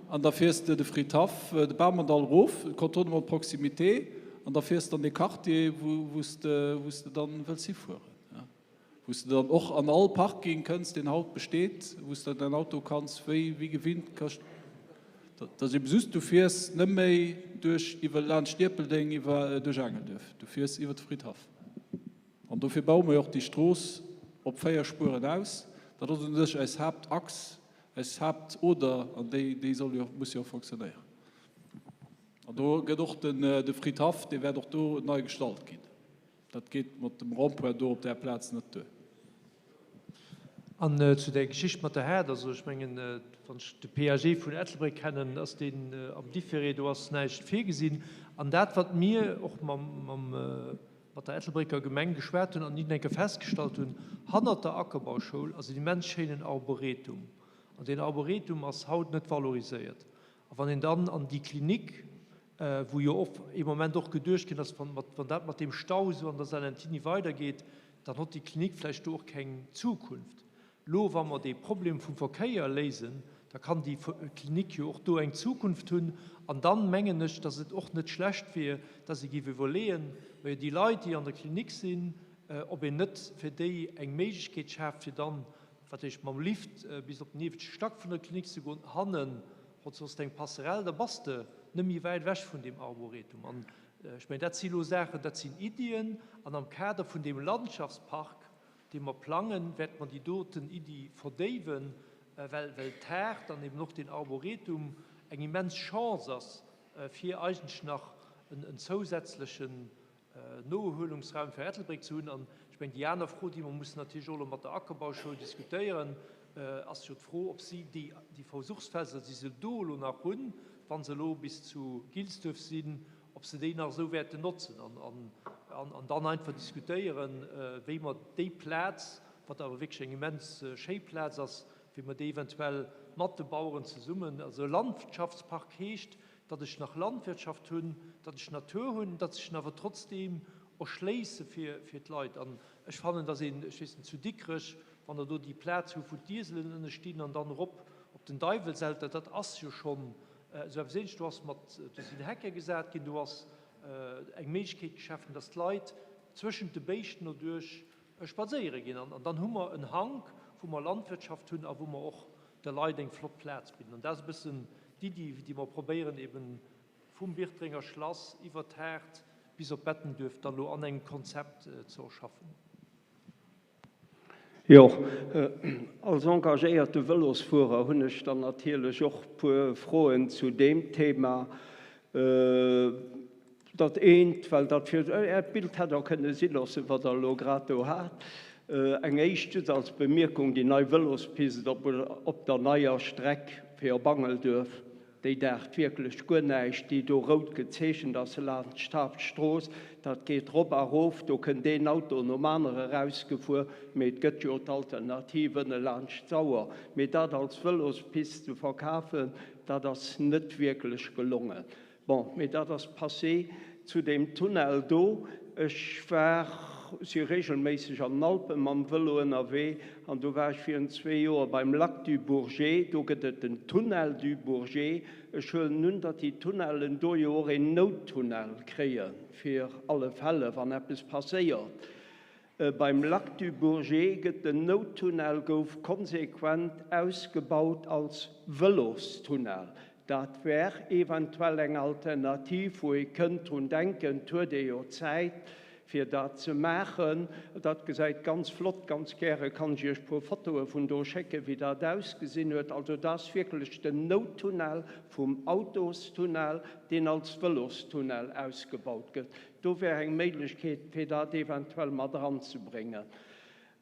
an da fiers de de Fridhaff, de Bamerdall erof, Contournement de proximité, an da fiers de an dee Quartier, wou s de dann wëlls hifueren. Wou s de dann och an all Parking kënns, deen haut besteet, wou s de däin Auto kanns wéi wéi gewinnt kascht. Dat ass eben just, du fiers net méi duerch iwwer laanscht Ierpeldeng iwwer duerch Aangelduerf, du fiers iwwer de Fridhaff. An dofir baue mer jo och déi Strooss op 4 Spueren aus. Dat ass u sech eis Haaptachs, eis Haaptoder an déi déi soll jo muss jo och fonctionnéieren. An do gëtt och den de Fridhaff, dee wäert och do nei gestalt ginn. Dat geet mat dem Rond-point do op där Plaz net duer. An zu där Geschicht mat der Haard, also ech mengen, wann ech de PAG vun Ettelbréck kennen, ass deen am Différé, do ass näischt virgesinn. An dat, wat mir och mam, mat der Ettelbrécker Gemeng geschwat hunn an iergend eng Kéier festgestallt hunn, hannert der Ackerbauschoul ass en immens schéinen Arboretum. An deen Arboretum ass haut net valoriséiert. A wann een dann an déi Klinik, wou jo och ee Moment och geduecht ginn ass, wann dat mat deem Stau esou an der Salentiny weidergeet, dann hott déi Klinik vläicht do och keng Zukunft. Elo, wa mer dee Problem vum Verkéier léisen, da kann déi Klinik jo och do eng Zukunft hunn. An dann mengen ech, dass et och net schlecht wier, dass ee géif iwwerleeën, majo déi Leit, déi an der Klinik sinn, ob een net fir déi eng Méiglechkeet schaaft, fir dann wat heescht mam Lift bis op den ieweschte Stack vun der Klinik ze goen, hannen hott soss eng Passerelle, da bass de net méi wäit ewech vun deem Arboretum. An ech mengen, dat si lo Saachen, dat sinn Iddien, an am Kader vun deem Landschaftspark, dee mer plangen, wäerte mer déi doten Iddi verdéiwen, well well d'Haard an eben och deen Arboretum eng immens Chance ass, fir eigentlech nach en zousätzlechen Noerhuelungsraum fir Ettelbréck ze hunn. An ech mengen, déi aner Fro, déi mer mussen natierlech och elo mat der Ackerbauschoul diskutéieren, ass jo d'Fro, ob si déi Versuchsfelder, déi se do elo nach hunn, wa se elo bis zu Gilsduerf sinn, ob se déi nach esou wäerten notzen. An dann einfach diskutéieren, wéi mer déi Plaz, wat awer wierklech eng immens schéi Plaz ass, wéi mer déi eventuell mat de Baueren zesummen, also e Landschaftspark heescht, datt ech nach Landwirtschaft hunn, datt ech Natur hunn, datt ech en awer trotzdeem erschléisse fir d'Leit. An ech fannen, datt een, ech weess net, zu Dikrech, wann Der do déi Plaz hutt, wou d'Ieselen ënne stinn an dann erop op den Deiwelselter, dat ass jo schonn esou eppes Ähnleches. Do ass mat, do sinn Hecke gesat ginn, do ass eng Méiglechkeet geschafen, datt d'Leit zwëschent de Béischten doduerch spadséiere ginn. An dann hu mer en Hank, wou mer Landwirtschaft hunn a wou mer och de Leit eng flott Plaz bidden. An dat ass e bëssen d'Iddi, déi mer probéieren eben vum Birtrenger Schlass iwwer d'Haard bis op Bettenduerf dann elo an engem Konzept ze erschaffen. Jo, als engagéierte Vëlosfuerer hunn ech dann natierlech och puer Froen zu deem Thema. Dat eent, well dat fir Äert Bild hätt Der kënne si loossen, wat Der elo grad do hat. Eng éischt just als Bemierkung, Déi nei Vëlospist op der neier Streck fir op Angelduerf, déi daacht wierklech guer näischt. Déi do rout gezeechent ass laanscht d'Haaptstrooss, dat geet rop a rof, do kënnt een Auto nom anere erausgefuer. Mee et gëtt jo d'Alternativ ënne laanscht d'Sauer. Mee dat als Vëlospist ze verkafen, dat ass net wierklech gelongen. Bon, mee dat ass passé. Zu deem Tunnel do, ech war, si regelméisseg an den Alpen mam Vëlo ënnerwee an do war ech virun zwee Joer beim Lac du Bourget, do gëtt et den Tunnel du Bourget. Ech huelen un, datt déi Tunnellen do jo och een Nouttunnel kréie fir alle Fälle wann eppes passéiert. Beim Lac du Bourget gëtt den Nouttunnel gouf konsequent ausgebaut als Vëlostunnel. Dat wär eventuell eng Alternativ, wou ee kënnt drun denken, et huet ee jo Zäit fir dat ze maachen. Dat gesäit ganz flott, ganz gäre kann ech Iech puer Fotoe vun do schécken, wéi dat ausgesinn huet. Also dat ass wierklech den Nouttunnel vum Autostunnel, deen als Vëlostunnel ausgebaut gëtt. Do wär eng Méiglechkeet, fir dat eventuell mat eranzebréngen.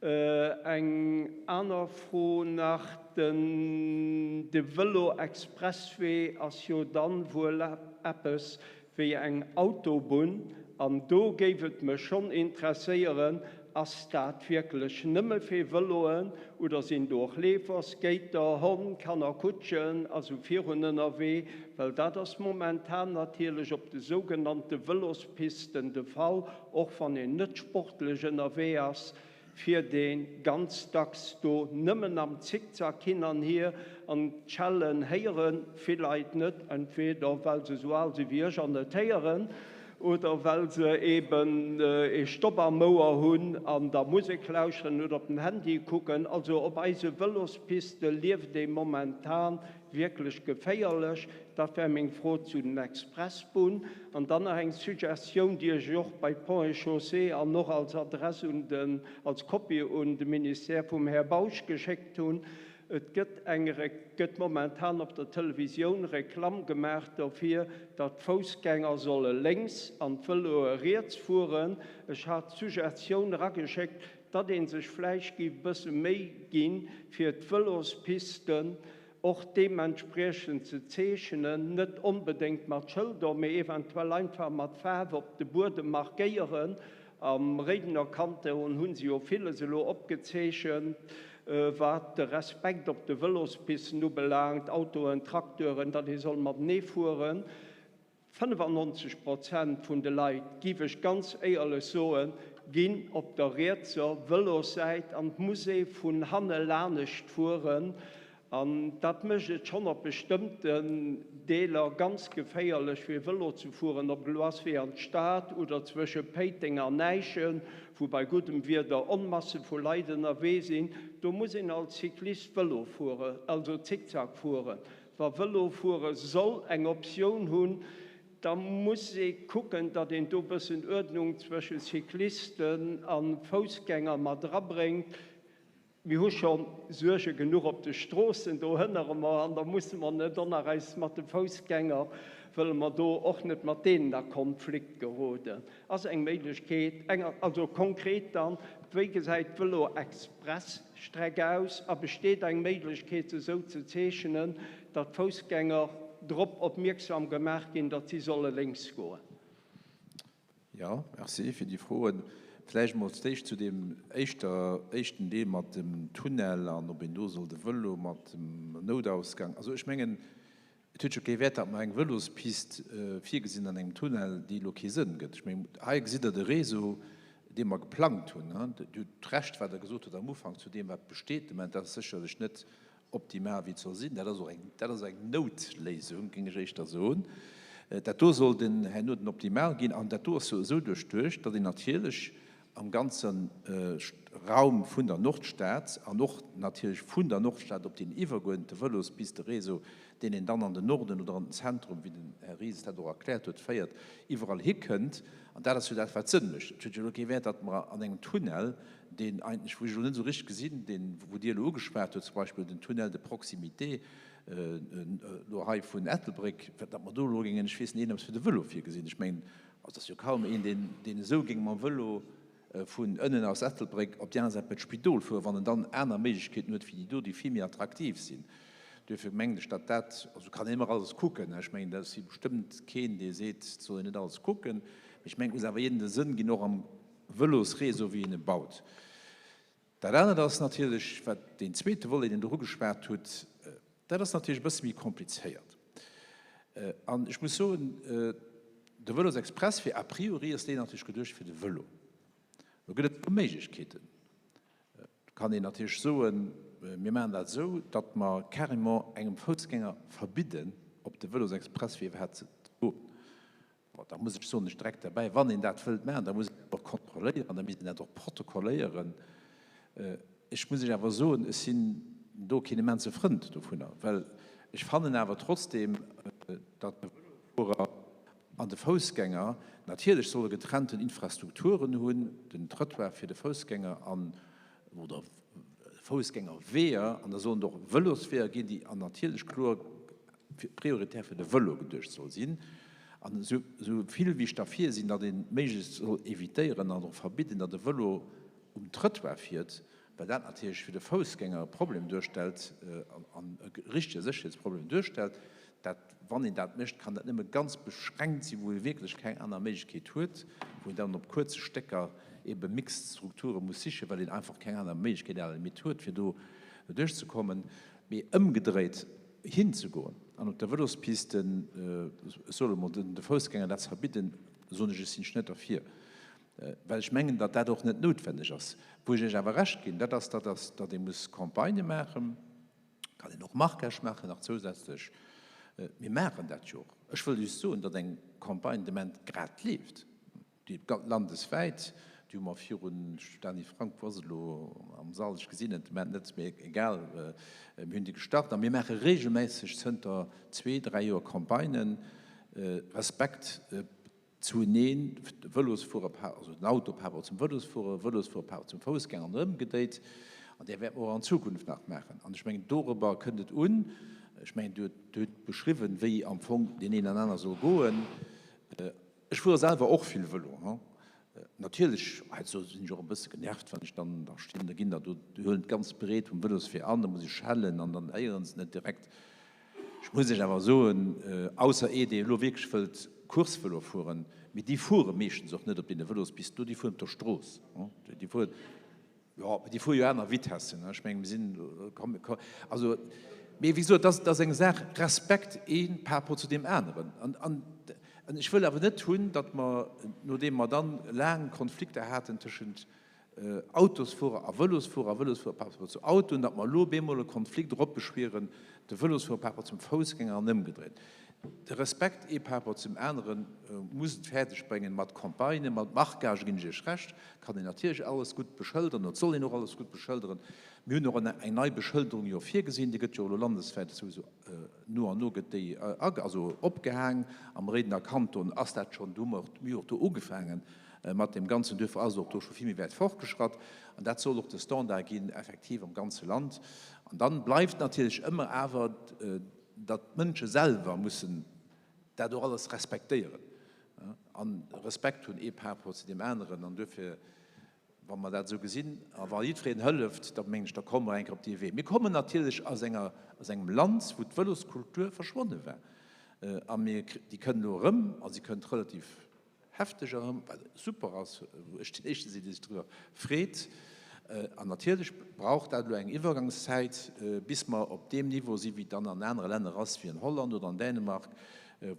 Eng aner Fro nach, Den, de Vëlo-Expresswee ass jo dann wuel eppes wéi eng Autobunn. An do géif et mech schonn interesséieren, Ass dat wierklech nëmme fir Vëloen oder sinn do och Leefer, Skater, Honn, Kannerkutschen a sou virun ënnerwee? Well dat ass momentan natierlech op de sougenannte Vëlospisten de Fall, och wann een net sportlech ënnerwee ass, fiert ee ganz dacks do nëmmen am Zickzack hin an hier an d'Schellen héiere vill Leit net, entweder well se esou al si wéi ech an net héieren oder well se eben ee Stopp am Ouer hunn an da Musek lauschteren oder op den Handy kucken. Also op eise Vëlospiste lieft ee momentan Wierklech geféierlech? Dat wär meng Fro zu den Expressbunn. An dann nach eng Suggestioun, déi ech och bei Ponts et Chaussées an och als Adress un den, als Kopie un de Ministère vum Här Bausch geschéckt hunn. Et gëtt eng, gëtt momentan op der Televisioun Reklamm gemaach dofir, datt d'Foussgänger solle lénks an d'Vëloe riets fueren. Ech hat d'Suggestioun erageschéckt, datt ee sech vläicht géif e bësse Méi ginn, fir d'Vëlospisten och deementspriechend ze zeechnen, net onbedéngt mat Schëlder, mee eventuell einfach mat Faarf op de Buedem markéieren. Am Réidener Kanton hu se jo villes elo opgezeechent, wat de Respekt op de Vëlospisten ubelaangt, Autoen, Trakteuren, datt ee soll matenee fueren. 95 Prozent vun de Leit, giff ech ganz éierlech soen, ginn op der rietser Vëlossäit an et muss ee vun hanne lanescht fueren an dat mécht et schonn op bestëmmten Deeler ganz geféierlech fir Vëlo ze fueren, ob et elo ass wéi an d'Stad oder zwësche Péiteng an Äischen, wou bei guddem Wieder Onmasse vu Leit ënnerwee sinn. Do muss een als Cyclist Vëlo fueren, also Zickzack fueren. Wa Vëlofuere soll eng Optioun hunn, da muss ee kucken, datt een do bëssen Uerdnung zwësche Cyclisten a Foussgänger mat erabréngt. Mir hu scho Suerge genuch op de Stroossen, do hënnere mer an da musse mer net och nach eis mat de Foussgänger, wëlle mer do och net mat deenen a Konflikt geroden. Ass eng Méiglechkeet, eng, also konkret dann, wéi gesäit d'Vëlo-Express-Streck aus a besteet eng Méiglechkeet, se esou ze zeechenen, datt d'Foussgänger drop opmierksam gemaach ginn, datt si solle lénks goen? Jo, merci fir déi Froen. Vläicht emol d'éischt zu deem éischter, éischten Deel mat dem Tunnel an ob een do soll de Vëlo mat dem Noutausgang. Also ech mengen, Et huet jo kee Wäert, datt mer eng Vëlospist virgesinn an engem Tunnel, déi elo kee Sënn gëtt. Ech mengen, hei gesitt Der de Réseau, dee mer geplangt hunn. Dir hutt Recht, wat Der gesot hutt am Ufank zu deem, wat besteet de Moment. Dat ass sécherlech net optimal, wéi et soll sinn. Dat ass och eng, dat ass eng Noutléisung, géing ech éischter soen. Dat do soll den herno den Optimal ginn. An dat do ass jo esou duerchduecht, datt een natierlech am ganze Raum vun der Nordstad an och natierlech vun der Nordstad op deen iwwerguerdente Vëlospisteréseau, deen een dann an den Norden oder an den Zentrum, wéi den Här Ries dat och erkläert huet, féiert, iwwerall hikënnt. An dat ass jo dat, wat Sënn mécht. Et huet jo elo kee Wäert, datt mer an engem Tunnel, deen eigentlech, wou ech elo net esou richteg gesinn, deen, wou Dir elo ugeschwat hutt, zum Beispill den Tunnel de proximité elo hei vun Ettelbréck, datt mer do elo géingen, ech weess net, een eppes fir de Vëlo virgesinn. Ech mengen, Also et ass jo kaum een, deen, deen esou géing mam Vëlo vun ënnen aus Ettelbréck op déi aner Säit bei d'Spidol fueren, wann en dann aner Méiglechkeeten huet wéi déi do, déi vill méi attraktiv sinn. Duerfir mengen ech, datt dat, also kann een ëmmer alles kucken, ech mengen, dat ass bestëmmt keen, dee seet, et soll een net alles kucken, mee ech mengen, et muss awer jedem de Sënn ginn, och am Vëlosréseau, wéi een e baut. Dat anert ass natierlech, wat deen zweete Volet, deen Der ugeschwat hutt, dat ass natierlech e bësse méi komplizéiert. An ech muss soen, de Vëlosexpresswee, a priori ass deen natierlech geduecht fir de Vëlo. Lo gëtt et zwou Méiglechkeeten. Et kann een natierlech soen, mir maachen dat esou, datt mer carrément engem Foussgänger verbidden, op de Vëlosexpresswee iwwerhaapt ze goen. Bon, da muss ech soen ech direkt derbäi, wann een dat wëllt maachen, da muss een dat och kontrolléieren, da misst een dat och protokolléieren. Ech muss Iech awer soen, ech sinn do keen immense Frënd dovunner, well ech fannen awer trotzdeem, datt de Vëlofuerer an de Foussgänger natierlech solle getrennten Infrastrukturen hunn, den Trëttoir fir de Foussgänger an, oder Foussgängerweeër, an da sollen et och Vëlosweeër ginn, déi an natierlech kloer prioritär fir de Vëlo geduecht soll sinn. An esou vill wéi ech derfir sinn, datt ee méiglechst soll évitéieren an och verbidden, datt e Vëlo um Trëttoir fiert, well dat natierlech fir de Foussgänger e Problem duerstellt an e richtege Sécherheetsproblem duerstellt, dat, wann een dat mécht, kann dat nëmme ganz beschränkt sinn, wou ee wierklech keng aner Méiglechkeet huet, wou een dann op kuerze Stécker ebe mixed Strukture muss sichen, well een einfach keng aner Méiglechkeet à la limite huet, fir do duerchzekommen. Mee ëmgedréit hinzegoen an op der Vëlospiste, ech soen emol, de Foussgänger dat ze verbidden, soen ech, ech sinn ech net derfir, well ech mengen, datt dat och net noutwenneg ass. Wou ech Iech awer Recht ginn, dat ass, datt ass, datt ee muss Campagnë maachen, kann een och Marquage maachen nach zousätzlech. Mir maachen dat jo och. Ech wëll just soen, datt eng Campagne de Moment grad leeft. Déi landeswäit, déi hu mer virun, Dany Frank, wou ass elo am Sall, ech gesinn en de Moment net, mee egal, mir hunn déi gestart a mir maache regelméisseg zënter zwee, dräi Joer Campagnen, Respekt zueneen, de Vëlosfuerer par, also den Auto par rapport zum Vëlosfuerer, Vëlosfuerer par rapport zum Foussgänger an ëmgedréit. An där wäerte mer och an Zukunft nach maachen. An ech mengen, dorobber kënnt et un. Ech mengen, Dir hutt beschriwwen, wéi am Fong deen een an aner soll goen. Ech fuere selwer och vill Vëlo. Natierlech, heiansdo sinn ech och e bësse genervt, wann ech dann da stinn, da ginn der do, déi huelen d'ganz Breet vum Vëloswee an, da muss ech schellen an dann héiere se net direkt. Ech muss Iech awer soen, ausser ee, dee elo wierklech wëllt Coursevëlo fueren, mee déi fuere meeschtens och net op deene Vëlospisten do, déi fueren op der Strooss, déi fueren, Jo, mee déi fuere jo aner Vitessen. Ech mengen, mir sinn, komm, also, mee wéi gesot, dat ass eng Saach, Respekt ee par rapport zu deem aneren. An, an, an ech wëll awer net hunn, datt mer, nodeem mer dann laang Konflikter haten tëschent Autosfuerer a Vëlosfuerer a Vëlosfuerer par rapport zu Autoen, datt mer elo op eemol e Konflikt eropbeschwieren, de Vëlosfuerer par rapport zum Foussgänger an ëmgedréit. De Respekt ee par rapport zum anere muss et fäerdeg bréngen, mat Campagnen, mat Marquage, ginn ech Iech Recht, kann een natierlech alles gutt beschëlderen, et soll een och alles gutt beschëlderen. Mir hunn och eng nei Beschëlderung jo virgesinn, déi gëtt jo elo landeswäit souwisou no an no gëtt déi also opgehaang. Am Réidener Kanton ass dat schonn, do hu mer mir och do ugefaange mat deem Ganzen, duerfir ass et och do scho vill méi wäit fortgeschratt an dat soll och de Standard ginn effektiv am ganze Land. An dann bleift natierlech ëmmer awer, datt d'Mënsche selwer mussen dat och alles respektéieren a Respekt hunn ee par rapport zu deem aneren. An duerfir, wa mer dat esou gesinn a wa jiddwereen hëlleft, da mengen ech, da komme mer eng Kéier op dee Wee. Mir kommen natierlech aus enger, aus engem Land, wou d'Vëloskultur verschwonne war a mir, déi kënnt elo erëm a si kënnt relativ Hefteg erëm, wat super ass, wou ech deen Éischte sinn, dee sech driwwer freet. An natierlech brauch dat elo eng Iwwergangszäit, bis mer op deem Niveau sinn, wéi et dann an anere Länner ass, wéi an Holland oder an Dänemark,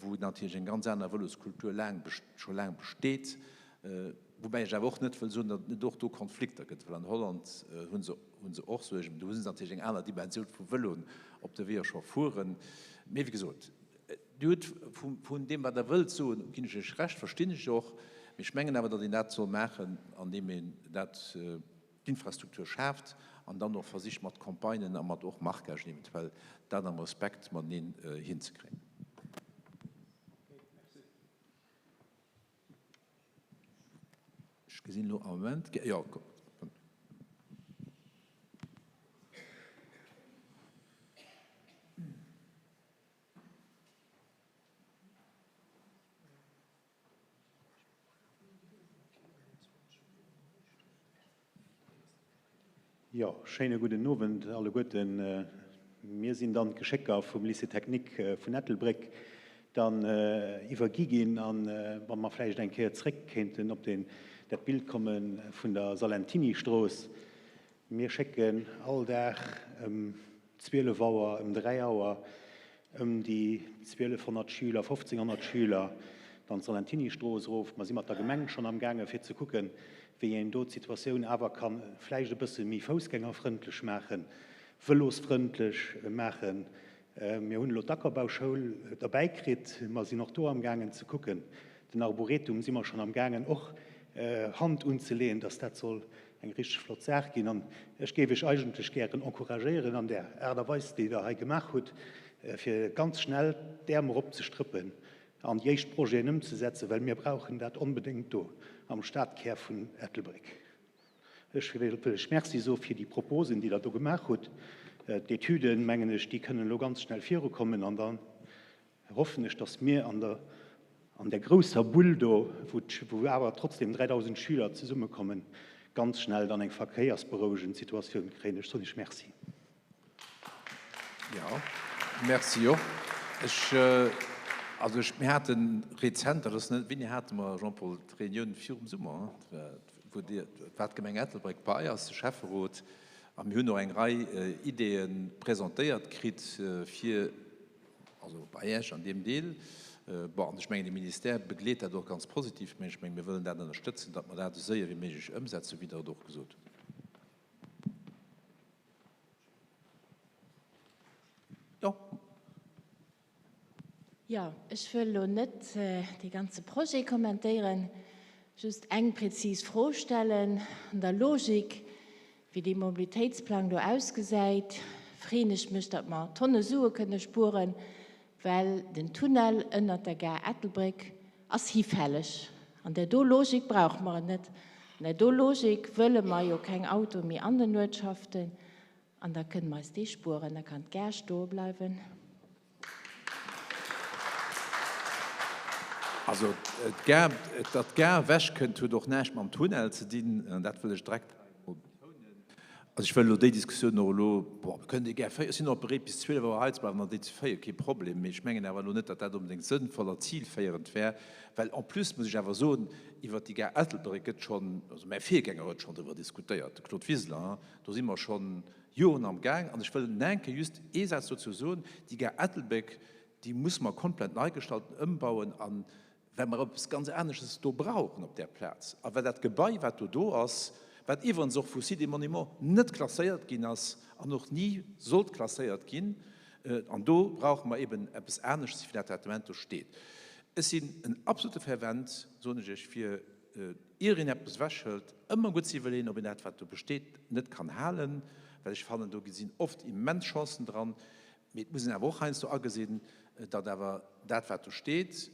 wou natierlech eng ganz aner Vëloskultur laang, scho laang besteet. Woubäi ech awer och net wëll soen, datt et net och do Konflikter gëtt, well an Holland hu se, hu se och Suergen. Do hu se natierlech eng aner Dimensioun vu Vëloen op de Weeër scho fueren. Mee wéi gesot, Dir hutt vun deem, wat Der wëllt soen, ginn ech Iech Recht, verstinn ech och. Mee ech mengen awer, datt een dat soll maachen, andeem een dat, d'Infrastruktur schaaft an dann och versicht, mat Campagnen a mat och Marquagen eventuell, dat am Respekt mateneen hinzekréien. Ech gesinn elo am Moment, jo. Jo, schéine gudden Owend alleguerten. Mir sinn dann d'Geschécker vum Lycée technique vun Ettelbréck dann iwwergi ginn. An wa mer vläicht eng Kéier zréck kéinten op deen, dat Bild komme vun der Salentiny-Strooss. Mir schécken all Dag ëm 12 Auer, ëm 3 Auer ëm déi 1200 Schüler, 1500 Schüler dann d'Salentiny-Strooss erof. Mer si mat der Gemeng schonn amgaange fir ze kucken, wéi een do d'Situatioun awer ka vläicht e bësse méi foussgängerfrëndlech maachen, vëlosfrëndlech maachen. Mir hunn elo d'Ackerbauschoul derbäi kritt. Mer sinn och do amgaangen ze kucken. Den Arboretum si mer schonn amgaangen och Hand unzeleeën, dass dat soll eng richteg flott Saach ginn. An ech géif Iech eigentlech gären encouragéieren an där Aart a Weis, déi Der hei gemaach hutt, fir ganz schnell d'Äerm eropzestrëppen an déi éischt Projeten ëmzesetzen, well mir brauchen dat onbedéngt do am Stadkär vun Ettelbréck. Ech wëll Iech Merci soe fir déi Proposen, déi Der do gemaach hutt. D'Etüden, mengen ech, déi kënnen elo ganz schnell virukommen an da hoffen ech, dass mir an der, an där grousser Bull do, wou, wou awer trotzdem 3.000 Schüler zesummekommen, ganz schnell dann eng verkéiersberouegend Situatioun kréien. Ech soen Iech Merci. Jo, merci och. Ech, also ech, mir hate rezent, dat ass net, wéini hate mer, Jean-Paul, d'Reunioun virum Summer, wou Dir, war d'Gemeng Ettelbréck bei eis, de Schäfferot, a mir hunn och eng Rei Ideeë presentéiert kritt, fir, Also bei Iech an deem Deel. Bon, an ech mengen, de Ministère begleet dat och ganz positiv, mä ech mengen, mir wëllen dat ënnerstëtzen, datt mer dat esou séier wéi méiglech ëmsetzen, wéi Der et och gesot hutt. Jo. Jo, ech wëll elo net dee ganze Projet kommentéieren, just eng prezis Fro stellen. An der Logik, Wéi dee Mobilitéitsplang do ausgesäit, freen ech mech, datt mer Tonne Sue kënne spueren, well den Tunnel ënnert der Gare Ettelbréck ass hifälleg. An där do Logik brauche mer en net. An där do Logik wëlle mer jo keng Autoe méi an den Uertschaften. An da kënne mer eis dee spueren, da kann d'Gare stoe bleiwen. Also d'Gare, datt d'Gare ewechkënnt, huet och näischt mam Tunnel ze dinn, an dat wëll ech direkt hei emol betounen. Also ech wëll elo déi Diskussioun och elo, bon, mir kënnen déi gär féieren, ech sinn och bereet bis 12 Auer hei ze bleiwen an déi ze féieren, kee Problem, mee ech mengen awer elo net, datt dat onbedéngt sënnvoll a zilféierend wär, well en plus muss ech awer soen, iwwert déi Gare Ettelbréck gëtt schonn, also mäi Virgänger huet schonn driwwer diskutéiert, de Claude Wiseler, do si mer schonn Joren am Gaang. An ech wëll enke just ee Saz dozou soen, Déi Gare Ettelbréck, déi musse mer komplett nei gestalten, ëmbauen, a well mer eppes ganz anesches do brauchen op där Plaz a well dat Gebai, wat do do ass, wat iwwerens och vu Sites et Monuments net klasséiert ginn ass an och ni sollt klasséiert ginn, an do brauche mer eben eppes anesches, wéi dat, wat de Moment do steet. Ech sinn en absolute Fervent, soen ech Iech, fir ier een eppes ewechhëlt, ëmmer gutt ze iwwerleeën, ob een dat, wat do besteet, net kann halen, well ech fannen, do sinn oft immens Chancen dran. Mee et muss een awer och heiansdo agesinn, datt awer dat, wat do steet,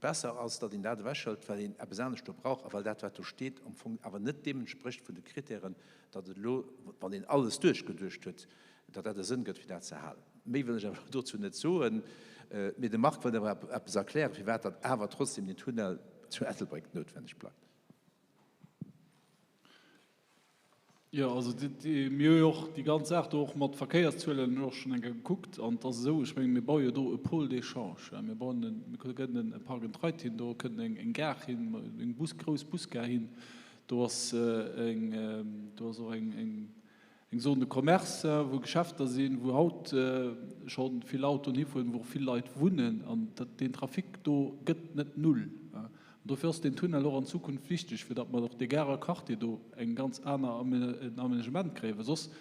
besser ass, datt een dat ewechhëlt, well een eppes anescht do brauch a well dat, wat do steet, am Fong awer net deem entsprécht vun de Kritären, datt et elo, wann een alles duerchgeduecht huet, datt dat e Sënn gëtt, fir dat ze halen. Méi wëll ech awer dozou net soen. Mee de Marc wëllt awer eppes erklären, firwat datt awer trotzdem den Tunnel zu Ettelbréck noutwenneg bleift. Jo, also mir hu jo och déi ganz Saach do och mat Verkéierszuelen och schonn eng Kéier gekuckt. An et ass esou, ech menge mir baue jo do e Pôle d'échange. Mir bauen en, mir kënnen e Park and Ride hin, do kënnt eng Gare hin, eng Bus, grouss Busgare hin. Do ass eng, do ass och eng, eng Zone de commerce, wou Geschäfter sinn, wou haut scho vill Autoen hifueren, wou och vill Leit wunnen. An dat, deen Trafic do gëtt net null. An dofir ass deen Tunnel och an Zukunft wichteg, fir datt mer och dee Garer Quartier do eng ganz aner en Aménagement kréien. Well soss,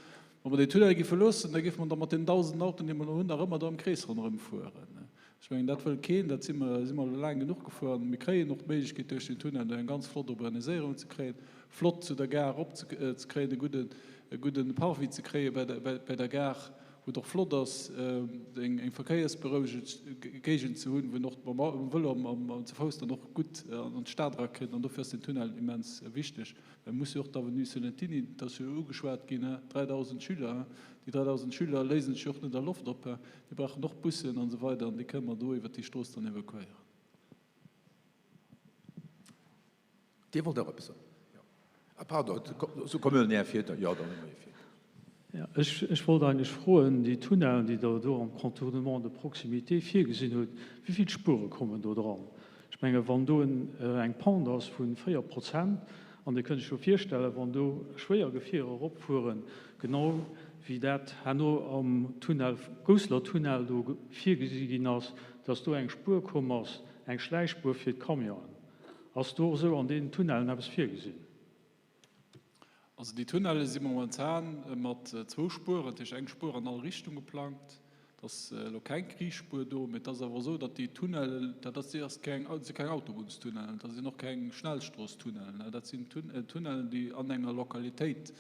wa mer deen Tunnel géife loossen, da géife mer da mat deenen 1.000 Autoen, déi mer elo hunn, nach ëmmer do am Krees ronderëm fueren. Ech mengen, dat wëll keen. Dat si mer, si mer elo laang genuch gefuer. An mir kréien och d'Méiglechkeet duerch den Tunnel do eng ganz flott Urbaniséierung ze kréien, flott zu der Gare eropzekréien, e gudden, e gudden Parvis ze kréie bei der, bei der Gare, wou et och flott ass, eng verkéiersberouegt Géigend ze hunn, wou een och mam Vëlo an ze Fouss dann och gutt an d'Stad erakënnt. An dofir ass den Tunnel immens wichteg. Well muss jo och d'Avenue Selentini, dat ass jo ugeschwat ginn, 3.000 Schüler, déi 3.000 Schüler léisen sech jo och net a Loft op, déi brauchen och Bussen an esou weider an déi kënne mer do iwwert déi Strooss dann evakuéieren. Dir wollt och eppes soen? Jo. Ah, pardon, sou komme mir näher vir. Jo, dann hu mer hie vir. Jo, ech, ech wollt eigentlech froen, déi Tunnellen, déi Der do am Contournement de proximité virgesinn hutt, wéi vill Spuere kommen do dran? Ech menge wann do en, eng Pente ass vu 4 Prozent, an Dir kënnt Iech jo virstellen, wann do schwéier Gefierer eropfueren, genau wéi dat herno am Tunnel, Gousseler Tunnel do virgesi ginn ass, dass do eng Spuer komm ass, eng Schläichspuer fir d'Camionen. Ass do och esou an deenen Tunnellen eppes virgesinn? Also déi Tunnelle si momentan mat zwou Spueren, dat heescht eng Spuer an all Richtung geplangt. Et ass elo keng Krichspuer do, mee et ass awer esou, datt déi Tunnellen, dat ass, ass keng, si keng Autobunnstunnellen, dat sinn och keng Schnellstroosstunnellen, dat sinn Tunnellen, déi an enger Lokalitéit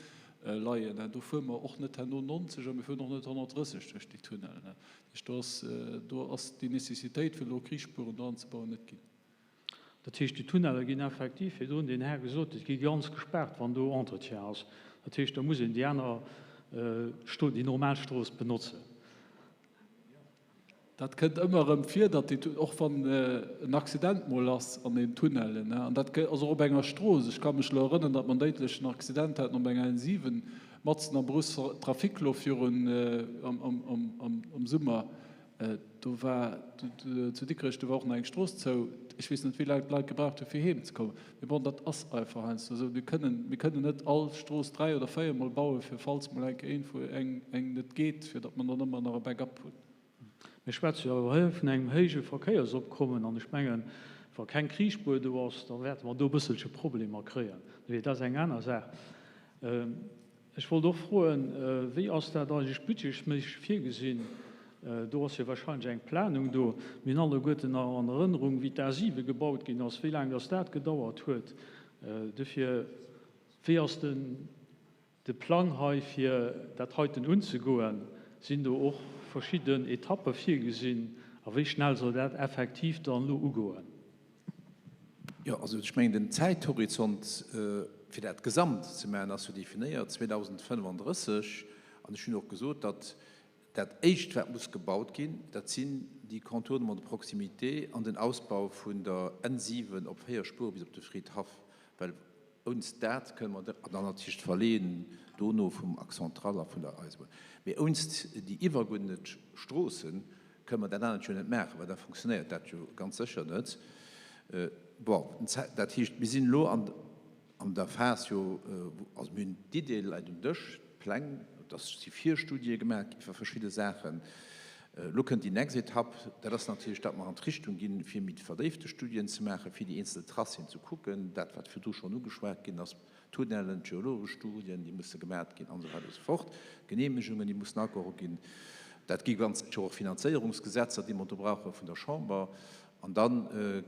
leien. Do fuere mer och net herno 90 a mir fueren och net 130 duerch déi Tunnellen. Dat heescht, do ass, do ass déi Nécessitéit, fir elo Krichspueren do anzebauen, net ginn. Dat heescht, déi Tunnelle ginn effektiv, wéi drun den Här gesot huet, gi ganz gespaart, wann do Entretien ass. Dat heescht, da muss een déi aner Sto, déi normal Strooss benotzen. Dat kënnt ëmmer erëm vir, datt déi, och wann en Accident mol ass an den Tunnellen, an dat ass och op enger Strooss, ech ka mech elo erënnern, datt mer en déidlechen Accident haten op enger N7 matzen am Berufstrafic elo virun am Summer, Do war zu Dikrech, do war och nach eng Strooss zou. Ech weess net, wéi laang d'Leit gebraucht hu fir heem ze kommen. Mee bon, dat ass einfach heiansdo esou. Mir kënnen, mir kënnen net all Strooss dräi oder véiermol bauen, fir falls mol eng Kéier een, eng, eng net geet, fir datt mer dann ëmmer nach e Backup hunn. Mir schwätze jo awer hei vun engem héije Verkéiersopkommen an ech mengen, wa keng Kriichspuer do ass, da wäerte mer do e bësselche Problemer kréien. Mee dat ass eng aner Saach. Ech wollt och froen, Wéi ass dat eigentlech budgetsméisseg virgesinn? Do ass jo wahrscheinlech eng Planung do. Mir hunn alleguerten nach an Erënnerung, wéi d'A 7 gebaut ginn ass, wéi laang dass dat gedauert huet. Dofir, wéi ass den de Plang hei, fir dat heiten unzegoen? Sinn do och verschidden Etappe virgesinn a wéi schnell soll dat effektiv dann elo ugoen? Jo, also ech mengen, den Zäithorizont, fir dat Gesamt ze maachen, ass jo definéiert, 2035. An ech hunn och gesot, datt dat Éischt, wat muss gebaut ginn, dat sinn déi Contournement de proximité an den Ausbau vun der N7 op 4 Spuere bis op de Fridhaff, well ounst dat kënne mer, an dann natierlech d'Verleeën dono vum Axe central a vun der Eisebunn, mee ounst déi iwwerguerdnet Stroosse kënne mer dat anert jo net maachen, well da funktionéiert dat jo ganz sécher net. Bon, dat heescht, mir sinn elo an. An der Phas jo, also mir hunn d'Idee leit um Dësch, d'Pläng, et ass si Virstudië gemaach gi fir verschidde Saachen. Elo kënnt déi nächst Etapp, dat ass natierlech, datt mer an d'Richtung ginn, fir méi verdéifte Studien ze maachen, fir déi eenzel Tracéen ze kucken, dat wat virdru schonn ugeschwat ginn ass, d'Tunnellen, d'geologesch Studien, déi musse gemaat ginn an esou weider an esou fort, d'Geneemegungen, déi mussen ageholl ginn. Dat gi ganz sécher och Finanzéierungsgesetzer, déi mer do brauche vun der Chamber. An da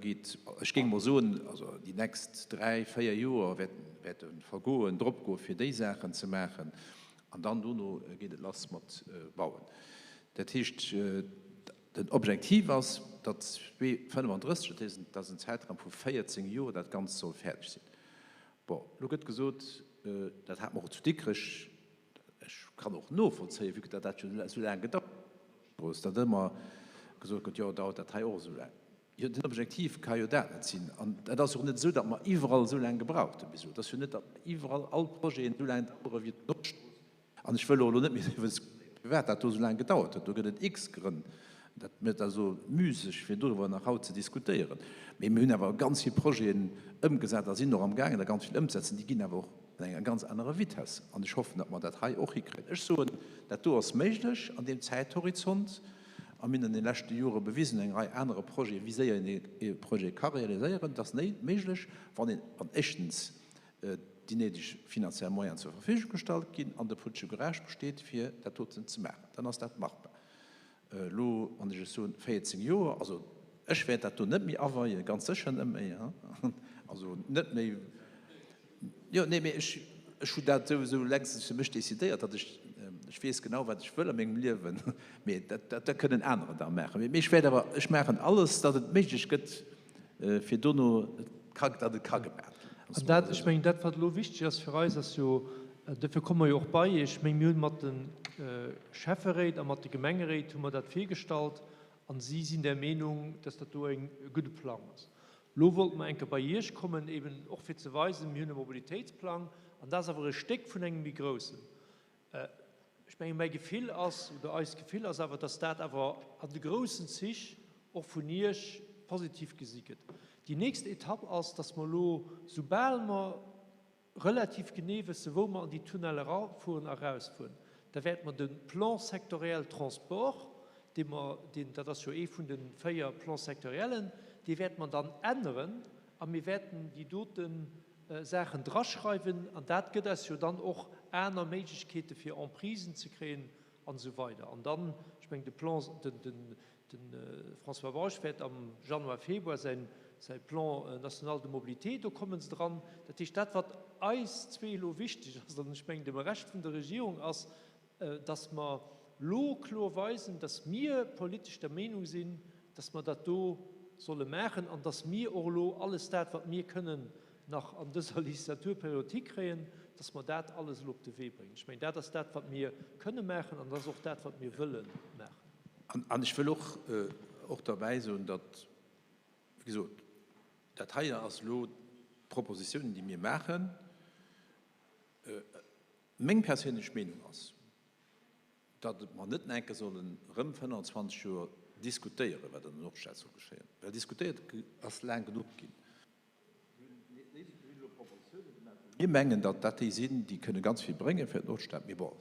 geet, ech géing emol soen, also déi nächst dräi, véier Joer wäerte vergoen, dropgoen, fir déi Saachen ze maachen. An dann dono geet et lass mat bauen. Dat heescht, den Objektiv ass, datt 2035, dat heescht, dat ass en Zäitraum vu 14 Joer, dat Ganzt soll fäerdeg sinn. Bon, elo gëtt gesot, dat hate mer och zu Dikrech, Ech kann och novollzéien, vue que datt dat jo esou laang gedauert huet, datt ëmmer gesot gëtt, jo dauert dat hei och esou laang. Jo, den Objektiv ka jo dat net sinn. An et ass och net esou, datt mer iwwerall esou laang gebraucht hu bis elo. Et ass jo net, datt mer iwwerall all Projeten esou laang dauere wéi d'Nordstrooss. An ech wëll och elo net méi driwwer diskutéieren, firwat dat do esou laang gedauert huet. Do gëtt et x Grënn. Dat mécht also mühseg, fir doriwwer nach haut ze diskutéieren. Mee mir hunn awer ganz vill Projeten ëmgesat a sinn och amgaangen, der ganz vill ëmzesetzen. Déi ginn awer och an enger ganz anerer Vitesse. An ech hoffen, datt mer dat hei och hikréien. Ech soen, dat do ass méiglech an deem Zäithorizont. A mir hunn an de leschte Jore bewisen, eng Rei anere Projeten, wéi séier een e Projet ka realiséieren. Et ass méiglech, wann een, wann éischtens déi néideg finanziell Moyenen zur Verfügung gestallt ginn an de politesche Courage besteet, fir dat doten ze maachen. Dann ass dat machbar. Elo, wann ech es soen, 14 Joer, also ech wäert dat do net méi aweien, ganz sécher net méi, also net méi, jo, nee, mee ech, ech hunn dat souwisou längstens fir mech decidéiert, datt ech, ech weess genau, wat ech wëll a mengem Liewen, mee dat, dat kënnen anerer da maachen. Mee ech wäert awer, ech maachen alles, datt et méiglech gëtt, fir dono, datt et ka gemaach ginn. An dat, ech mengen, dat wat elo wichteg ass fir eis, ass jo, dofir komme mer jo och bei Iech, ech mengen, mir hunn mat de Schäfferéit a mat de Gemengeréit hu mer dat virgestallt a si sinn der Meenung, dass dat do e gudde Plang ass. Elo wollte mer eng Kéier bei Iech kommen, eben och fir ze weisen, mir hunn e Mobilitéitsplang an dat ass awer e Stéck vun engem méi groussen. Ech mengen, mäi Gefill ass, oder eist Gefill ass awer, dass dat awer an de groussen Zich och vun Iech positiv gesi gëtt. Déi nächst Etapp ass, dass mer elo, soubal mer relativ genee wëssen, wou mer an déi Tunnel erafueren a erausfueren, da wäerte mer de Plan sectoriel Transport, dee mer, deen, dat ass jo ee vun de 4 Plans sectoriellen, dee wäerte mer dann änneren a mir wäerten déi doten Saachen draschreiwen an dat gëtt eis jo dann och aner Méiglechkeete fir Emprisen ze kréien an esou weider. An dann, ech mengen de Plan, de François Bausch wäert am Januar, Februar säin säi Plan national de mobilité, do komme se dran. Dat heescht, dat wat eis zwee elo wichteg ass, an ech mengen dem Rescht vun der Regierung, ass, dass mer elo kloer weisen, dass mir politesch der Meenung sinn, dass mer dat do solle maachen an dass mir och elo alles dat, wat mir kënnen nach an dëser Legislaturperiod hikréien, dass mer dat alles elo op de Wee bréngen. Ech mengen, dat ass dat, wat mir kënne maachen an dat ass och dat, wat mir wëlle maachen. An ech wëll och och derbäi soen, datt, wéi gesot, dat hei ass elo d'Propositiounen, déi mir maachen. Meng perséinlech Meenung ass, datt mer net nach eng Kéier sollen erëm 25 Joer diskutéieren, wat an der Nordstad soll geschéien, well diskutéiert ass laang genuch ginn. Mir mengen, datt dat déi sinn, déi kënne ganz vill brénge fir d'Nordstad. Mee bon,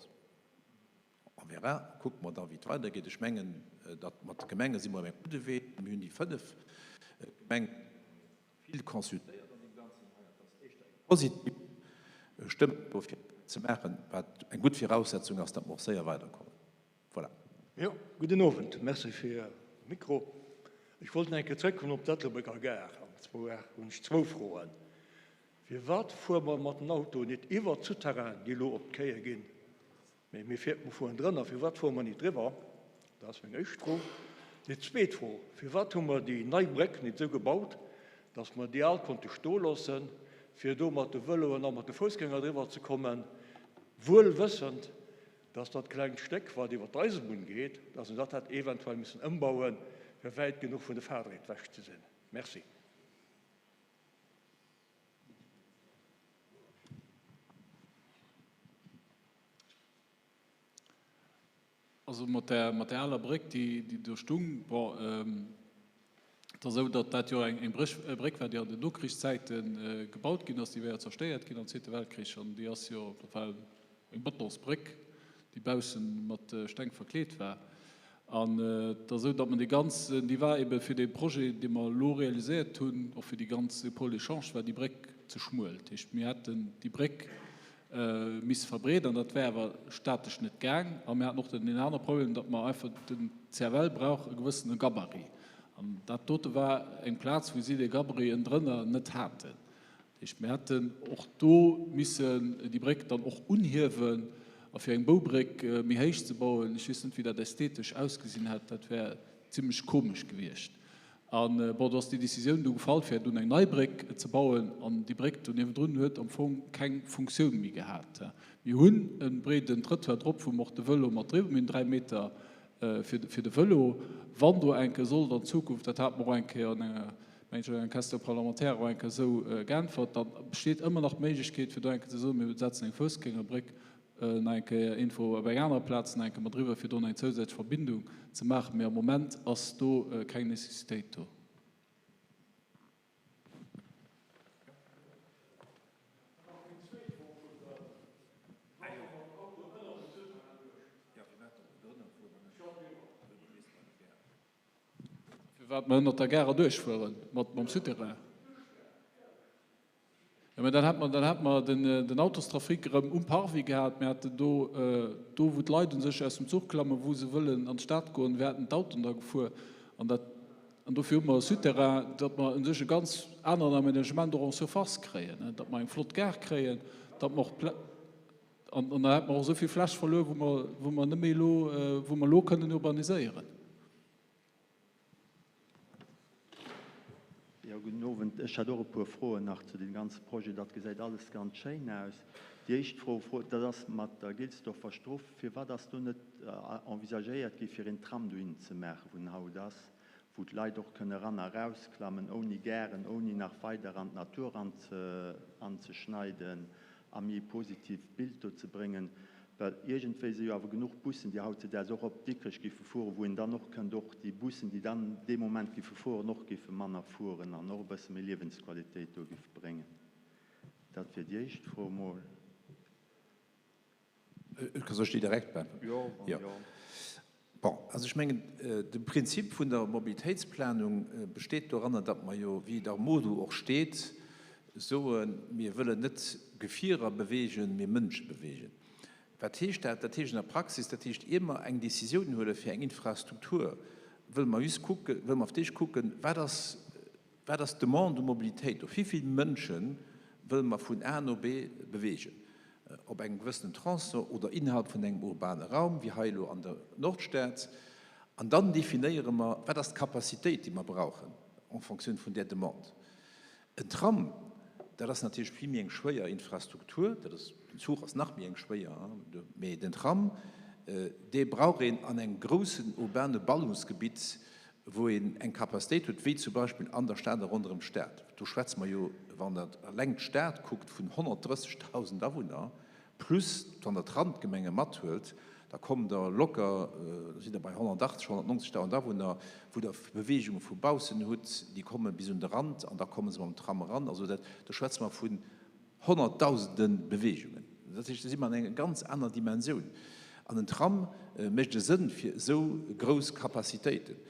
on verra, kucke mer da wéi et weidergeet. Ech mengen, datt mat de Gemenge si mer op engem gudde Wee. Mir hunn déi 5 Gemengen vill consultéiert an deem Ganzen hei, an et ass éischter eng positiv Stëmmung do fir dat ze maachen, wat eng gutt Viraussetzung ass, datt mer och séier weiderkommen. Voilà. Jo, gudden Owend. Merci fir de Mikro. Ech wollt nach eng Kéier zrëckkommen op d'Ettelbrécker Gare. An zwar hunn ech zwou Froen. Firwat fuere mer mat den Autoen nit iwwert d'Souterrainen, déi elo op d'Quaie ginn, Mee mir fueren drënner. Firwat fuere mer nit driwwer? Dat ass meng éischt Fro. Déi zweet Fro, Firwat hu mer déi nei Bréck nit esou gebaut, datt mer déi al konnte stoe loossen, fir do mat de Vëloen a mat de Foussgänger driwwer ze kommen, wuel wëssend, datt dat klengt Stéck, wat iwwer d'Eisebunn geet, datt een dat hätt eventuell missen ëmbauen, fir wäit genuch vun de Fahrräd wech ze sinn. Merci. Also mat där, mat där aler Bréck, déi, déi do stung, bon, et ass esou, datt dat jo eng, eng Bréch, Bréck war, déi an den Nokrichszäite gebaut ginn ass. Déi war jo zerstéiert ginn am Zweete Weltkrich an déi ass jo, dat war eng Betonsbréck, déi bausse mat Steng verkleet war. An et ass esou, datt mer déi ganz, déi war ebe fir dee Projet, dee mer elo realiséiert hunn, och fir déi ganz Pôle d'échange, war déi Bréck ze schmuel. Dat heescht, mir hätten déi Bréck misse verbreeden an dat wär awer statesch net gaang. A mir haten och den anere Problem, datt mer einfach, den CFL brauch e gewëssene Gabarit an dat dote war eng Plaz, wou si dee Gabarit ënnendrënner net haten. Dat heescht, mir hätten och do missen déi Bréck dann och unhiewen a fir eng Boubréck méi héich ze bauen, ech weess net, wéi dat ästhetesch ausgesinn hätt, dat wär zimlech komesch gewiescht. A bon, do ass déi Décisioun du gefall, fir dunn eng nei Bréck ze bauen. An déi Bréck do niewendrun huet am Fong keng Funktioun méi gehat. Mir hunn e breeden Trëttoir drop, wou mer och de Vëlo mat driwwer, mir hunn 3 Meter fir de Vëlo. Wann do eng Kéier sollt an Zukunft, dat hate mer och eng Kéier an enger, meng ech, an enger Question parlementaire och eng Kéier esou geäntwert, da besteet ëmmer nach d'Méiglechkeet, fir do eng Kéier ze soen, mir setzen eng Foussgängerbréck nach eng Kéier info op eng anerer Plaz nach eng Kéier mat eriwwer, fir do nach eng zousätzlech Verbindung ze maachen. Mee am Moment ass do keng Nécessitéit do. Firwat mer ënnert der Gare erduerchfueren mam Souterrain? Jo, mä dann hätt mer, dann hätt mer den, den Autostrafic erëm um Parvis gehat. Mir hätten do, do wou d'Leit u sech aus dem Zuch klammen, wou se wëllen an d'Stad goen, wäerten d'Autoen da gefuer. An dat, an dofir hu mer e Souterrain, datt mer u sech e ganz aneren Aménagement och en surface kréien, datt mer eng flott Gare kréien, datt mer och d'Pla-, an, an da hätt mer och esou vill Fläch verluer, wou mer, wou mer net méi elo, wou mer elo kënnen urbaniséieren. Jo, gudden Owend. Ech hätt och e puer Froen nach zu deem ganze Projet. Dat gesäit alles ganz schéin aus. Déi éischt Fro, dat ass mat der Gilsdorfer Stroff. Firwat ass do net envisagéiert gi fir een Tram dohin ze maachen, wou en haut ass, wou d'Leit och kënne eran a erausklammen, ouni Garen, ouni nach weider an d'Natur anzeschneiden a méi e positiivt Bild do ze bréngen? Well iergendwéi si jo awer genuch Bussen, déi hautzedaags och op Dikrech giffe fueren, wou een dann och kënnt och déi Bussen, déi dann dee Moment giffe fueren, och giffe manner fueren an och e bësse méi Liewensqualitéit do giff bréngen. Dat wier déi éischt Fro emol. Soll ech déi direkt beäntweren? Jo, wann, jo. Bon, also ech mengen, de Prinzip vun der Mobilitéitsplanung besteet doranner, datt mer jo, wéi et am MoDu och steet, soen, mir wëllen net Gefierer bewegen, mee Mënsche bewegen. Wat heescht dat? Dat heescht an der Praxis, dat heescht, ier mer eng Décisioun huele fir eng Infrastruktur, wëlle mer just kucken, wëlle mer auf d'éischt kucken, wat ass, Wat ass d'Demande u Mobilitéit do? Wéi vill Mënsche wëlle mer vun A no B bewegen op engem gewëssenen Tronçon oder innerhalb vun engem urbane Raum, wéi hei elo an der Nordstad? An dann definéiere mer, wat ass d'Capacitéit, déi mer brauchen en fonction vun där Demande. En Tram, dat ass natierlech vill méi eng schwéier Infrastruktur, dat ass, den Zuch ass nach méi eng schwéier, mee den Tram, dee brauch een an engem groussen urbane Ballungsgebitt, wou een eng Capacitéit huet, wéi zum Beispill an der Stad a ronderëm d'Stad. Do schwätze mer jo, wann Der eleng d'Stad kuckt, vun 130.000 Awunner, plus wann Der d'Randgemenge mathuelt, da kommt Der locker, da sidd Der bei 180, 190.000 Awunner, wou Der Beweegunge vu baussen hutt, déi komme bis un de Rand an da komme se mam Tram eran. Also dat, do schwätze mer vun Honnertdausende Beweegungen. Dat heescht, do si mer an enger ganz aner Dimensioun. An en Tram mécht e Sënn fir esou grouss Capacitéiten.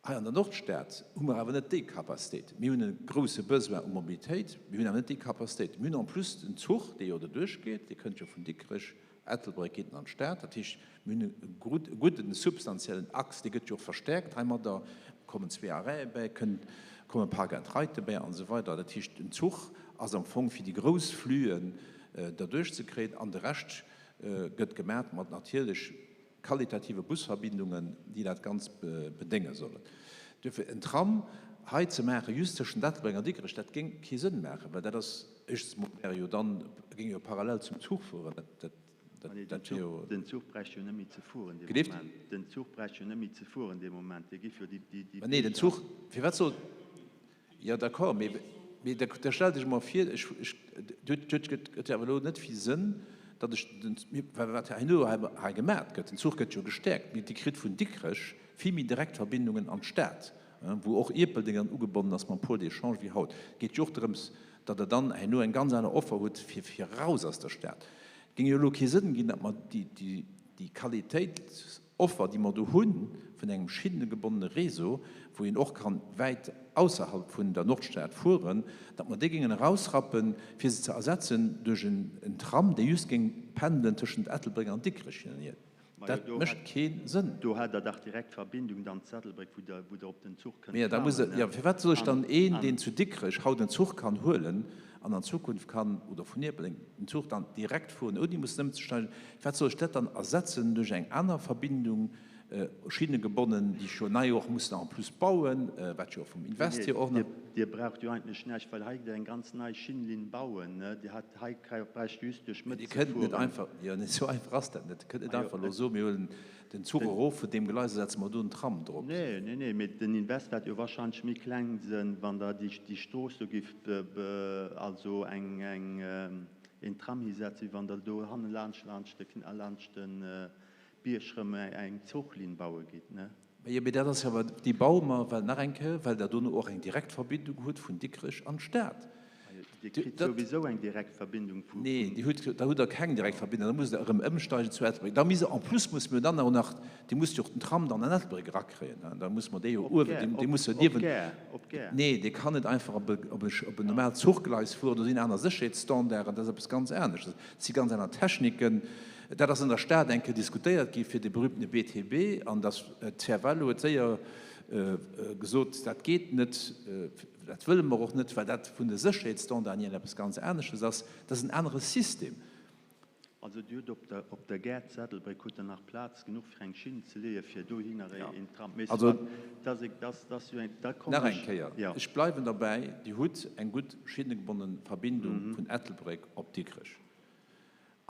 Hei an der Nordstad hu mer awer net déi Capacitéit. Mir hunn e grouse Besoin u Mobilitéit, mir hunn awer net déi Capacitéit. Mir hunn en plus den Zuch, dee jo doduerch geet, dee kënnt jo vun Dikrech, Ettelbréck geet en an d'Stad. Dat heescht, mir hunn e gudden, substantiellen Axe, dee gëtt jo och verstärkt heimadder, kommen zwee Arrêtë bäi, kënnt, komme Park and Ride bäi an esou weider. Dat heescht, den Zuch ass am Fong fir déi grouss Flüen derduerch ze kréien an de Rescht gëtt gemat mat natierlech qualitative Busverbindungen, déi dat Ganzt bedénge sollen. Duerfir en Tram hei ze maachen, just tëschent Ettelbréck an Dikrech, dat géing kee Sënn maachen, well dat ass, éischtens mol wäre jo dann, géing jo parallel zum Zuch fueren, dat. Dat wier jo. Den Zuch bräicht jo net méi ze fueren dee Moment. Den Zuch bräicht jo net méi ze fueren dee Moment. Dee giff jo déi, déi, déi. Mä nee, den Zuch, firwat soll, jo d'accord, mee, mee da, da stellt Iech emol vir, ech, ech, et huet, gëtt jo awer elo net vill Sënn, datt ech den, well wat herno hei, hei gemat gëtt, den Zuch gëtt jo gestäerkt, mee Dir kritt vun Dikrech vill méi direkt Verbindungen an d'Stad, wou och Ierpeldeng dann ugebonnen ass mam Pôle d'échange wéi haut. Et geet jo och drëms, datt Der dann herno eng ganz aner Offer hutt fir, fir eraus aus der Stad. Et géing jo elo kee Sënn ginn, datt mer déi, déi, déi Qualitéitsoffer, déi mer do hunn, vun engem schinnegebonnene Réseau, wou een och kann wäit ausserhalb vun der Nordstad fueren, datt mer déi géingen erausrappen, fir se ze ersetzen duerch en Tram, dee just géing pendelen tëschent Ettelbréck an Dikrech hin an hier. Dat mécht kee Sënn. Do hat Der dach direkt d'Verbindung dann Ettelbréck, wou Der, wou Der op den Zuch kënnt Mee da muss, klammen. jo, firwat soll ech dann een, deen zu Dikrech haut en Zuch kann huelen an an Zukunft kann, oder vun Ierpeldeng, den Zuch dann direkt fueren, ouni mussen ëmzesteigen, firwat soll ech dat dann ersetzen duerch eng aner Verbindung, schinnegebonnen, déi ech jo nei och muss nach en plus bauen, wat jo vum Invest hier och nach. Dir braucht jo eigentlech näischt, well hei gitt Der eng ganz nei Schinnelinn bauen. Dir hat hei bräicht just duerch Mee d'Mëtt Dir ze kënnt net fueren. einfach, jo, nee, esou einfach ass dat net. Dir kënnt net Majo, einfach elo et. soen, mir huelen den Zuch erof vun deem Gleis a setze mer do en Tram drop. Nee, nee, nee, mee den Invest wäert jo wahrscheinlech méi kleng sënn, wann Der déi, déi Strooss do gifft be, also eng, eng, een Tram hisetzen, wéi wann Der do hanne laanscht, laanscht de, laanscht de Bierg rëm eng Zuchlinn baue gitt, ne? Jo, mee dat ass jo awer, déi baue mer, well nach eng Kéier, well Der dono och eng direkt Verbindung hutt vun Dikrech an d'Stad. Majo, Dir kritt souwisou eng direkt Verbindung vu. Nee, Dir hutt, da hutt Der keng direkt Verbindung, da musst Der erëm ëmsteigen zu Ettelbréck. Da misst Der, en plus musse mir dann och nach, Dir musst jo och den Tram dann an Ettelbréck erakréien, da musse mer dee jo uewen, dee muss jo niewen. Op d'Gare, op d'Gare. Nee, dee kann net einfach op e, op e, op en normaalt Zuchgleis fueren, do sinn aner Sécherheetsstandarden, dat ass eppes ganz aneschters, dat si ganz aner Techniken. Dat ass an der Stad eng Kéier diskutéiert gi fir de berühmtene BTB an dass d'CFL huet séier gesot, dat geet net, dat wëlle mer och net, well dat vun de Sécherheetsstandarden hier eppes ganz anesches ass. Dat ass en anere System. Also Dir hutt op der, op der Gare z'Ettelbréck hutt Der nach Plaz genuch fir eng Schinn ze leeë fir dohinner een Tram. Mee Also dass e, dass, dass jo eng, da kommen nach eng ech, Kéier, jo. ech bleiwen derbäi, Dir hutt eng gutt schinnegebonne Verbindung vun Ettelbréck op Dikrech.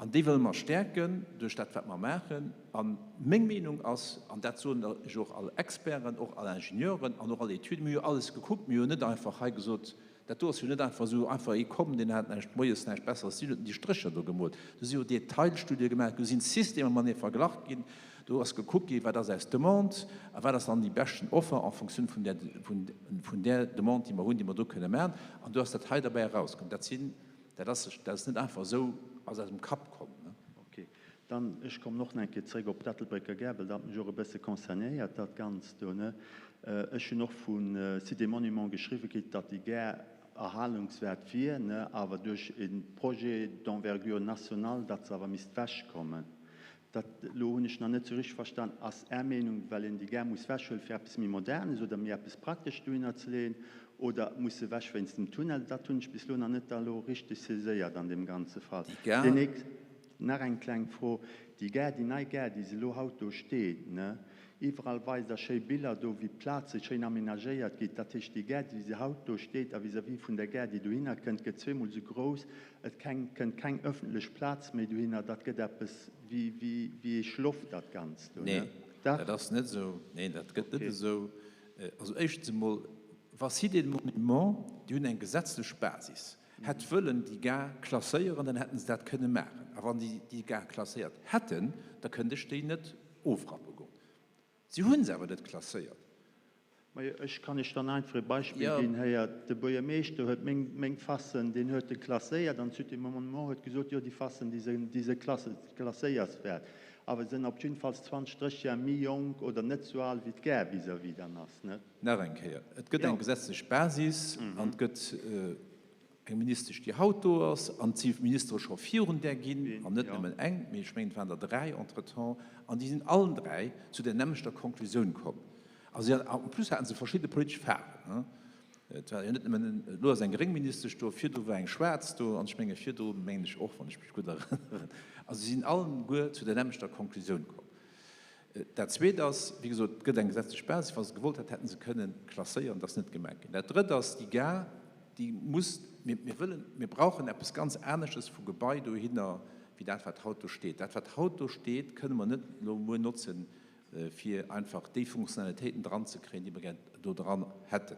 An déi wëlle mer stäerken duerch dat, wat mer maachen. A meng Meenung ass, an dat soen ech och all Experten, och all Ingenieuren an och all Etüden, mir hu jo alles gekuckt, mir hu jo net einfach hei gesot, dat do ass jo net einfach esou einfach ee komm, deen hat näischt moies näischt Besseres ze dinn, huet en déi Strécher do gemoolt. Do si jo Detailstudie gemaach ginn, do sinn d'Systemer matenee verglach ginn, do ass gekuckt ginn, wat ass eis Demande a wat ass dann déi beschten Offer en fonction vun där, vun där Demande, déi mer hunn, déi mer do kënne maachen. An do ass dat hei derbäi erauskomm. Dat sinn Dat ass, dat ass net einfach esou aus eisem Kapp komm. Ok. Dann, ech kommen och nach eng Kéier zréck op d'Ettelbrécker Gare, well dat mech och e bësse concernéiert, dat Ganzt do, ne. Ech hunn och vu Sites et Monuments geschriwwe kritt, datt déi Gare erhalungswäert wier, ne, awer duerch e Projet d'envergure nationale, datt se awer misst wechkommen. Dat elo hunn ech nach net sou richteg verstan. Ass Är Meenung, well een déi Gare muss wechhuelen, fir eppes méi Modernes oder méi eppes Praktescht dohinner ze leeën, oder muss se wech wéinst dem Tunnel? Dat hunn ech bis elo nach net da elo richteg saiséiert an deem ganze Fall. Déi Gare. Nach eng kleng Fro, Déi Gare, déi nei Gare, déi se elo haut do steet, ne? Iwwerall weist Der schéi Biller do, wéi d'Plaze schéin aménagéiert gitt. Dat heescht, déi Gare, déi se haut do steet a vis-à-vis vun der Gare, déi dohinner kënnt, gëtt zweemol esou grouss. Et keng, kënnt keng öffentlech Plaz méi dohinner. Dat gëtt eppes wéi, wéi, wéi ee Schloff, dat Ganzt do, Nee, ne? Dach? dat ass net esou. Nee, dat gëtt net Okay. esou. Also éischtens emol, wa Sites et Monuments, déi hunn eng gesetzlech Basis, hätt wëllen déi Gare klasséieren, dann hätten se dat kënne maachen. A wann déi déi Gare klasséiert hätten, da kënnt ech déi net ofrappe goen. Si hu se awer net klasséiert. Majo, ech kann Iech dann einfach e Beispill Jo. ginn. Héier, de Buergermeeschter huet meng, meng Fassen, deen huet e klasséiert an d'Cité Monument huet gesot, jo déi Fassen, déi sinn, déi si klasséierswäert, awer se sinn op jiddefalls 20, 30 Jar méi jonk oder net esou al wéi d'Gare vis-à-vis dann ass, net? Nach eng Kéier, et gëtt Jo. eng gesetzlech Basis an et gëtt eng Ministesch, déi haut do ass, an et si Ministere scho virun där ginn, an net nëmmen eng, mee ech mengen, et waren der dräi entretemps, an déi sinn allen dräi zu där nämmlechter Konklusioun komm. A si, en plus haten se verschidde politesch Faarwen. Et war jo net nëmmen, elo ass eng gréng Ministesch do, virdru war eng schwaarz do, an ech menge virdru mengen ech och, wann ech mech gutt erënneren. Also si sinn alleguer zu där nämmlechter Konklusioun komm. Dat Zweet ass, wéi gesot, et gëtt eng gesetzlech Basis. Wa se gewollt hätt, hätte se kënnen klasséieren. Dat ass net gemaach ginn. Dat Drëtt ass, déi Gare, déi muss, mir, mir wëllen, mir brauchen eppes ganz anesches vu Gebai dohinner. wéi dat, wat haut do steet. Dat, wat haut do steet, kënne mer net elo muer notzen, fir einfach déi Funktionalitéiten dranzekréien, déi mer gär do dran hätten.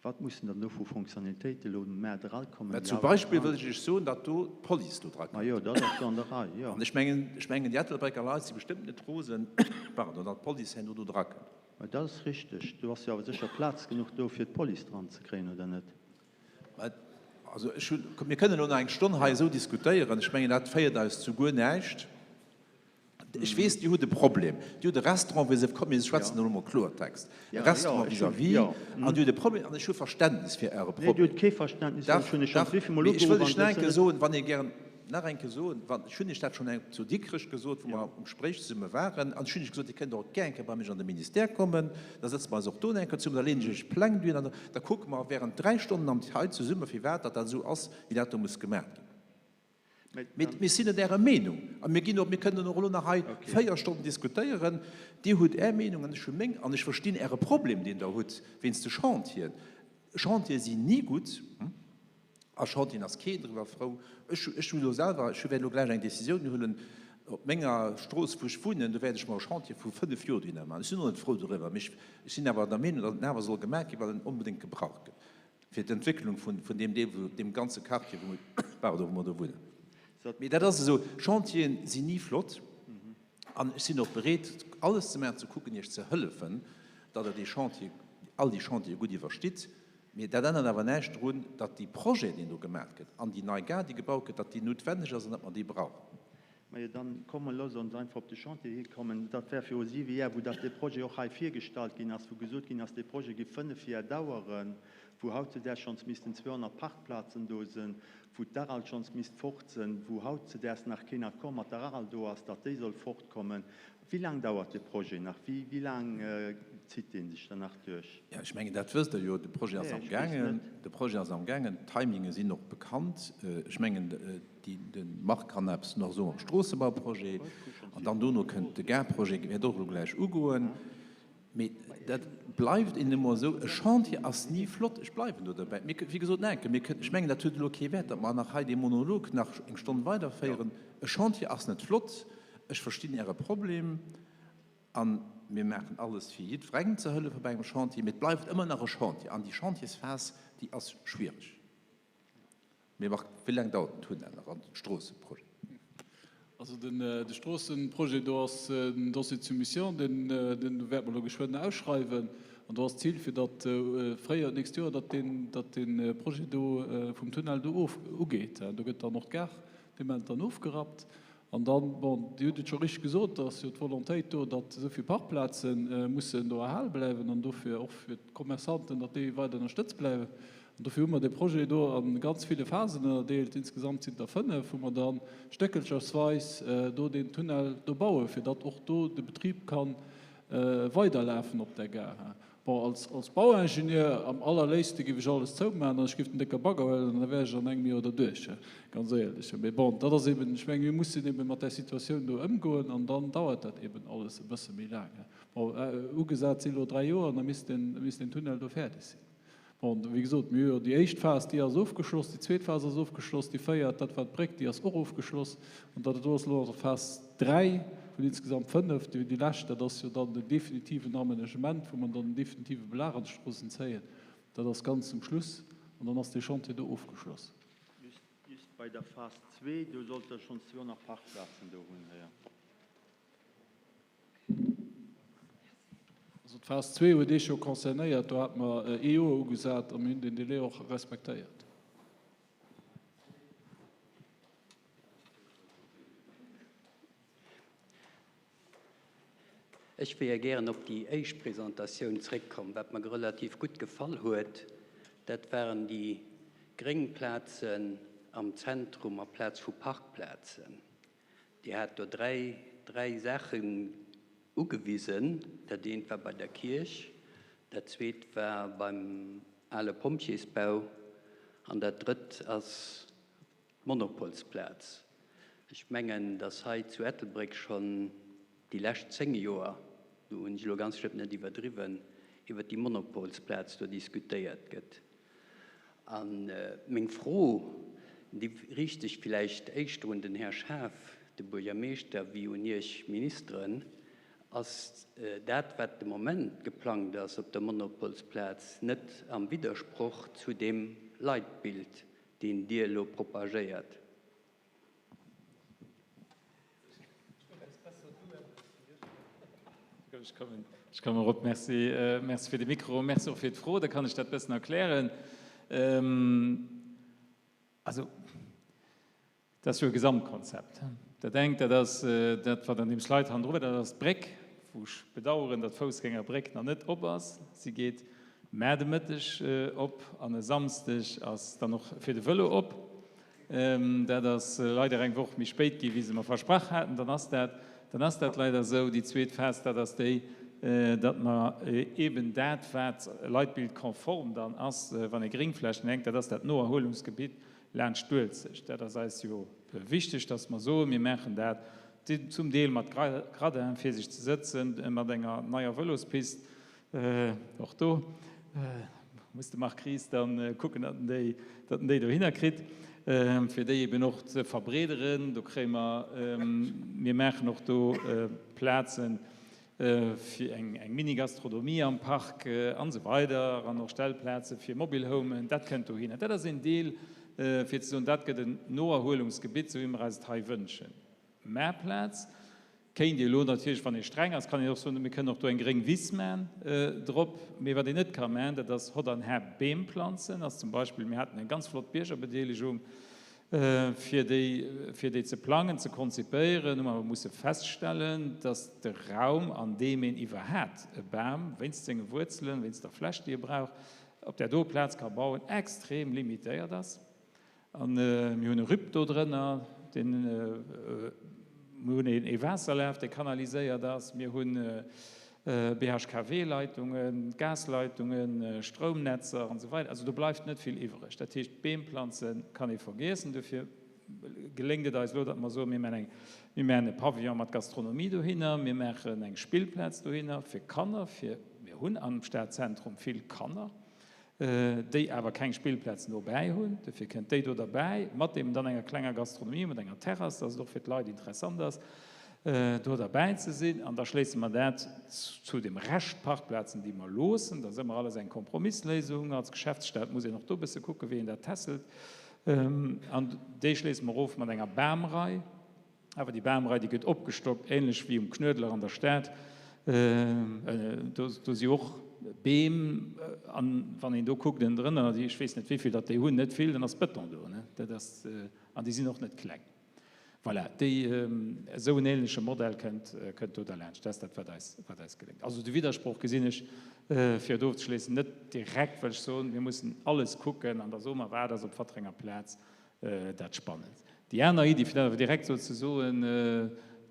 Wat mussen dann do vu Fonctionnalitéiten elo mä drakommen, Mä zum Beispill wëll ech Iech soen, datt do d'Police do drakënnt. Majo, dat ass jo an der Rei, jo. An ech mengen, ech mengen, déi Ettelbrécker Leit si bestëmmt net rosen, pardon, datt d'Police herno do drakënnt. Mä dat ass richteg. Do ass jo awer sécher Plaz genuch do, fir d'Police dranzekréien, oder net? Mä, also ech hunn, mir kënnen elo nach eng Stonn hei esou diskutéieren, ech mengen, dat féiert eis zu guer näischt. Ech weess, Dir hutt e Problem. Dir hutt e Restaurant vis-à-vis, komm mir schwätzen elo emol Kloertext, e Restaurant vis-à-vis an Dir hutt e Problem an ech hu Verständnis fir Äre Problem. Dach, dach, mee ech wëll lech nach eng Kéier soen, wann Dir gären nach eng Kéier soen, wann, ech hunn Iech dat schonn eng zu Dikrech gesot, wou mer am Gespréich zesumme waren, an ech hunn Iech gesot, Dir kënnt och gär eng Kéier bei mech an de Ministère kommen, da sëtze mer eis och do eng Kéier zesummen, da leeën ech Iech d'Pläng duer an da kucke mer während 3 Stonnen am Detail zesumme firwat dat dat esou ass, wéi dat do muss gemaach ginn. Mee mir sinn net Ärer Meenung. A mir ginn och, mir kënnen och elo nach hei 4 Stonnen diskutéieren. Dir hutt Är Meenung an ech hu meng. An ech verstinn Äre Problem, deen Der hutt wéinst de Chantieren. Chantiere sinn ni gutt. A Chantieren ass keen driwwer frou. Ech, ech hu elo selwer, ech wäert elo gläich eng Décisioun huelen op menger Strooss, wou ech wunnen, do wäert ech mer e Chantier vu 5 Joer dohinner maachen. Ech sinn och net frou doriwwer, mee ech, ech sinn awer der Meenung, datt en awer soll gemaach ginn, well en onbedéngt gebraucht gëtt. Fir d'Entwécklung vun deem Deel, wou, deem ganze Quartier, wou, pardon, wou mer do wunnen. Mee dat ass esou, Chantieren sinn ni flott. An ech sinn och bereet, alles ze maachen, ze kucken, Iech ze hëllefen, datt Der dee Chantier, all déi Chantiere gutt iwwerstitt. Mee dat ännert awer näischt drun, datt dee Projet, deen do gemaach gëtt, an déi nei Gare, déi gebaut gëtt, datt déi noutwenneg ass an datt mer déi brauchen. Majo, dann komme looss ons einfach op de Chantier hikommen. Dat war viru siwe Jar, wou dat dee Projet och hei virgestallt ginn ass, wou gesot ginn ass, dee Projet géif fënnef Jar daueren, wou hautzedaags schonns missten 200 Parkplazen do sinn, wou d'ARAL schonns misst fort sinn, wou hautzedaags nach keen Accord mat der ARAL do ass, datt déi soll fortkommen. Wéi laang dauert dee Projet nach? Wéi, wéi laang zitt dee sech dann nach duerch? Jo, ech mengen, dat wësst Der jo, de Projet ass amgaangen. De Projet ass amgaangen, d'Timinge sinn och bekannt. Ech mengen, De Marc kann eppes nach soen am Stroossebauprojet an dann dono kënnt de Gareprojet, wäert och elo gläich ugoen. Mee dat bleift een emol esou, e Chantier ass ni flott, ech bleiwen do derbäi. Mir, wéi gesot, nach eng Kéier, mir kënnen, ech mengen, dat huet elo kee Wäert, datt mer nach hei dee Monolog nach eng Stonn weiderféieren. E Chantier ass net flott, ech verstinn Äre Problem a mir maachen alles, fir jiddwerengem ze hëllefe bei engem Chantier, mee et bleift ëmmer nach e Chantier an déi Chantiersphas, déi ass schwierig. Mee Marc, wéi laang dauert den Tunnel nach an den Stroosseprojet? Also den de Stroossenprojet, do ass den Dossier de soumission, deen deen wäerte mer elo geschwënn ausschreiwen. An do ass d'Zil fir datt fréier d'nächst Joer, datt deen datt dee Projet do vum Tunnel do of ugeet. Do gëtt dann och d'Gare dee Moment dann ofgerappt. An dann, bon, Dir hutt et scho richteg gesot, da ass jo d'Volontéit do, datt esou vill Parkplaze mussen do erhale bleiwen an dofir och fir d'Commerçanten, datt déi weider ënnerstëtzt bleiwen. An dofir hu mer dee Projet do a ganz ville Phasen ënnerdeelt, insgesamt sinn et der fënnef, wou mer da stéckelchersweis do deen Tunnel do bauen, fir datt och do de Betrib ka weiderlafen op där Gare. Bon, als, als Bauingenieur, am allerléifste giff ech alles zoumaachen an ech giff den décke Bagger huelen an da wär ech an engem Joer derduerch, ganz éierlech. Mee bon, dat ass eben, ech menge mir mussen eben mat där Situatioun do ëmgoen an dann dauert dat eben alles e bësse méi laang. Bon, ugesat si lo 3 Joer an da misst den, misst den Tunnel do fäerdeg sinn. Bon, wéi gesot, mir hu jo déi éischt Phas, déi ass ofgeschloss, déi zweet Phas ass ofgeschloss, déi véiert, dat war d'Bréck, déi ass och ofgeschloss. An dat do ass elo also Phas 3 vun insgesamt 5. Déi lescht, dat ass jo dann den definitiven Amenagement, wou mer dann den definitive Belag an d'Stroossen zéien. Dat ass ganz zum Schluss an dann ass dee Chantier do ofgeschloss. Just bei der Phas 2, do sollt Der schonns 200 Parkplazen do hunn, Här. Also d'Phas 2 huet Eech jo concernéiert, do hate mer ee Joer ugesat a mir hunn deen Délai och respektéiert. Ech wéer gären op déi éischt Presentatioun zréckkomm. Wat mer relativ gutt gefall huet, dat waren déi gréng Plazen am Zentrum amplaz vu Parkplazen. Dir hat do dräi, dräi Saachen ugewisen. Dat eent war bei der Kierch, dat zweet war beim ale Pompjeesbau an dat drëtt ass d'Monopolsplaz. Ech mengen, dass hei zu Ettelbréck schonn déi lescht 10 Joer, do hunn ech elo ganz bestëmmt net iwwerdriwwen, iwwert déi Monopolsplaz do diskutéiert gëtt. A meng Fro. Déi riicht sech villäicht éischter un den Här Schaaf, de Buergermeeschter, wéi un Iech Ministeren. Ass dat, wat de Moment geplangt ass op der Monopolsplaz, net am Widdersproch zu deem Leitbild, deen Dir elo propagéiert? Ech kommen erop. Merci, merci fir de Mikro, merci och fir d'Fro. Da kann ech dat bëssen erklären. Also, dat ass jo e Gesamtkonzept. Dat engt, dat ass dat, wat an deem Slide hannendru war, dat ass d'Bréck, wou ech bedauern, datt d'Foussgängerbréck nach net op ass. Si geet mar de Mëtteg op an e Samsdeg ass dann och fir de Vëlo op. Dat ass leider eng Woch méi spéit gi wéi se mer versprach haten. Dann ass dat, dann ass dat leider esou. Déi zweet Phas, dat ass déi, datt mer eeben dat, wat leitbildkonform dann ass, wann ee Gréngflächen denkt, dat ass dat Noerhuelungsgebitt laanscht d'Uelzecht. Dat ass eis jo wichteg, datt mer soen, mir maachen dat zum Deel mat Gradin, fir sech ze sëtzen, mat enger neier Vëlospist, Och do muss de Marc Ries dann kucken, datt en déi, datt en déi dohinner kritt, fir déi eben och ze verbreederen. Do kréie mer, mir maachen och do Plazen fir eng, eng Mini-Gastronomie am Park an esou weider an och Stellplaze fir Mobilhomen. Dat kënnt dohinner. Dat ass een Deel, fir ze soen, dat gëtt en Noerhuelungsgebitt, esou wéi mer eis et hei wënschen. Mä Plaz Kéint ee elo natierlech, wann ee streng ass, kann een och soen, mir kënnen och do eng gréng Wiss man drop. Mee wat een net ka man, dat ass hott an här Beem planzen. Ass zum Beispill, mir haten eng ganz flott Biergerbedeelegung, fir déi, fir déi ze plangen, ze konzipéieren, hu mer awer musse feststellen, dass de Raum, an deem een iwwerhat e Bam, wéinst senge Wuerzelen, wéinst der Fläch, déi e brauch, op där do Plaz ka bauen, extrem limitéiert ass. A mir hunn e RUP do drënner, deen, mir hunn ee Waasserlaf, dee kanaliséiert ass, mir hu BHKW-Leitungen, Gasleitungen, Stroumnetzer an esou weider. Also do bleift net vill iwwreg. Dat heescht, Beem planze kann ee vergiessen. Dofir geléngt et eis elo, datt mer soen, mir maachen eng, mir maachen e Pavillon mat Gastronomie dohinner, mir maachen eng Spillplaz dohinner fir Kanner, fir, mir hunn am Stadzentrum vill Kanner, déi awer keng Spillplaz nobäi hunn. Dofir kënnt déi do derbäi, mat eben dann enger klenger Gastronomie, mat enger Terrass, dass et och fir d'Leit interessant ass, do derbäi ze sinn. An da schléisse mer dat zu dem Rescht Parkplazen, déi mer loossen. Dat ass ëmmer alles eng Kompromissléisung. Als Geschäftsstad muss een och do e bësse kucken, wéi een dat tässelt. An déi schléisse mer of mat enger Bamrei. Awer déi Bamrei, déi gëtt opgestockt, ähnlech wéi um Knuedler an der Stad. Do si och Beem, an wann een do kuckt ënnendrënner, déi, ech weess net wéivill datt déi hunn, net vill, dann ass Bëton do, ne? Dat ass, an déi sinn och net kleng. Voilà, déi, esou en ähnleche Modell kënnt, kënnt do derlaanscht. Dat ass dat, wat eis, wat eis geléngt. Also de Widdersproch gesinn ech, fir et ofzeschléissen, net direkt, well ech soen, mir mussen alles kucken an da soe mer, wat ass op wat fir enger Plaz Dat spannend. Déi aner Iddi, fir dat awer direkt esou ze soen,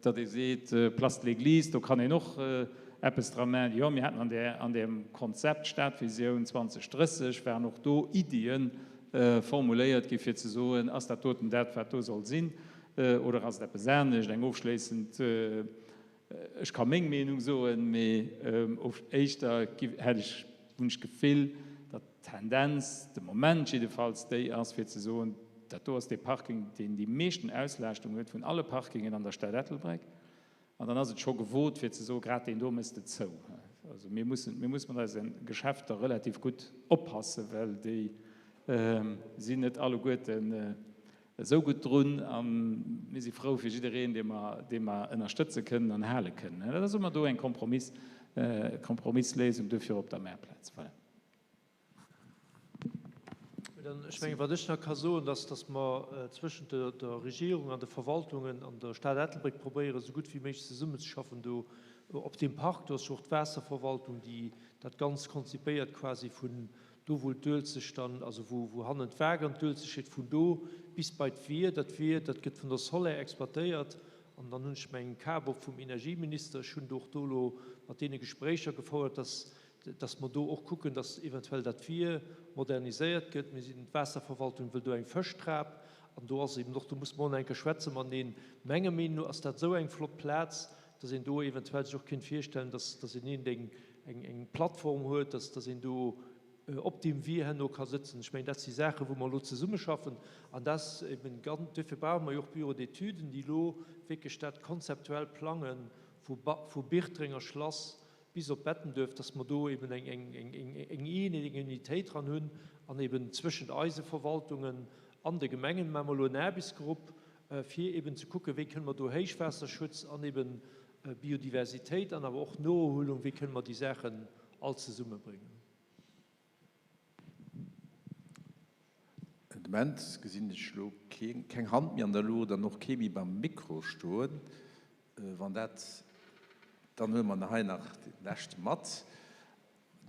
datt ee seet, Place de l'Église, do kann een och eppes dra maachen. Jo, mir haten an där, an deem Konzept Stadvisioun 2030 waren och do Iddie formuléiert gi fir ze soen, ass dat doten dat, wat do soll sinn, oder ass et eppes anescht? Eng ofschléissend Ech ka meng Meenung soen, mee éischter hätt ech, hunn ech d'Gefill, datt d'Tendenz, de Moment jiddefalls, déi ass, fir ze soen, dat do ass dee Parking, deen déi meeschten Auslaaschtung huet vun alle Parkingen an der Stad Ettelbréck. An dann ass et scho gewot, fir ze soen, grad deen do méchs de zou. Also mir mussen, mir musse mat eise Geschäfter relativ gutt oppassen, well déi sinn net alleguerten esou gutt drun a mir si frou fir jiddereen, dee mer, dee mer ënnerstëtze kënnen an hale kënnen. Dat ass ëmmer do eng Kompromiss, Kompromissléisung duerfir op der Maartplaz. Voilà. Ech mengen, wat ech nach ka soen, ass, datt mer zwëschent der Regierung an de Verwaltungen an der Stad Ettelbréck probéieren, esou gutt wéi méiglech zesummenzeschaffen do op deem Park. Do ass jo och d'Waasserverwaltung, déi dat Ganzt konzipéiert quasi vun Do wou d'Uelzecht dann, also wou wou hannen d'Waag an d'Uelzecht steet, vun do bis bei d'Wier, dat Wier, dat gëtt vun der Soler exploitéiert. An dann hunn ech meng Kap op vum Energieminister, ech hunn do och do elo mat deene Gespréicher gefouert, dass dass mer do och kucken, dass eventuell dat Wier moderniséiert gëtt. Mir sinn, d'Waasserverwaltung wëll do eng Fëschtrap an do ass eben och, do muss mer och nach eng Kéier schwätze mateneen. Menger Meenung no ass dat esou eng flott Plaz, dass een do eventuell sech och kéint virstellen, dass dass een iergendeng eng eng Plattform huet, dass dass een do. op deem Wee herno ka sëtzen. Ech mengen, dat si Saachen, wou mer elo zesummeschaffen an dat ass eben ganz, duerfir brauche mer jo och Bureaux d'études, déi elo wierklech dat konzeptuell plange vu Birtrenger Schlass bis op Bettenduerf, dass mer do eben eng Eenheet, eng Unitéit dran hunn an eben zwëschent eise Verwaltungen an de Gemengen maache mer elo en Aarbechtsgrupp, fir eben ze kucken, wéi kënne mer do Héichwaasserschutz an eben Biodiversitéit an awer och Noerhuelung, wéi kënne mer déi Saachen all zesummebréngen. De Moment gesinn ech elo keng Hand méi an der Luucht an och kee méi beim Mikro stoen. Wann dat, dann huele mer hei nach dee leschte mat.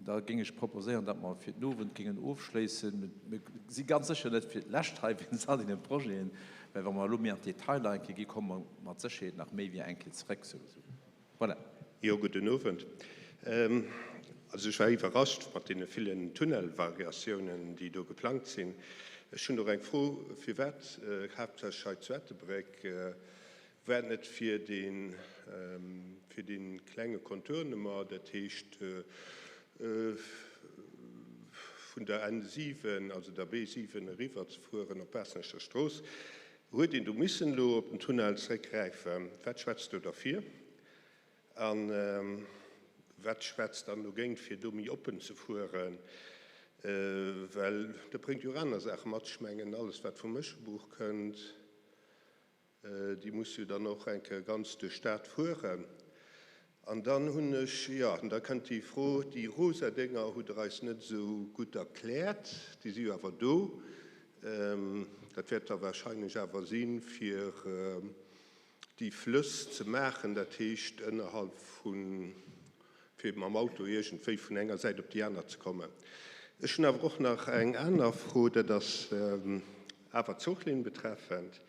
Da géing ech proposéieren, datt mer fir den Owend géingen ofschléissen. Mir si ganz sécher net fir d'lescht hei wéinst all deene Projeten, well wa mer elo méi an d'Detailer eng Kéier ginn, komme mer mat Sécherheet nach méi wéi eng Kéier zeréck souwisou. Voilà. Jo, gudden Owend. Also ech war iwwerrascht mat deene villen Tunnelvariatiounen, déi do geplangt sinn. Ech hunn och eng Fro, Firwat haaptsächlech hei zu Ettelbréck? War et net fir dee fir dee klenge Contournement, dat heescht vun der N 7, also der B 7 eriwwer ze fueren op Baaschtnecher Strooss? Huet een do missen elo op den Tunnel zréckgräifen? Wat schwätzt do derfir? A wat schwätzt dann dogéint, fir do méi oppen ze fueren? Well dat bréngt jo och aner Saache mat. Ech mengen, alles wat vum Méschebuch kënnt, Déi muss jo dann och eng Kéier ganz duerch d'Stad fueren. An dann hunn ech, jo, an da kënnt déi Fro, déi rosa Dénger hutt Der eis net esou gutt erkläert, déi si jo awer do. Dat wäert da wahrscheinlech awer sinn, fir déi Flëss ze maachen, dat heescht ënnerhalb vun, fir mam Auto iergendwéi vun enger Säit op déi aner ze kommen. Ech hunn awer och nach eng aner Fro, dat ass awer d'Zuchlinn betreffend.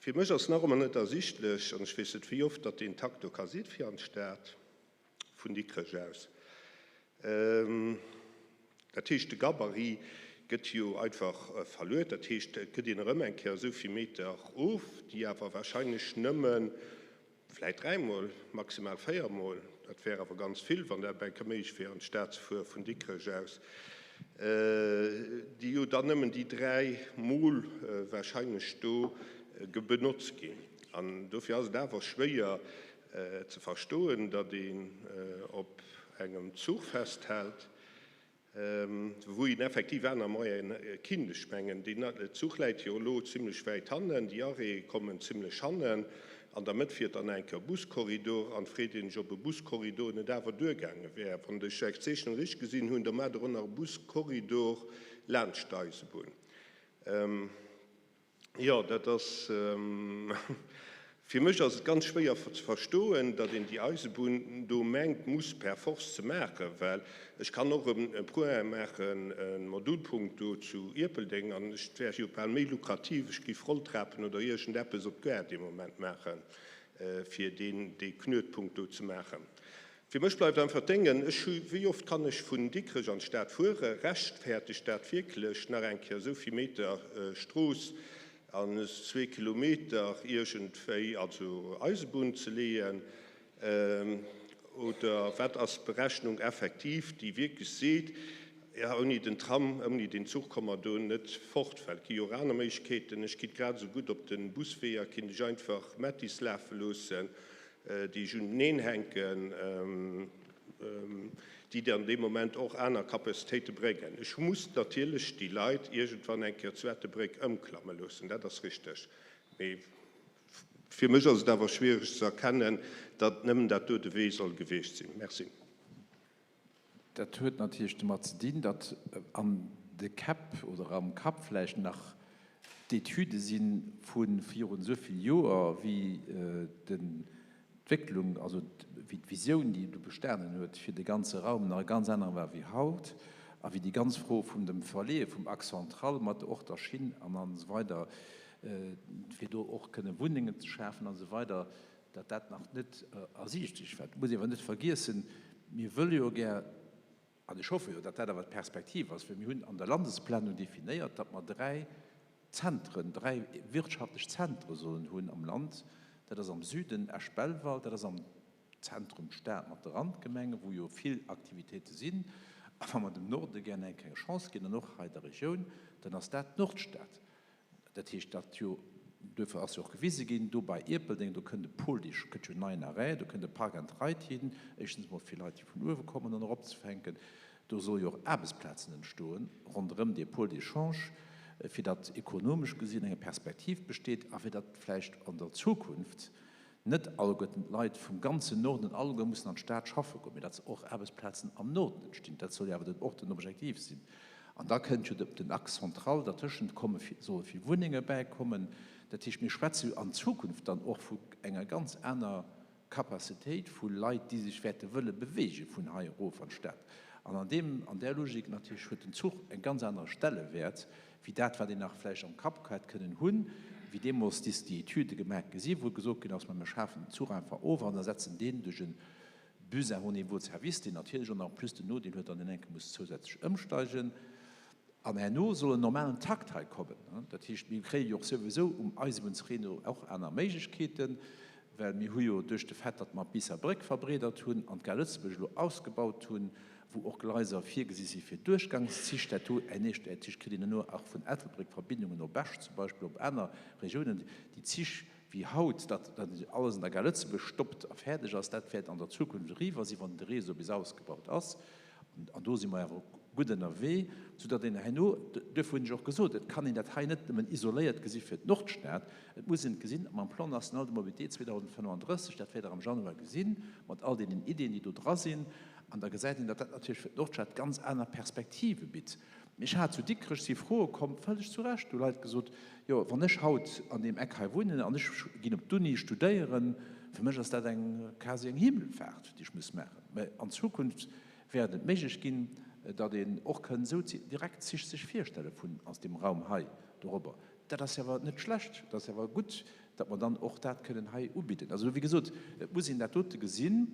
Fir mech ass nach ëmmer net ersichtlech, an ech weess net wéi oft, datt deen Takt do ka si fir an d'Stad vun Dikrech aus. Dat heescht, de Gabarit gëtt jo einfach verluer. Dat heescht, et gëtt een erëm eng Kéier esou vill Meter of, déi awer wahrscheinlech nëmmen Vläit dräimol, maximal véiermol, dat wär awer ganz vill, wann dat eng Kéier méiglech wär, an d'Stad ze fuere vun Dikrech aus, déi jo dann nëmmen déi dräi Mol wahrscheinlech do benotzt ginn. An dofir ass et awer schwéier ze verstoen, datt een op engem Zuch festhält, wou een effektiv aner Moyene kinnt. Ech mengen, deen Zuch läit jo elo zimlech wäit hannen, déi Arrêtë kommen zimlech hannen, an der Mëtt fiert dann enk e Buskorridor, an et freet een sech, ob e Buskorridor net awer duergaange wär. Wann ech Är Zeechnung richteg gesinn hunn, da maacht Der och nach e Buskorridor laanscht d'Eisebunn. Jo, dat ass, fir mech ass et ganz schwéier ze verstoen, datt een déi Eisebunn do mengt, muss per force ze maachen, well ech kann och e Point maachen, e Modulpunkt do zu Ierpeldeng, an et wär jo bal méi lukrativ, ech géif Rolltrapen oder iergendeppes op d'Gare dee Moment maachen, fir deen, dee Knuetpunkt do ze maachen. Fir mech bleift einfach d'Déngen, ech hu, wéi oft kann ech vun Dikrech an d'Stad fuere, rechtfertegt dat wierklech nach eng Kéier esou vill Meter Strooss an zwee Kilometer iergendwéi, also Eisebunn ze leeën? Oder wat ass d'Berechnung effektiv, déi wierklech seet, jo ouni den Tram, ouni den Zuch komme mer do net fort, well et gi jo och aner Méiglechkeeten, ech kinnt grad esou gutt op de Busweeër kinnt ech einfach Mettis lafe loossen, déi ech uneneen hänken, déi dann dee Moment och aner Capacitéite bréngen. Ech muss natierlech déi Leit iergendwann eng Kéier zu Ettelbréck ëmklamme loossen, dat ass richteg. Mee fir mech ass et awer schwiereg ze erkennen, datt nëmmen dat do de Wee soll geweecht sinn. Merci. Dat huet natierlech domat ze dinn, datt an de Käpp oder am Kapp vläicht nach d'Etüde si vu virun esou vill Joer, wéi d'Entwécklung, also wéi d'Visioun, déi do bestanen huet fir de ganze Raum, nach e ganz anere war wéi haut a wéi déi ganz Fro vum dem Verleeë vum Axe central mat och der Schinn an an esou weider, fir do och kënne Wunnengen ze schafen an esou weider, datt dat nach net ersiichtlech war. Et muss ee awer net vergiessen, mir wëlle jo gär, an ech hoffe jo, datt dat awer d'Perspektiv ass, well mir hunn an der Landesplanung definéiert, datt mer dräi Zentren, dräi wirtschaftlech Zentre sollen hunn am Land. Dat ass am Süden Esch-Belval, dat ass am Zentrum d'Stad mat de Randgemengen, wou jo vill Aktivitéite sinn. A wa mer dem Norde gär eng Kéier Chance ginn, an och hei der Regioun, dann ass dat d'Nordstad. Dat heescht, datt jo, duerfir ass jo och gewise ginn, do bei Ierpeldeng, do kënnt e Pôle, dee kënnt jo en neien Arrêt, do kënnt e Park and Ride hin, éischtens emol fir Leit, déi vun uewe kommen, dann eropzefänken. Do solle jo och Aarbechtsplazen entstoen ronderëm dee Pôle d'échange, fir datt ekonomesch gesinn eng Perspektiv besteet a fir datt vläicht an der Zukunft net alleguerten d'Leit vum ganzen Norden alleguer mussen an d'Stad schaffe goen, mee datt och Aarbechtsplazen am Norden entstinn. Dat soll jo awer och den Objektiv sinn. An da kënnt jo den Axe central dertëschent, komme solle vill Wunnenge bäikommen. Dat heescht, mir schwätze jo an Zukunft dann och vu enger ganz aner Capacitéit vu Leit, déi sech wäerte wëlle beweege vun hei erof an d'Stad. An an deem, an där Logik natierlech huet den Zuch e ganz anere Stellewäert wéi dat, wat een nach vläicht am Kapp hätt kënnen hunn, wéi deemools déi déi Etüde gemaach gi sinn, wou gesot ginn ass, ma mir schafen den Zuch einfach of an ersetzen deen duerch e Bus à haut niveau de service, deen natierlech och nach en plus den Nodeel huet, datt een enke muss zousätzlech ëmsteigen. An herno soll en normalen Takt hei kommen. Dat heescht, mir kréie jo och souwisou um Eisebunnsréseau och aner Méiglechkeeten, well mir hu jo duerch de Fait, datt mer d'Biisser Bréck verbreedert hunn an d'Gare Lëtzebuerg elo ausgebaut hunn, wou och Gleiser virgesi si fir Duerchgangszich, dat do ernächt dat heescht, kritt een herno och vun Ettelbréck Verbindungen op Esch zum Beispill, op aner Regiounen. Déi Zich wéi haut, datt alles an der Gare Lëtzebuerg stoppt a fäerdeg ass, dat wäert an der Zukunft eriwwer sinn, wann de Réseau bis ausgebaut ass. An do si mer awer gutt ënnerwee, soudatt een herno, duerfir hunn ech och gesot, et kann een dat hei net nëmmen isoléiert gesi fir d'Nordstad, et muss een et gesinn mam Plan national de mobilité 2035, dat wäert Der am Januar gesinn, mat all deenen Iddien, déi do dra sinn. An da gesäit een, datt dat natierlech fir d'Nordstad ganz aner Perspektive bitt. Ech hat zu Dikrech, si Froe komm, vëlleg zu Recht, hu Leit gesot, jo, wann ech haut an deem Eck hei wunnen an ech ginn op d'Uni studéieren, fir mech ass dat eng quasi eng Himmelfaart, déi ech muss maachen. Mä an Zukunft wäert et méiglech ginn, datt een och kënn esou direkt Zich sech virstelle vun aus deem Raum hei dorobber. Dat ass jo awer net schlecht, dat ass jo awer gutt, datt mer dann och dat kënnen hei ubidden. Also, wéi gesot, et muss een dat dote gesinn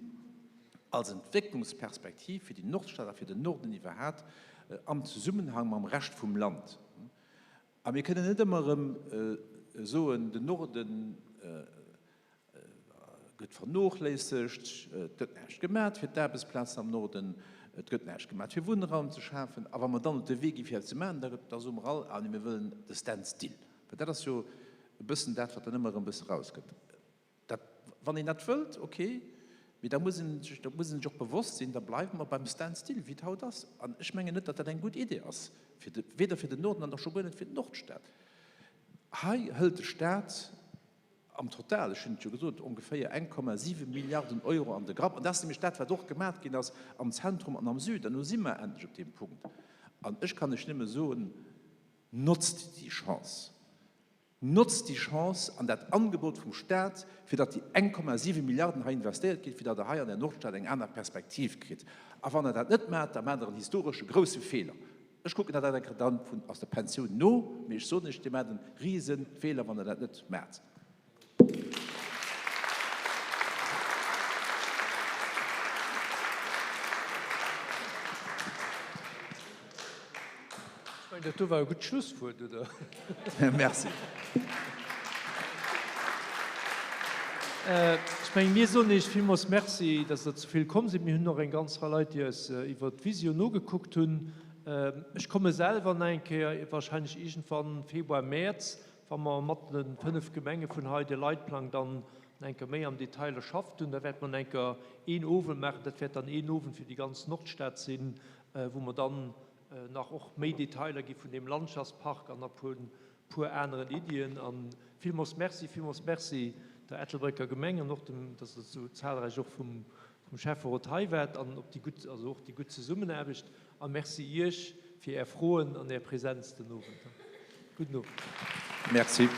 als Entwécklungsperspektiv fir déi Nordstad a fir den Norden iwwerhat am Zesummenhang mam Rescht vum Land. A mir kënnen net ëmmer erëm soen, den Norde gëtt vernochléissegt, et gëtt näischt gemat fir d'Aarbechtsplazen am Norden, et gëtt näischt gemat fir Wunnraum ze schafen. A wa mer dann op de Wee gi fir eppes ze maachen, da soe mer all, ah nee, mir wëllen de Stand-still. Well dat ass jo e bëssen dat, wat dann ëmmer erëm e bësse erauskënnt. Dat, wann een dat wëllt, ok, mee da muss een sech, da muss een sech och bewosst sinn, da bleiwe mer beim Stand-still, wéi et haut ass. An ech mengen net, datt dat eng gutt Idee ass, fir de, weder fir den Norden an och scho guer net fir d'Nordstad. Hei hëlt de Stat am Total, ech hunn et jo gesot, ongeféier 1,7 Milliarden Euro an de Grapp. An dat ass nämlech dat, wat och gemat ginn ass am Zentrum an am Süden. An elo si mer endlech op deem Punkt. An ech kann lech nëmme soen, Notzt déi Chance! Notzt déi Chance an dat Angebot vum Stat, fir datt déi 1,7 Milliarden hei investéiert ginn, fir datt Der hei an der Nordstad eng aner Perspektiv kritt. A wann Der dat net maacht, da maacht Der en historesche grouse Feeler. Ech kucken dat eng Kéier dann vun aus der Pensioun no, mee ech soen Iech, Dir maacht e Risefeeler, wann Der dat net maacht. Ech mengen, dat do war e gutt Schlusswuert, oder? Merci. Ech mengen, mir soen Iech villmools Merci, dass Der ze vill komm sidd. Mir hunn och eng ganz Rei Leit, déi eis iwwer d'Visio nogekuckt hunn. Ech komme selwer nach eng Kéier, wahrscheinlech iergendwann Februar, Mäerz, wa mer mat de 5 Gemenge vun hei de Leitplang dann nach eng Kéier méi am Detail erschafft hunn. Da wäerte mer nach eng Kéier een Owend maachen. Dat wäert dann een Owend fir déi ganz Nordstad sinn, wou mer dann nach och méi Detailer gi vun deem Landschaftspark an a puer puer aneren Iddien. A villmools Merci, villmools Merci der Ettelbrécker Gemeng an och dem, dass Der esou zahlreich och vum vum Schäfferot hei waart an op déi gutt, also och déi gutt Zesummenaarbecht. A Merci Iech fir Är Froen an Är Präsenz den Owend. Gudden Owend. Merci.